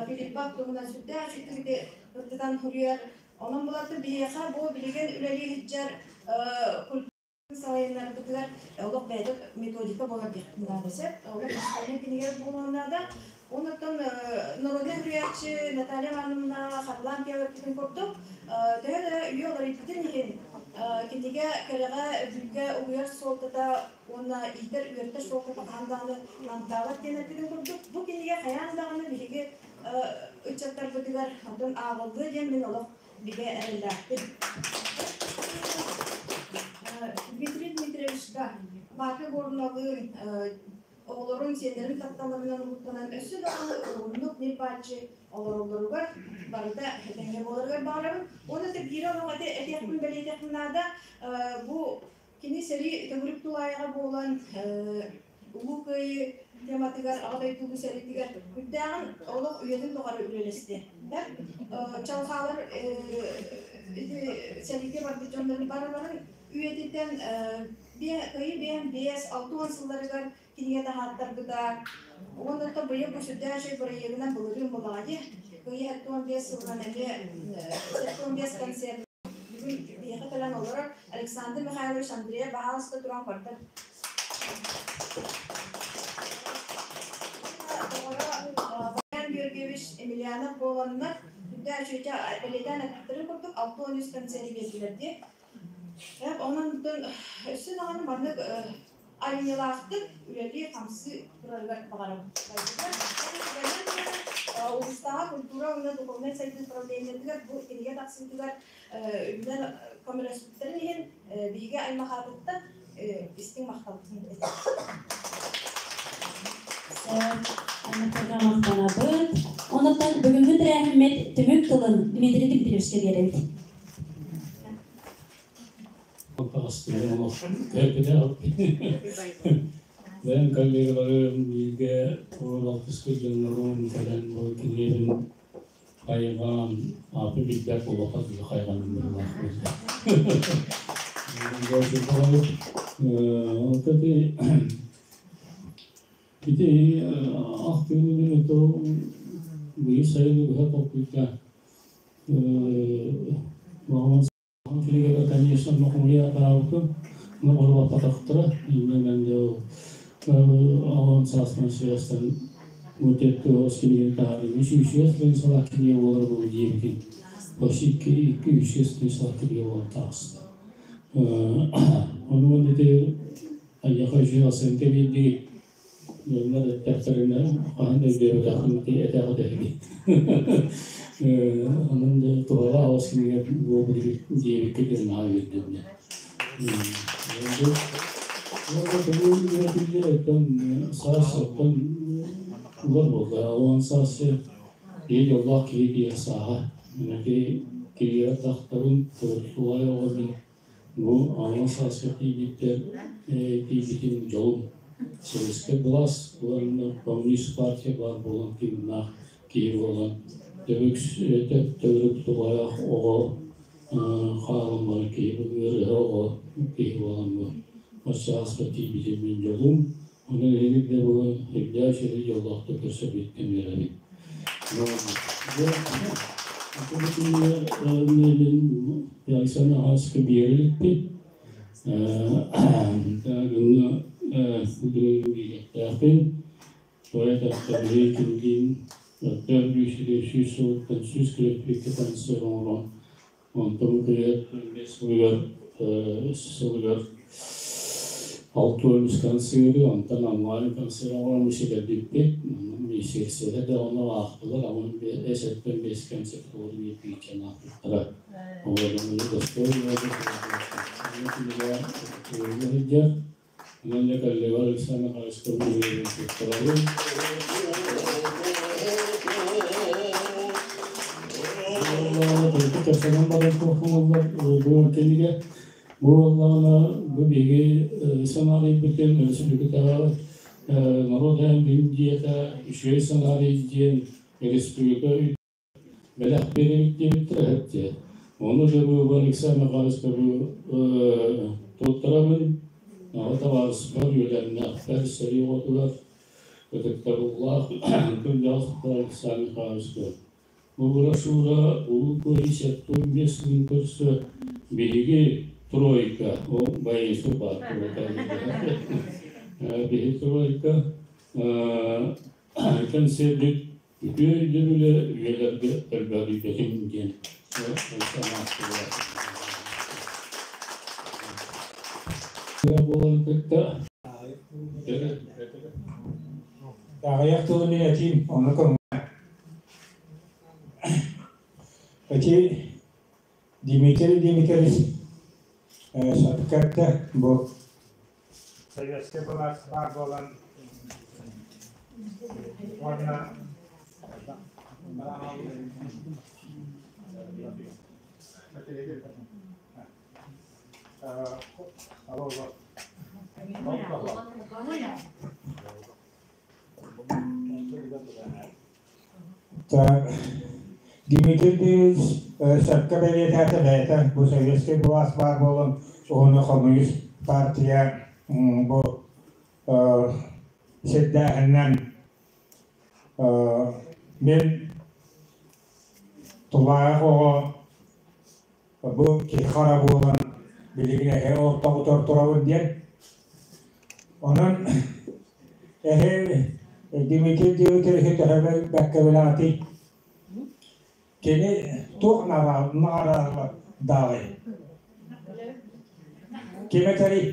Филиппов туһунан сүрдээх үчүгэй ырытытан суруйар. Онон буларты биһиэхэ бу билигин үлэлии сылдьар салайыннарбытыгар олох бэйэтэ методика буолар диэхпин наада сөп. Олох махтаныы кинигэ буолуон наада. Онуттан народнай суруйааччы Наталья Ивановна Харлампьева эппитин курдук, төһө да үйэ уларыйбытын иһин кинигэ кэрэҕэ, өбүлгэ угуйар суолтата уонна иитэр-үөрэтэр суолтата хаһан даҕаны намтаабат диэн эппитин курдук, бу кинигэ хайаан даҕаны биһиги ыччаттарбытыгар онтон ааҕыллыа диэн мин олох бигэ эрэллээхпин. Дмитрий Дмитриевичка Марфа Егоровналыын оҕолорун, сиэннэрин тапталларынан угуттанан өссө даҕаны уһуннук ньир-бааччы олороллоругар барыта этэҥҥэ буоларыгар баҕарабын. Уонна да биир олох этиэхпин бэлиэтиэхпин наада. Бу Кини сэрии төгүрүк тулаайаҕа буолан, Улуу Кыайыы тематыгар, Аҕа дойду Улуу сэриитигэр үрдээҕин олох үйэтин тухары үлэлэстэ. Чалхаалар ити сэриигэ барбыт дьоннорун барыларын үйэтиттэн Кыайыы 55-60 сылларыгар кинигэ таһааттарбыта. Уонна быйыл бу сүрдээх үчүгэй бырайыагынан былырыын буоллаҕа дии. Кыайыы 75 сылынан эмиэ 75 концерт Бүгүн биһиэхэ кэлэн олорор Александр Михайлович Андреев баһаалыста туран көрдөр. Баян Георгиевич Емельянов буоланнар, үрдэ үчүгэй бэлиэтээн эппиттэрин курдук 63 концерт биэрдилэр дии. Онон өссө даҕаны маннык айымньылаахтык үлэлии-хамсыы турарыгар баҕарабын. Улуустааҕы культура уонна духовнай сайдыы управлениетыгар бу кинигэ тахсыытыгар үбүнэн көмөлөспүттэрин иһин биһиги аймах аатыттан истиҥ махталбытын этэбит. Махтанабыт. Онуттан бүгүҥҥү тэрээһиммит түмүк тылын Дмитрий Дмитриевичкэ биэрэбит. Бэйэм коллегаларым бииргэ алтыспыт дьоннорум кэлэн бу кинигэбин хайҕаан, ааппын билбэт буолуохха дылы хайҕаным быһыылаах. Ити ахтыыны быйыл сайыны быһа толкуйда Кинигэбэ, конечно, хомуйа атаабытым, но олоппатахтара. Иннинэн аҕам сааспын связтан мутет кинигин таһаарыы үс үс сылын кинигэ буолар бу диэбитин почти икки үс сыл кинигэ буолан таҕыста. Ону ити айяха үчүгэй оценка биэрдигит. Дьоннор эттэхтэринэ хаһан да өйдөөбөтөххүн этэҕит эһиги. Онон да туһалаах аҕыс кинигэ буолбут диэбиккэ наһаа үөрдүм. Оттон саас оттон улар буолла. Уон саас киһи дьоллоох киһи диэх сааһа. Кинигэ тахтабын, тулай оҕобун бу алын сааска тиийбиттэр тиийбитим дьолум. Советскай былаас уонна коммунист партия баар буолан тыыннаах киһи буолан төгүрүк тулаайах оҕо хаалан баран киһи ыарыһа оҕо киһи буолан бу оччо тиийбитим мин дьолум. Онон эһиги да бу үрдээх үчүгэй дьоллоохтук көрсөргүттэн үөрэбин. Александр Аҕаска биэрэ иликпин. Гынна биэриэхтээхпин. Поэт Автомобиль кимниин өттөөх бүүсүгэ 100 сылыттан 100 килэппиэккэ концерт оҥорон онтон кыайат сылыгар сылыгар 60 концеры, онтон онлайн концерт оҥорон ситэрбиппит. Министерствода да ону аахтылар, аман эсэттэн бес концерт олору биирдииччэн аахпыттара. Олорун достойно сылдьар. Онон дьэ коллега Александр Михайлович туттарабын. Кэпсэнэн баран туохханаллар бу кинигэ бу буоллаҕына бу биһиги санаарыйбытын республикаҕа норуот диэтэ үчүгэй санаарый диэн республика бэлэх биэрэбит диэбиттэрэ эһэттиэ. Ону дьэ бу Александр Михайловичка бу туттарабын аҕа табаарыспар үөлэннээхпэр сэрии оҕотугар ытыктабыллаах күндү Александр Михайловичка бу брошюра Улуу Кыайыы 75 сылын көрсө биһиги тройка, ол боевик баар биһиги тройка кэнсиэрбит үтүө өйдөбүлэ үйэлэргэ өлбөөдүйбэтин диэн буолан кытта Аҕыйах тылы мин этиим, ону көҥүл. Эти Дмитрий Дмитриевич Сапкатта бу Советскай былаас баар буолан уонна Дмитрий Дмитриевич сөпкө бэлиэтээтэ бэйэтэ бу советскай былаас баар буолан уонна коммунист партия бу сирдээһинэн мин тулаайах оҕо бу киһи хара буолан билигин эһэ ортоҕутар турабын диэн. Онон эһэ Дмитрий Дмитриевичи төһө бэккэ билэҕитий? Кини туох наҕараадалааҕый? Ким этэрий?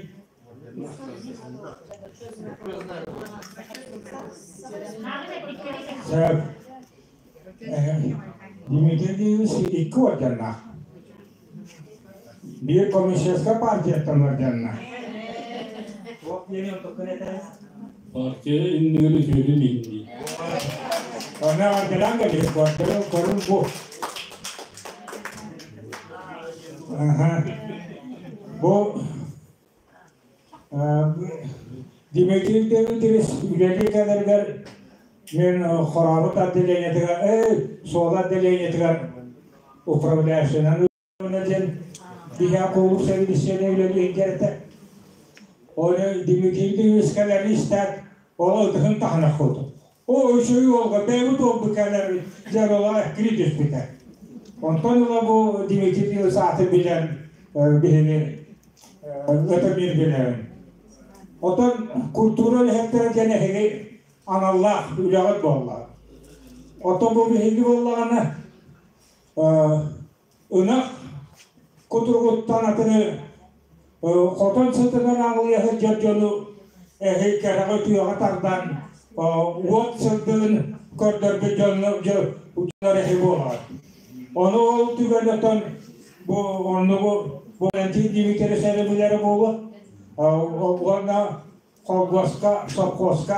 Сөп. Дмитрий Дмитриевич икки орденнаах. Биир коммунистическай партияттан орденнаах. Партия иннигэр үтүөтүн иһин Онно орденан кэлиэ, көрдөрүн көрүн бу. Бу Дмитрий Дмитриевич үлэлии кэлэригэр мен Хорообут отделениетыгар, эй, суола отделениетыгар управляющийынан диэн биһиэхэ кулууп сэбилиссиэнэ үлэлиир этэ. Оны Дмитрий Дмитриевич кэлэрин истээт, ол ытыһын таһына курдук. О, үчүгэй уолга бэйэбит уолбут кэлэр дьарыла эккири түспүтэ. Онтон ыла бу Дмитрий Дмитриевич аатын билэн биһиги өтө билэбин. Отон культура үлэһиттэрэ диэн эһиги аналлаах үлэҕит буолла. Оттон бу биһиги буоллаҕына ынах кутуругуттан атыны хотон сытынан аҥылыйа сылдьар дьону эһи кэрэҕэ үтүөҕэ тардан уот сырдыгын көрдөрбүт дьоннор эһи буолар. Ону ол түгэн отон бу оннугу бу Валентин Дмитриевич эрэ билэрэ буолуо. Уонна холкуоска, сопхуоска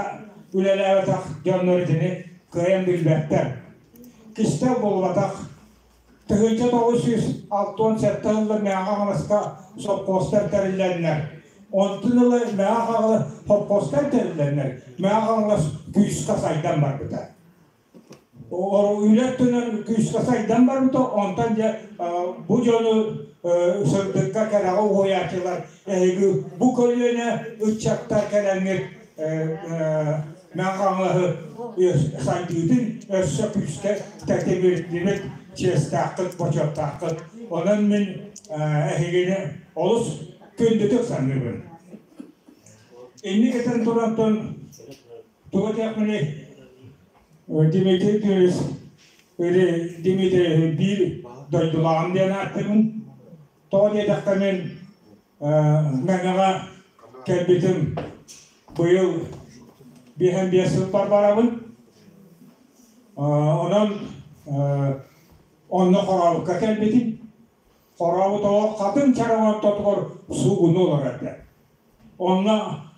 үлэлээбэтэх дьоннор итини кыайан билбэттэр. Кистэл буолбатах. 1967 сыллар Мэҥэ Хаҥаласка сопхуостар тэриллэннэр, онтун ыла Мэҥэ Хаҥалас сопхуостар тэриллэннэр, Мэҥэ Хаҥалас күүскэ сайдан барбыта. Үлэ өттүнэн күүскэ сайдан барбыта, онтон дьэ бу дьону сырдыкка кэрэҕэ уһуйааччылар эһиги бу көлүөнэ ыччаттар кэлэҥҥит Мэҥэ Хаҥалаһы сайдыытын өссө күүскэ тэтимирдибит, чиэстээххит, бочуоттааххыт. Онон мин эһигини олус күндүтүк саныыбын. Инник этэн турантан тугу этиэхпиний? Дмитрий Дмитриевич или Дмитрий биир дойдулааҕым диэн ааттыыбын. Тоҕо диэтэххэ мин Мэҥэҕэ кэлбитим быйыл 55 сылбар барабын. Онон онно Хорообукка кэлбитим. Хорообут оҕо хатыҥ чараҥ ортотугар суугуну олорор этэ. Онно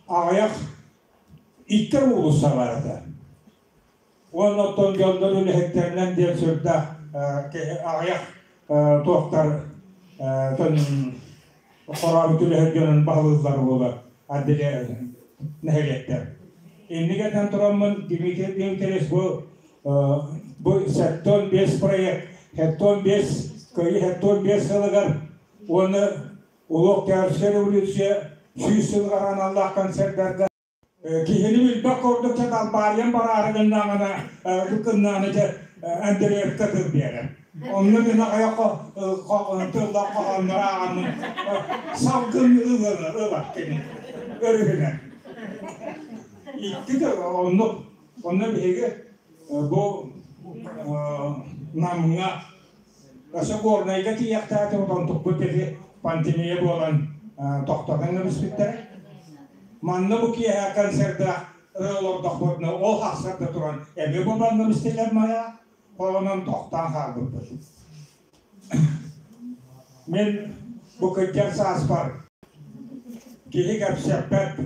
аҕыйах икки уулусса бар этэ. Уонна оттон дьоннор үлэһиттэринэн диэн сүрдээх аҕыйах туохтар хорообут үлэһит дьонун баһылыыллар буола нэһилиэктэр. Инник этэн тураммын Дмитрий Дмитриевич бу 75 проект 75 кыайыы 75 сылыгар уонна Улуу Октябрьскай революция 100 сылыгар аналлаах концерттарга киһини билбэт курдук чэ далбаарыйан бараары гыннаҕына гыннаҕына дьэ Андреевка тыл биэрэр. Онно мин аҕыйах тыллаах хоһооннору ааҕаммын салгын ылар кини өрүһүнэн. Икки тыл оннук. Онно биһиги бу Намҥа өссө Горнайга тиийиэхтээтибит, онтукпут ити пандемия буолан тохтотон кэбиспиттэрэ. Манна бу киэһэ концердаах олордохпутуна ол хахсарда туран эмиэ бу манна бистилэр мая, онон тохтоон хаалбыппыт. Мин бу кырдьар сааспар киһи кэпсэппэт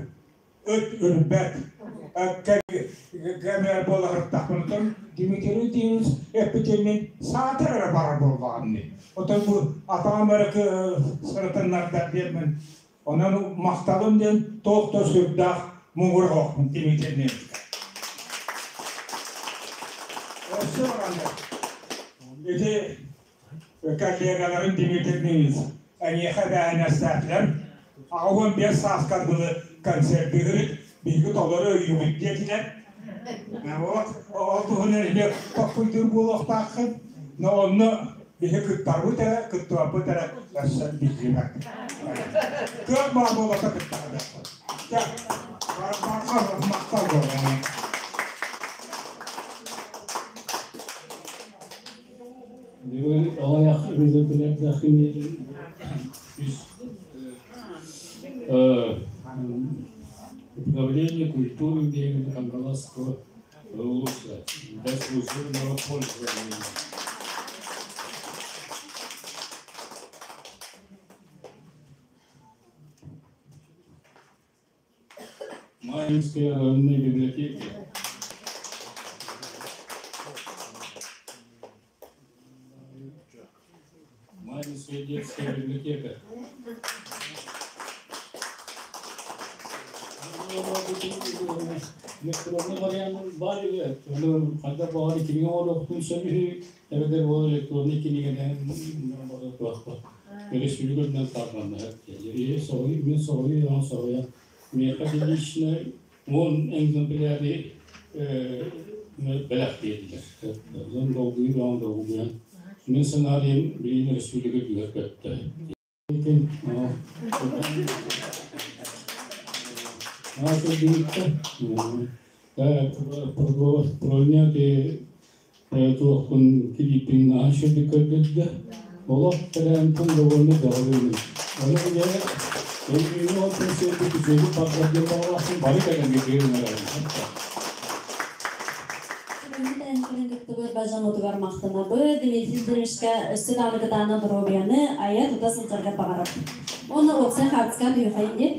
ыт үрбэт кэмээр буола сырыттахпына Дмитрий Дмитриевич эппитин саатар эрэ баар буоллаҕым дии. Оттон бу атаҕым эрэ сырытыннардар диэммин. Онон махталым диэн туох да сүрдээх муҥур оһохпун Дмитрий Дмитриевич. Өссө бараннар. Ити коллегаларым Дмитрий Дмитриевич эйиэхэ эбээһинэстээтилэр. 85 сааскар дылы концерттыырыт, биһиги толору өйүүбүт диэтилэр. Вот, ол туһунан эмиэ толкуйдуур буолуохтааххын. Но онно биһи кыттарбыт эрэ, кыттыбаппыт эрэ өссө биллибэт. Кыах баар буолбата кыттаҕа. Чэ, махтал буолуо. Аҕыйах Управление культуры имени Кангаласского улуса заслуженного пользования. Маинской районной библиотеки. Маинская детская библиотека. Электронный вариант бар или когда баҕар кинигэ оҥоруохпун сөп үһү, эбэтэр ол электронный кинигэнэн Өрөспүүбүлүкэ тарҕанна. Соһуй, мин соһуй, он соһуйан. Миэхэ лично 10 экземпляри бэлэх биэрдилэр. Онон долгуйан, он долгуйан. Мин сценарием билигин республика үрдүгэр көттө. Проняти туохпун килииппин наһаа үчүгэйдик көрдөрдө. Олох тэрээһинтэн довольно довольный. Ону дьэ өйүүнү ол концерты үчүгэйдик бардар диэн баҕалаахпын бары кэлэнгэ киирин Кыттыбыт бажамутугар махтанабыт. Дмитрий Дмитриевичка өссө даҕаны кытаанах доруобуйаны айа тута сылдьарга баҕарабыт. Уонна уопсай хаартыскаҕа түһүөххэйин диэн.